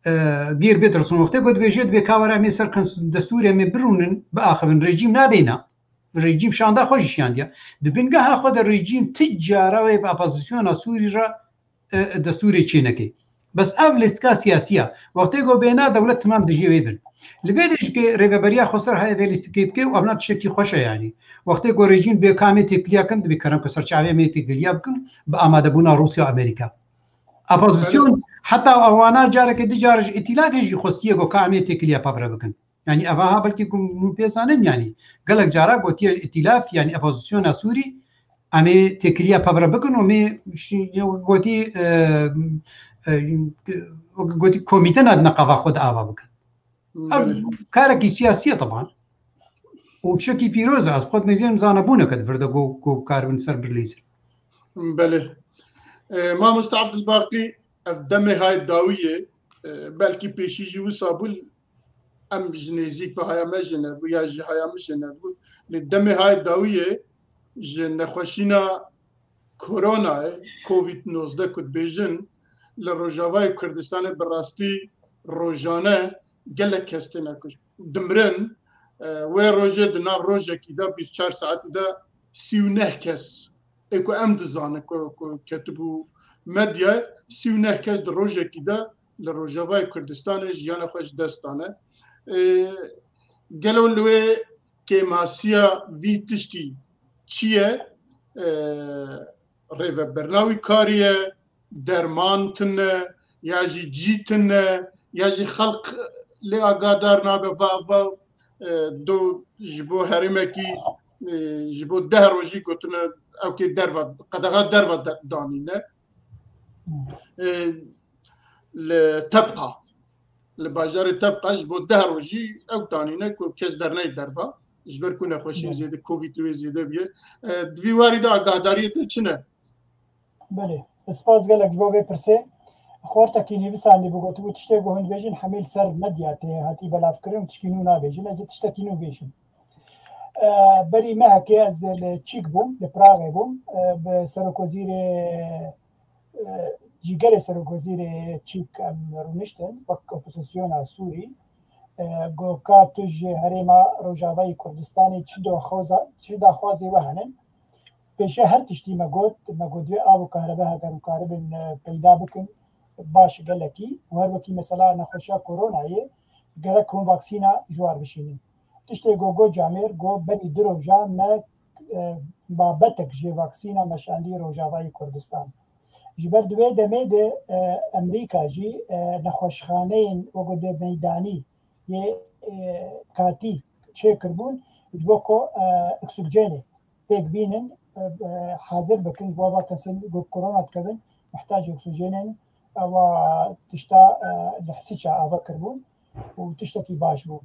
e, Geir Peterson wextê ku dibêje, dibê ka were em ê ser kons-, destûrê em ê birûnin, biaxivin. Rejîm nabêna. Rejîm şanda xwe jî şiyandiya. Di bingeha xwe de rejîm ti cara wê bi opozisyona Sûrî re e, destûrê çênekê. Bes ev lîstika siyasî ye. Wextê ku bêna dewlet timam dijî wê bin. Li vê de jî ke rêveberiya xweser heye vê lîstikê dike û evna tiştekî xweş e yanî. Wextê ku rejîm bê ka em ê têkiliya kin, dibê kerem ke ser çavê em ê têkiliya bikin, bi amadebûna Rûsya û Amerîka. Opozisyon heta ewana careke di car ji îtîlafê jî xwestiye ku ka em ê têkiliya pevre bikin. Yanî eva ha belkî ku hûn pê zanin, yanî gelek cara gotiye îtîlaf, yanî opozisyona Sûrî, em ê têkiliya pevre bikin û em ê şi-, gotî, e, e, gotî komîte nadine qava xwe de ava bikin. Ev Belê. karekî siyasî ye teban. Û tiştekî pîroz e. Ez xwe dimêzînim zanebûneke di vir de ku, ku karibin ser birlîzin. Belê. E, Mamoste Abdulbaqî, ev demê hay dawiyê, e, belkî pêşî jî wisa bû, em ji nêzîk ve haya me jê nebû ya ji haya min jê nebû. Lê demê hay dawiyê ji nexweşîna koronayê, covid nozdeh ku dibêjin, li Rojavayê Kurdistanê bi rastî rojane gelek kes têne kuşt. Dimirin, e, wê rojê di nav rojekî de bîst û çar saetî de sî û neh kes ê ku em dizanin ku, ku ketibû medyayê, sî û neh kes di rojekî de li Rojavayê Kurdistanê jiyana xwe ji dest dane. Ê, gelo li wê kêmasiya vî tiştî çi ye? Ê, rêvebirina wî karî ye, derman tune, ya jî cî tune, ya jî xelq lê agadar nabe, va, va, e, do ji bo herêmekî, e, ji bo deh rojî gotine, ew kê derva, qedexa derva de-, danîne. E, li Tebqa, li bajarê Tebqa ji bo deh rojî ew danîne ku kes derneyê derva, ji ber ku nexweşiyê Belê. zêde, covid wê zêde bûye. E, di vî warî de agahdariyê te çi ne? Belê. Spas gelek ji bo vê pirsê. Xortekî nivîsandî bû, gotibû, tiştê ku hûn dibêjin hemî li ser medya tê hatî belavkirin û tişkî nû nabêjin. Ez ê tiştekî nû bêjim. E, berî mehekê ez li Çîk bûm, li Praxê bûm. E, bi serokwezîrê, e, cîgerê serokwezîrê Çîk em rûniştin, wek opozisyona Sûrî. E, got, ka tu ji herêma Rojavayê Kurdistanê çi daxwaza-, çi daxwazê we henin? Pêşe her tiştî me got, me got, divê av û kahrebe heger û karibin, e, peyda bikin, baş gelekî. Û her wekî mesela nexweşiya koronayê, gerek hûn vaksîna ji war bişînin. Tiştê got, got Camêr, got, berî du roja me e, babetek ji vaksîna meşandî Rojavayê Kurdistan. Ji ber di wê demê de, e, Amerîka jî, e, nexweşxaneyên wekû de meydanî yê, e, katî çêkiribûn, ji bo ku, e, oksîjenê pêk bînin, e, e, hazir bikin, ji bo ava kesên ku korona dikevin, mihtacî oksîjenê ne, ewa tişta, e, li Hisiça ava kiribûn û tiştekî baş bû.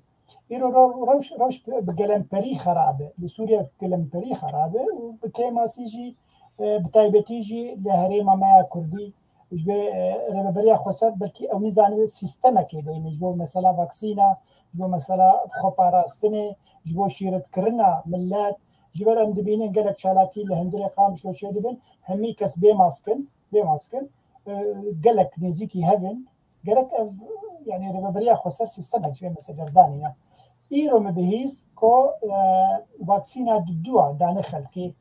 Îro ro-, rewş, rewş bi gelemperî xerab e. Li Sûriye gelemperî xerab e û bi kêmasî jî, e, bi taybetî jî li herêma me ya Kurdî, ji bo, e, Rêveberiya Xweser belkî ew nizanibe sîstemekê deyne, ji bo mesela vaksîna, ji bo mesela xweparastinê, ji bo şîretkirina millet, ji ber em dibînin gelek çalakî li hundirê Qamişlo çêdibin, hemî kes bê mask in, bê mask in, e, gelek nêzîkî hev in, gerek ev, yani Rêveberiya Xweser sîstemek ji vê meselê re danîne. Îro min bihîst ku, e, vaksîna didua dane xelkê.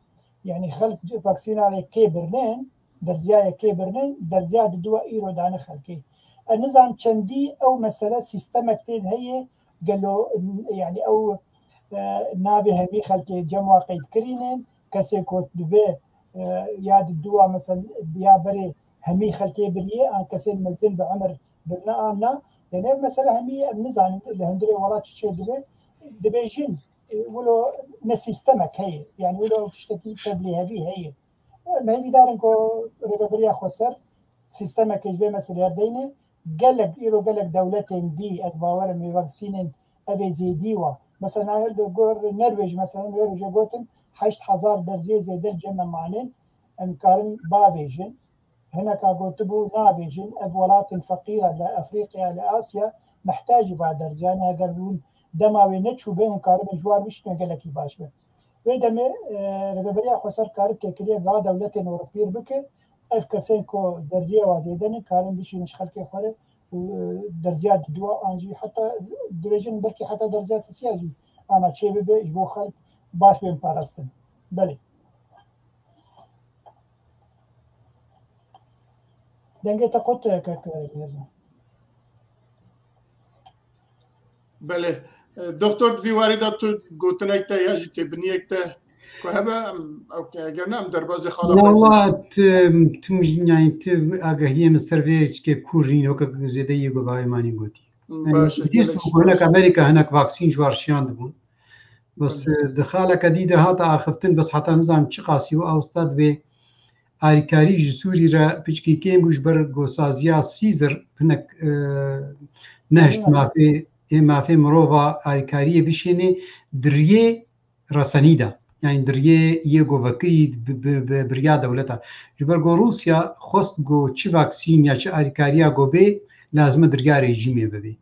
Yani xelk vaksîna yekê birinin, derziya yekê birinin, derziya didua îro dane xelkê. Ez nizanim çendî ew mesele sîstemek tê de heye, gelo, yani ew, e, navê hemî xelkê cem wa qeyd kirînin, kesê ku dibe, e, ya didua mesela ya berê hemî xelkê biriye, an kesên mezin bi emir birine an na. Yani ev mesele hemî em nizanin li hundirê welat çi çê dibe. Dibêjin, e, wilo ne sîstemek heye. Yani wilo tiştekî tevlîhevî heye. Em hêvîdar in ku Rêveberiya Xweser sîstemeke ji vê meselê re deyne. Gelek, îro gelek dewletên dî, ez bawer im, vê vaksînên ev ê zêdî wa. Mesela, li gor Nerwêj, mesela, wê rojê gotin, heşt hezar derziyê zêde li cem me manin, em karin bavêjin. Hineka gotibû, navêjin, ev welatên feqîr e li Efrîqya, li Asya, mehtacî va derziyan e, eger hûn dema wê neçûbe, hûn karibin ji war bişînin, gelekî baş be. Wê demê, e, Rêveberiya Xweser kari têkiliyê va dewletên Ewropî re bike, ev kesên ku derziyê wa zêde ne, karin bişînin ji xelkê xwe re û, e, derziya didua an jî heta dibêjin belkî heta derziya sisiya jî ana çê bibe ji bo xelk baş bên parastin. Belê. Dengê te qut, e, kek, e, Mêrcan. Belê. E, Doktor, di vî warî de tu gotinek te ya jî têbiniyek te ku hebe, em, ew ke eger ne, em derbazê xala xwe Wala, tu, tu mij-, yani, tu agahiyê min ser vê çikê kûr nîn, weke zêde yê ku bavê manî gotî. Yani, Baş e, bihîst gelek bû ku hinek spas. Amerîka hinek vaksîn ji war şiyandibûn. Bes, Belê. e, di xaleke dî de hate axiftin, bes heta nizanim çi qasî û ew sta divê alîkarî ji Sûrî re piçkî kêm bû, ji ber gosaziya Caesar hinek, e, nehişt Yes. mafê, ê mafê mirova alîkariyê bişênê di riyê resenî de. Yani di riyê yê govekirî bi, bi, bi, bi riya dewleta. Ji ber ku Rûsya xwest ku çi vaksîn ya çi alîkariya ku bê, lazim e di riya rejîmê bibê.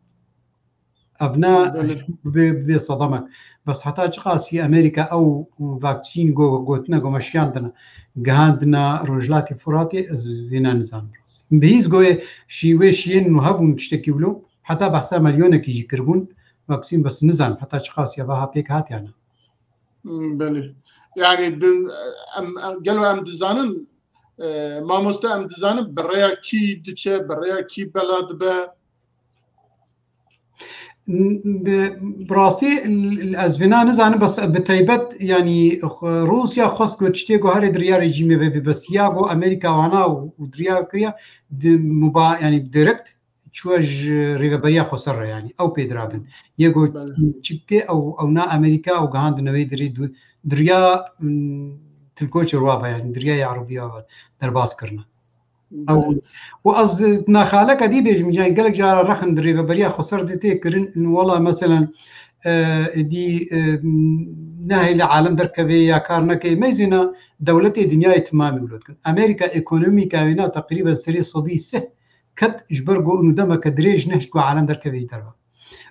Ev ne Belê. bê, bê sedemek. Bes heta çiqasî Amerîka ew vaksîn go-, gotine ku me şiyandine, gihandine Rojhilatê Furatê, ez vêna nizanim rast. Bihîst goyê şî-, wê şiyên nû hebûn tiştekî wilo, heta behsa milyonekî jî kiribûn vaksîn, bes nizanim heta çiqasî eva ha pêk hat ya ne. Hmm, belê. Yani din, em, em, gelo em dizanin, e, mamoste, em dizanin bi rêya kî diçe, bi rêya kî bela dibe? Bi, bi rastî, l-, l-, ez vêna nizanim, bes bi taybet, yanî, xwe-, Rûsya xwest ku tiştê ku herê di riya rejîmê vebî, bes ya ku Amerîka wana û, û di riya kiriya, di muba-, yanî direkt çûye ji Rêveberiya Xweser re, yanî ew pê dirabin. Yê ku Belê. çi bike ew, ew na Amerîka ew gihandine wê dirê du-, di riya, mm, tilkoçê rwa ve, yanî di riya Erebiya ve derbas kirine. Ew, û ez naxaleke dî bêjim, yani gelek cara rexin di Rêveberiya Xweser de tê kirin, in wela meselen, e, êdî, e, nehêle alem derkeve ya kar neke, meyzêna dewletê dinyayê timamî wilo dikin. Amerîka ekonomîka wêna teqrîben serê sedî sih ket ji ber ku û demeke dirêj nehişt ku alem derkeve ji derve.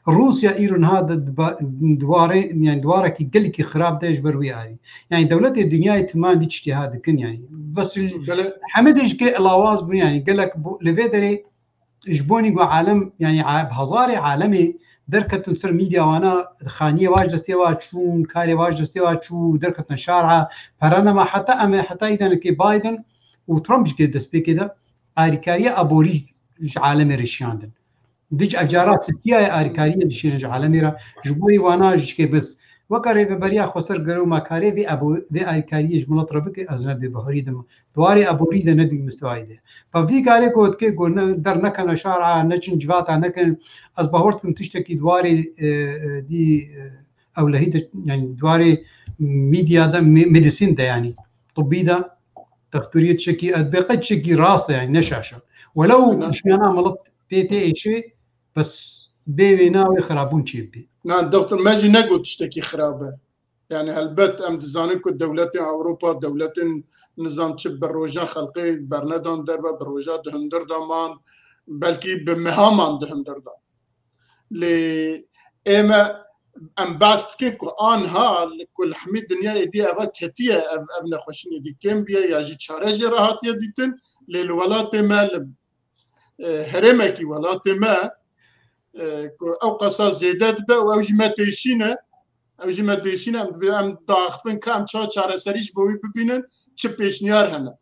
Rûsya îro niha di, di ba-, di warê, yani di warekî gelekî xirab de ji ber wî arî. Yani dewletê dinyayê timam vî tiştê ha dikin yani. Bes Belê. hemedê ji ke lawaz bûn yani gelek bo-, li vê derê ji bonî ku alem yani a-, bi hezarê alemê derketin ser medya wana, xaniyê wa ji destê wa çûn, karê wa ji destê wa çû, derketin şara, pere nema heta em ê, heta îdenekê Biden û Trump ji ke destpêkê de arîkariya aborî ji alemê re şiyandin. Dic ev cara sisiyayê arîkariyê dişêne ji alemê re. Ji bo wana ji ke bes Weke rêveberiya xweser gere û me karê vê ebo-, vê alîkariyê ji milet re bike, ez ne dê bawerî de me. Di warê eborî de ne di wî mistewayî de. Pe vî karê ku dike ku ne, der nekene şara, neçin civata nekin. Ez bawer dikim tiştekî di warê, e, e, dî, e, ewlehî de, yanî di warê mîdya de, me-, medîsîn de, yanî tibbî de, dexturiyê tiştekî, ez bê qet tiştekî rast e, yanî ne şaş e. Welew Ana- jiyana milet pê tê êşê, bes bê wê navê xirabûn çê bibê. Na, doktor, me jî negot tiştekî xirab e. Yani helbet em dizanin ku dewletên Ewropa, dewletên nizam çi bi roja xelqê bernedan derve, bi roja di hundir de man, belkî bi meha man di hundir de. Lê ême em behs dikin ku anha li ku li hemî dinya êdî eva ketiye, ev, ev nexweşîn êdî kêm biye ya jî çare jê re hatiye dîtin. Lê li welatê me, li, e, herêmekî welatê me, e, ku ew qasa zêde dibe û ew jî me têşîne, ew jî me têşîne, em divê em diaxifin ka em çawa çareserî ji bo wî bibînin, çi pêşniyar hene.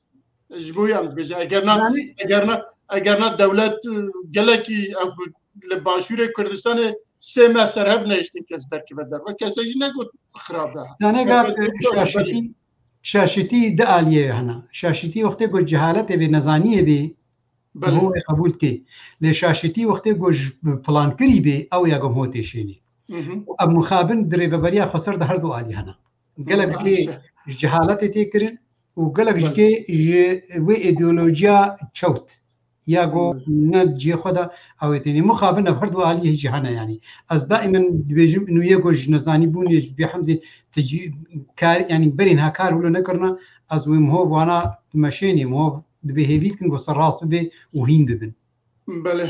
Ji bo wî em dibêjin. Eger na, Yani eger na, eger na dewlet, e, gelekî ew li Başûrê Kurdistanê sê meh ser hev nehiştin kes derkeve derve. Kesê jî negot xirab e. Zane Her gav kes got şaşitî, şaşitî di aliyê hene. Şaşitî wextê ku cehaletê bê, nezaniyê bê, Belê. Ho wê qebûl tê. Lê şaşitî wextê ku ji plankirî bê, ew ya ku ho têşênî. Hı hı. Û ev mixabin di rêveberiya xweser de her du alî hene. Gelek Hı, jê işte. ji cehaletê tê kirin û gelek Belê. jê ji wê îdeolojiya çewt. Ya ku Hı. ne cihê xwe de ew ê tênê. Mixabin ev her du alî jî hene yanî. Ez daîmen dibêjim, inu yê ku ji nezanîbûnê, ji bêhemdê tecî-, kar, yanî berên ha kar wilo nekirine, ez wê miho vana dimeşênê, miho dibê hêvî dikin ku ser rast bibe û hîn bibin. Belê.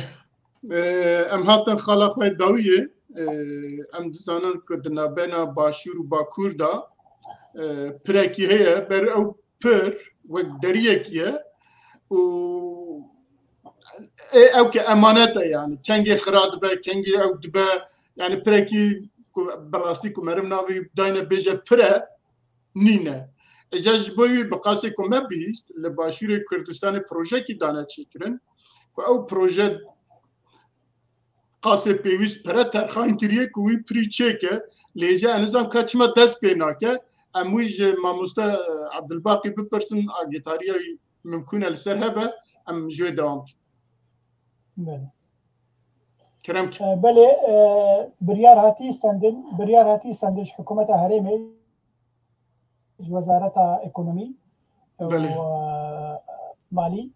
Ee, em hatin xala xwe dawiyê. Ee, em dizanin ku di navbena Başûr û Bakur de, e, pirekî heye, ber ew pir wek deriyekî ye û ê ew ke emanet e, yani kengê xira dibe, kengê ew dibe, yani pirekî ku bi rastî ku meriv navê dayne bêje pir e, nîne. Îca ji bo wî bi qasê ku me bihîst, li Başûrê Kurdistanê projekî dane çêkirin, ku ew proje qasê pêwîst pere terxan kiriye ku wî pirî çêke, lê îca ez nizam ka çima dest pê nake, em wî ji mamoste, e, Abdulbaqî bipirsin, agêtariya wî mimkûn e li ser hebe, em ji wê dewam bikin. Belê. Kerem ki. E, belê, e, biryar hatî stendin, biryar hatî stendin ji hikûmeta herêmê, ji Wezareta Ekonomî û, Belê. e, Malî,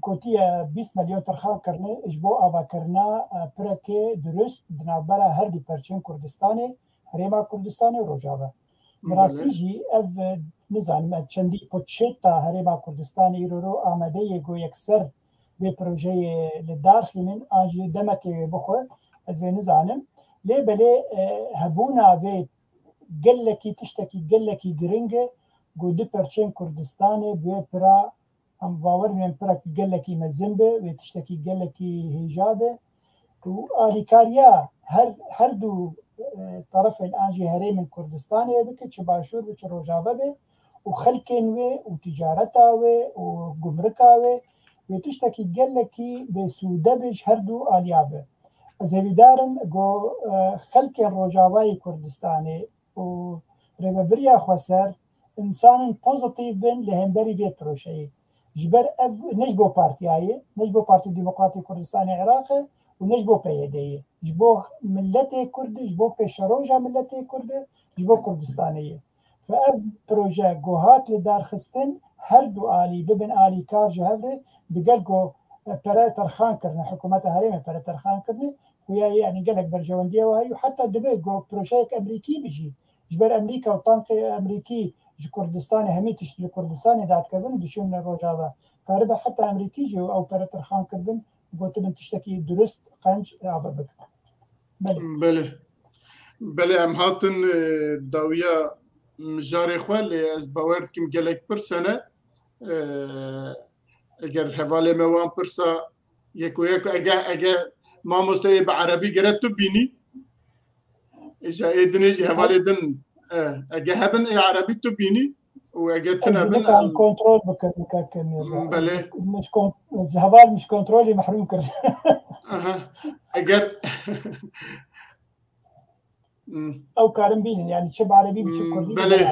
gotiye bîst milyon tirxan kirine ji bo avakirina, e, pirekê dirust di navbera her du perçên Kurdistanê, Herêma Kurdistanê û Rojava. Bi Belê. rastî jî ev, e, nizanim, ev çendî poçeta Herêma Kurdistanê îro ro amade ye ku yekser vê projeyê li dar xînin, an jî demekê wê bixwe, ez vê nizanim. Lê belê, e, hebûna vê gelekî tiştekî gelekî giring e ku du perçên Kurdistanê bi wê pira, em bawer in pirek gelekî mezin be, wê tiştekî gelekî hêja be. Û alîkariya her, her du, e, terefên an jî herêmên Kurdistanê bike, çi Başûr be, çi Rojava be, û xelkên wê û ticareta wê û gumrika wê, wê tiştekî gelekî bêsûde be ji her du aliya ve. Ez hêvîdar im ku, e, xelkên Rojavayê Kurdistanê û rêvebiriya xweser însanên pozîtîf bin li hemberî vê projeyê. Ji ber ev ne ji bo partiyayê, ne ji bo Partî Demokratê Kurdistanê Iraqê û ne ji bo P Y D'yê. Ji bo miletê Kurd e, ji bo pêşeroja miletê Kurd e, ji bo Kurdistanê ye. Fe ev proje ku hat li dar xistin, her du alî bibin alîkar ji hev re, digel ku pere terxan kirine, hikûmeta herêmê pere terxan kirine, xuya ye, yanî gelek berjewendiya we heye û heta dibe ku projeyek Emerîkî be jî, ji ber Emerîka û tankê Emerîkî ji Kurdistanê, hemî tişt ji Kurdistanê dadikevin û dişînin Rojava. Karibe heta Emerîkî jî ew pere terxan kiribin, gotibin tiştekî durust qenc ava bikin. Belê. Belê. Belê, em hatin, e, dawiya mijarê xwe, lê ez bawer dikim gelek pirs hene. E, eger hevalê me wan pirsa yeko yeko, ege, ege mamosteyê bi erebî gere tu bînî, îja ê dinê jî hevalê din, e, ege hebin ê erebî tu bînî û ege tune bin, nikarim em kontrol bikim, kek Mîrza. Belê. Ez, min ji kon-, ez heval min ji kontrolê mehrûm kir. Aha. Eger Ew karin bînin, yani çi bi erebî bi çi kurdî. Belê.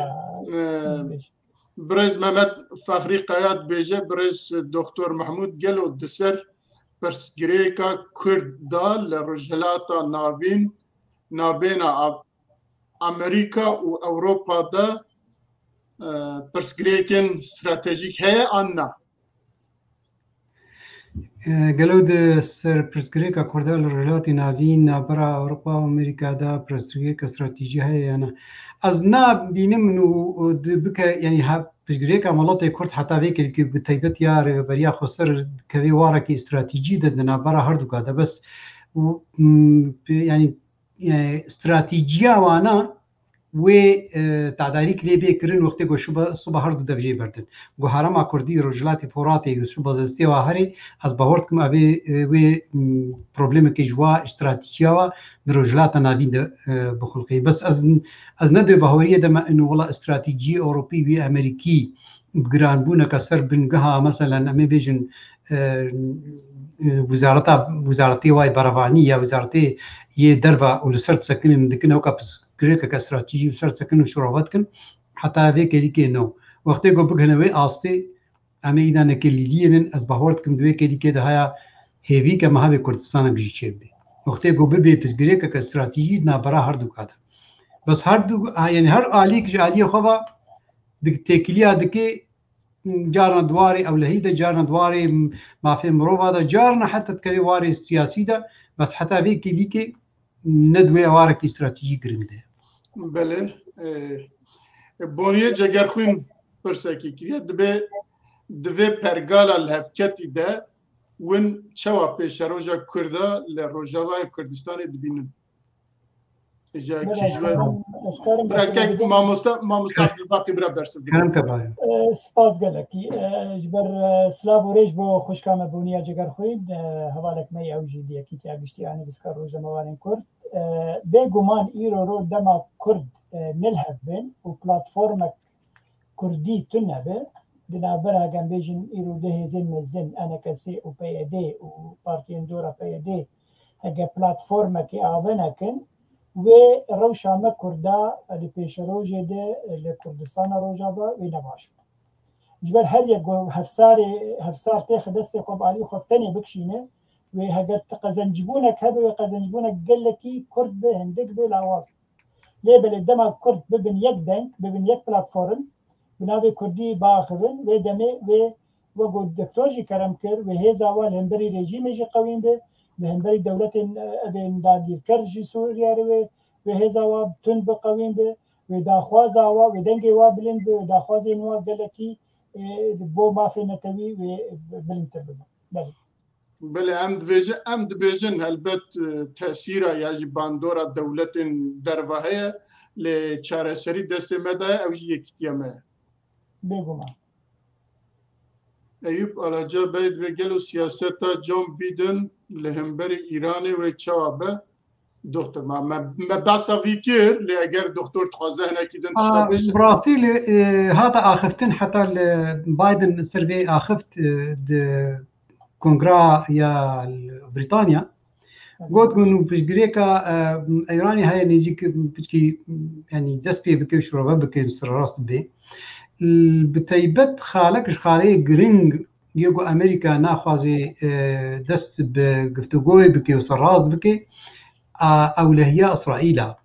Birêz Mehmet Fexrî Kaya dibêje, birêz Doktor Mehmûd, gelo di ser pirsgirêka Kurd de li Rojhilata Navîn nabêna Amerîka û Ewropa de, e, pirsgirêkên stratejîk heye an na? Gelo di ser pirsgirêka Kurda li Rojhilatê Navîn, navbera Ewropa û Amerîka de pirsgirêka stratejî heye ya ne? Ez nabînim û bike, yanî pirsgirêka miletê Kurd heta vê kêlîkê bi taybet ya Rêveberiya Xweser dikeve warekî stratejî de di navbera herduka de. Bes yanî stratîjiya wana wê tedarîk lê bê kirin wextê ku siba her du dev jê berdin. Ku herêma Kurdî Rojhilatê Poratê û siba destê wa herê, ez bawer dikim evê wê problemekê ji wa stratîjiya wa di Rojhilata Navîn de bixulqê. Bes ez ez ne di baweriyê de me ino wela stratîjiyê Ewropî wî Amerîkî bi giranbûneke ser bingeha, meselen, em ê bêjin, e, e, wizareta, wizaretê wayê berevanî ya wizaretê yê derve û li ser disekinin, dikine weka pirsgirêkeke stratejî û ser disekin û şirove dikin, heta vê kêlîkê no. Wextê ku bigihine wê astê, em ê îda nekelîliyênin, ez bawer dikim di wê kêlîkê de haya hêvî ke me hevê Kurdistanek jî çêbidê. Wextê ku bibê pirsgirêkeke stratejî di navbera her du ka de. Bes her du, ha, yanî her alîk ji aliyê xwe ve dik-, têkiliya dike, carna di warê ewlehî de, carna di warê mafê mirova de, carna heta dikeve warê siyasî de, bes heta vê kêlîkê ne di wê warekî stratejî giring de. Belê. E, Boniyê Cegerxwîn pirsekî kiriye. Dibe di vê pergala lihevketî de win çawa pêşeroja Kurda li Rojavayê Kurdistanê dibînin? Ji kî ji we? Bira kek mamoste, mamoste Abdulbaqî bira bersiv dike. Kerem ke bayo. Spas gelekî. Ji ber silav û rêj bo xwişka me Boniya Cegerxwîn, hevalek me ew jî di Yekîtiya Giştî a Nivîskar Rojnamevanên Kurd. Bêguman îro roj dema Kurd nilhev bin û platformek Kurdî tune be, di navbera hege em bêjin îro du hêzên mezin, E N K S û P Y D û partiyên dora P Y D, hege platformekê ave nekin, wê rewşa me Kurda di pêşerojê de li Kurdistana Rojava wê ne baş be. Ji ber her yek ku hevsarê, hevsar têxe destê xwe bi alî xwe tenê bikişîne, wê heger ti qezencbûnek hebe, wê qezencbûnek gelekî kurt be, hindik be, lawaz be. Lê belê dema Kurd bibin yek deng, bibin yek platform, bi navê Kurdî biaxivin, wê demê wê, wek ku Doktor jî kerem kir, wê hêza wa li hemberî rejîmê jî qewîn be, li hemberî dewletên, e, evên dagîrker ji Sûriyê re wê, wê hêza wa tund biqewîn be, wê daxwaza wa, wê dengê wa bilind be, wê daxwazên wa gelekî, e, bo mafê netewî wê bilindtir bibe. Belê. Belê, em dibêjin, em dibêjin helbet, e, tesîra ya jî bandora dewletên derve heye, lê çareserî destê me de ye, ew jî yekîtiya me ye. Bêguman. Eyûp Alaca Bey dibê gelo siyaseta John Biden li hemberî Îranê wê çawa be? Doktor, ma me, me behsa vî kir, lê eger doktor dixwaze hinekî din tişta bêje. Bi rastî li, e, hate axiftin, heta li Biden ser vê axift, e, di Kongra ya Brîtanya. Got ku nû piştgirêka, e, Îranê heye nêzîk piçkî, yanî dest pê bike û şirove bike, sirrast bê. Bi taybet xalek ji xaleyê giring yê ku Amerîka naxwaze, e, dest bi giftugoyê bike û serrast bike, a, ewlehiya Îsraîl a.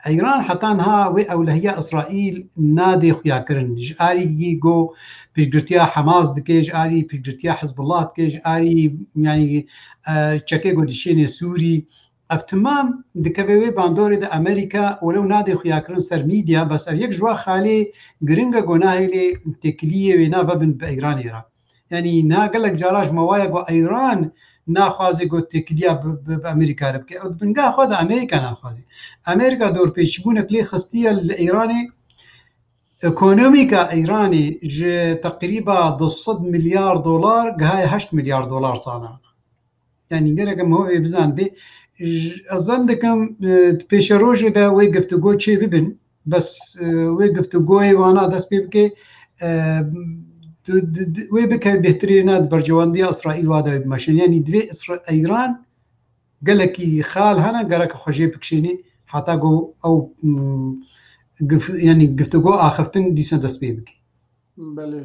Îran heta niha wê ewlehiya Îsraîl nadê xuyakirin. Ji alî go piştgirtiya Hamas dike, ji alî piştgirtiya Hizbullah dike, ji alî, yanî, e, çekê go dişêne Sûrî. Ev timam dikeve wê bandorê de Amerîka welew nadê xuyakirin ser mîdya, bes ev yek ji wa xalê giring e go nahêlê têkiliyê wê navebin bi Îranê re. Yanî niha gelek cara ji me waye ku Îran naxwaze ku têkiliya bi, bi, bi Amerîka re bike. Ew di bingeha xwe de Amerîka naxwaze. Amerîka dorpêçîbûnek lê xistiye li Îranê. Ekonomîka Îranê ji teqrîba du sed milyar dolar gihaye heşt milyar dolar salana. Yanî gerek em hovê bizanibê. J-, ez zan dikim, e, pêşerojê de wê giftugo çê bibin. Bes, e, wê giftugoyê wana dest pê bike, e, di, di, di, wê bike bêhtirê ne di berjewendiya Îsraîl wa de wê bimeşin. Yanî divê Îsra-, Îran gelekî xal hene, gerek xwe jê bikişênê. Heta ku ew, mm, gif-, yanî giftego axiftin dîsa dest pê bike. Belê.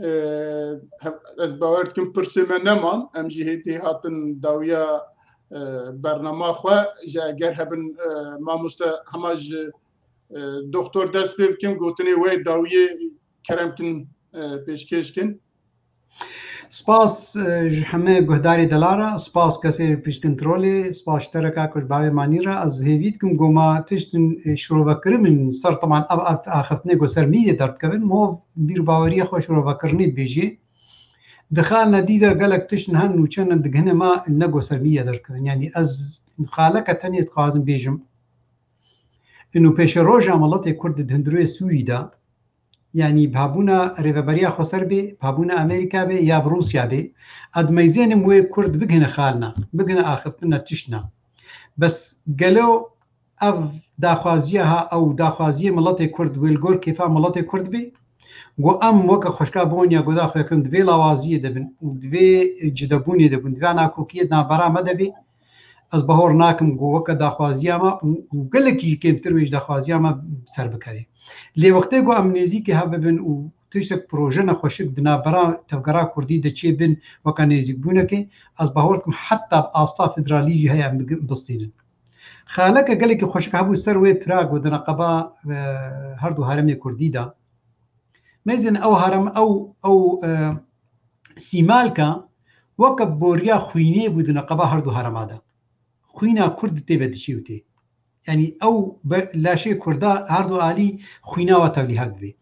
Ee, he-, ez bawer dikim pirsê me neman. Em jî hêdî hatin dawiya, e, bernama xwe. Ji eger hebin, e, mamoste hema ji, e, doktor dest pê bikim, gotinê wê dawiyê kerem kin, e, pêşkêş kin. Spas, e, ji hemê guhdarê delal re, spas kesê piştkontrolê, spas ji te re kak û ji bavê manî re. Ez hêvî dikim ku ma tiştin, e, şirove kiribin ser, teban ev, ev axiftinê ku ser mîdê derdikevin, mov bîr baweriya xwe şirovekirinê dibêjê. Di xalina dî de gelek tiştin hen nûçe ne digihine ma ne ku ser mîdya derdikevin. Yanî ez xaleke tenê dixwazim bêjim. Ino pêşeroja miletê Kurd di hundirê Sûrî de, yanî bi hebûna Rêveberiya Xweser bê, bi hebûna Amerîka bê ya bi Rûsya bê, ez dimeyzênim wê Kurd bigihine xalina, bigihine axiftina tiştna. Bes gelo ev daxwaziya ha, ew daxwaziyê miletê Kurd wê li gor kêfa miletê Kurd bê? Ku em weke xweşka Bonya goda xwe kirin, di vê lawaziyê de bin û di vê cidebûnê de bin, di vê nakokiyê di navbera me de bê, ez bahor nakim ku weke daxwaziya me û, û gelekî jî kêmtir wê ji daxwaziya me ser bikeve. Lê wextê ku em nêzîkî hev bibin û tiştek proje nexweşik di navbera tevgera Kurdî de çêbin weke nêzîkbûnekê, ez bahor dikim heta bi asta federalî jî heye em bigi-, bistînin. Xaleke gelekî xweşik hebû ser wê pira ku di neqeba, e, her du heremê Kurdî de. Mezin ew herem, ew, ew, e, sîmalka weke boriya xwînê bû di neqeba her du herema de. Xwîna Kurd tê ve diçî û tê. Yanî ew be-, laşê Kurda her du alî xwîna we tevlî hev dibê.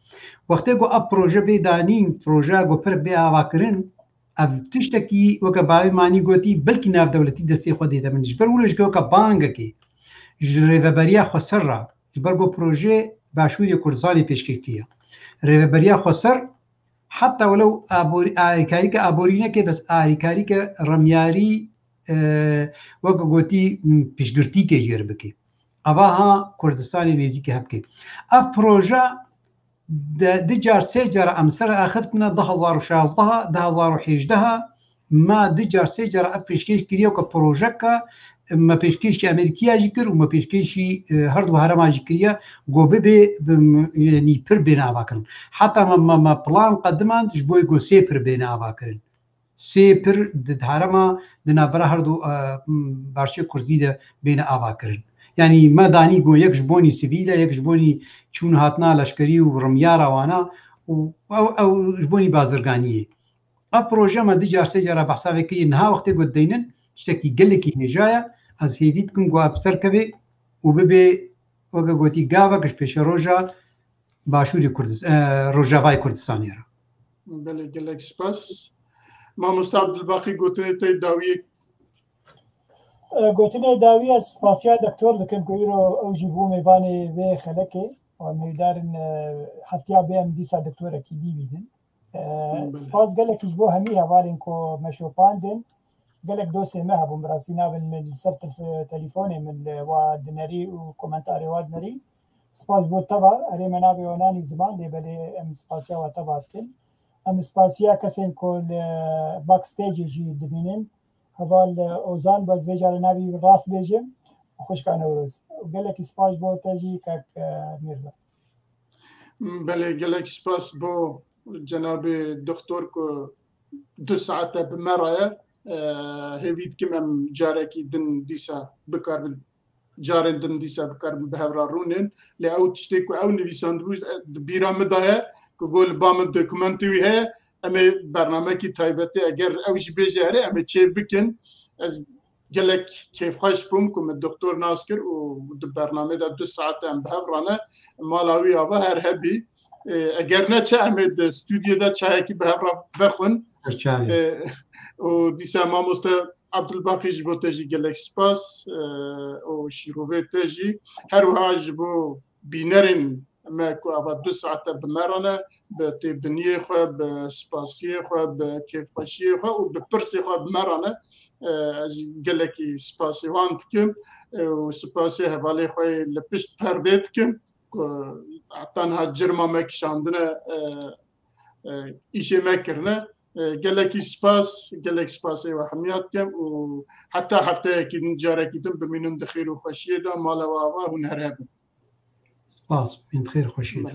Wextê ku ev proje bê danîn, projeya ku pir bê avakirin, ev tiştekî weke bavê Manî gotî, belkî navdewletî destê xwe dê de min. Ji ber wilo jî weke bangekê ji Rêveberiya Xweser re, ji ber ku proje Başûrê Kurdistanê pêşkêş kiriye. Rêveberiya Xweser heta welew abor-, alîkarîke aborî neke, bes alîkarîke remyarî, e, weke gotî, m, piştgirtîkê jê re bike. Ava ha Kurdistanê nêzîkî hev dike. Ev proje de, di car sê cara em ser axiftina du hezar û şazdeh, du hezar û hêjdeh, me di car sê cara ev pêşkêş kiriye ku projeka me pêşkêşî Amerîkiya jî kir û me pêşkêşî, e, her du herema jî kiriye ku bibe, bi, yanî pir bêne avakirin. Heta me, me, me plan qedimand ji bo ku sê pir bêne avakirin. Sê pir di herema di navbera her du, e, m, parçeyê Kurdî de bêne avakirin. Yanî me danî ku yek ji bonî sivîl e, yek ji bonî çûn hatina leşkerî û rimyara wana û ew, ew ji bonî bazirganiyê. Ev proje me du car sê cara behsa vê kiriye. Niha wextê ku dideynin, tiştekî gelekî hêja ye. Ez hêvî dikim ku ev bi ser keve û bibe, weke gotî, gavek ji pêşeroja Başûrê Kurdis-, e, Rojavayê Kurdistanê re. Belê, gelek spas. Mamoste Abdulbaqî, gotinê te dawiyê. E, gotinê dawî, ez spasiya doktor dikim ku îro ew jî bû mêvanê vê xelekê. Em hêvîdar in, e, heftiya bê em dîsa doktorekî dî bînin. E, Belê. Spas gelekî ji bo hemî hevalên ku me şopandin. Gelek dostê me hebûn, bi rastî navên min li ser telef-, telîfonê min li wa dinerî û komentarê wa dinerî. Spas bo teva, erê me navê we nanî ziman, lê belê em spasiya we teva dikin. Em spasiya kesên ku li backstage jî dibînin. Heval, e, Ozan, bes vê carê navî rast bêjim, xwişka Newroz. Gelekî spas bo te jî kek, e, Mîrza. Belê, gelek spas bo cenabê doktor ku du saete bi me re ye. E, hêvî dikim em carekî din dîsa bikarin, carên din dîsa bikarin bi hev re rûnên. Lê ew tiştê ku ew nivîsandibû, di bîra min de ye ku got li ba min dokumentê wî heye, em ê bernamekî taybetê eger ew jî bêje erê, em ê çê bikin. Ez gelek kêfxweş bûm ku min doktor nas kir û di bernamê de du saete em bi hev re ne. Mala wî ava her hebî. E, eger ne çi, em ê di stûdyoyê de çayekî bi hev re vexwin. Her çayê. E, û dîsa mamoste Abdulbaqî, ji bo te jî gelek spas, e, û şîrovê te jî. Her wiha ji bo bînerên me ku ava du saete bi me re ne, bi têbiniyê xwe, bi spasiyê xwe, bi kêfxweşiyê xwe û bi pirsê xwe bi me re ne, e, ez gelekî spasê wan dikim, e, û spasê hevalê xwe yê li pişt perdê dikim ku tenha cirma me kişandine, e, e, îşê me kirine. E, gelekî spas, gelek spasê we hemiya dikim û heta hefteyekî din, carekî din bimînin di xêr û xweşiyê de, mala we ava hûn her hebin. Spas, min xêr xweşiyê de.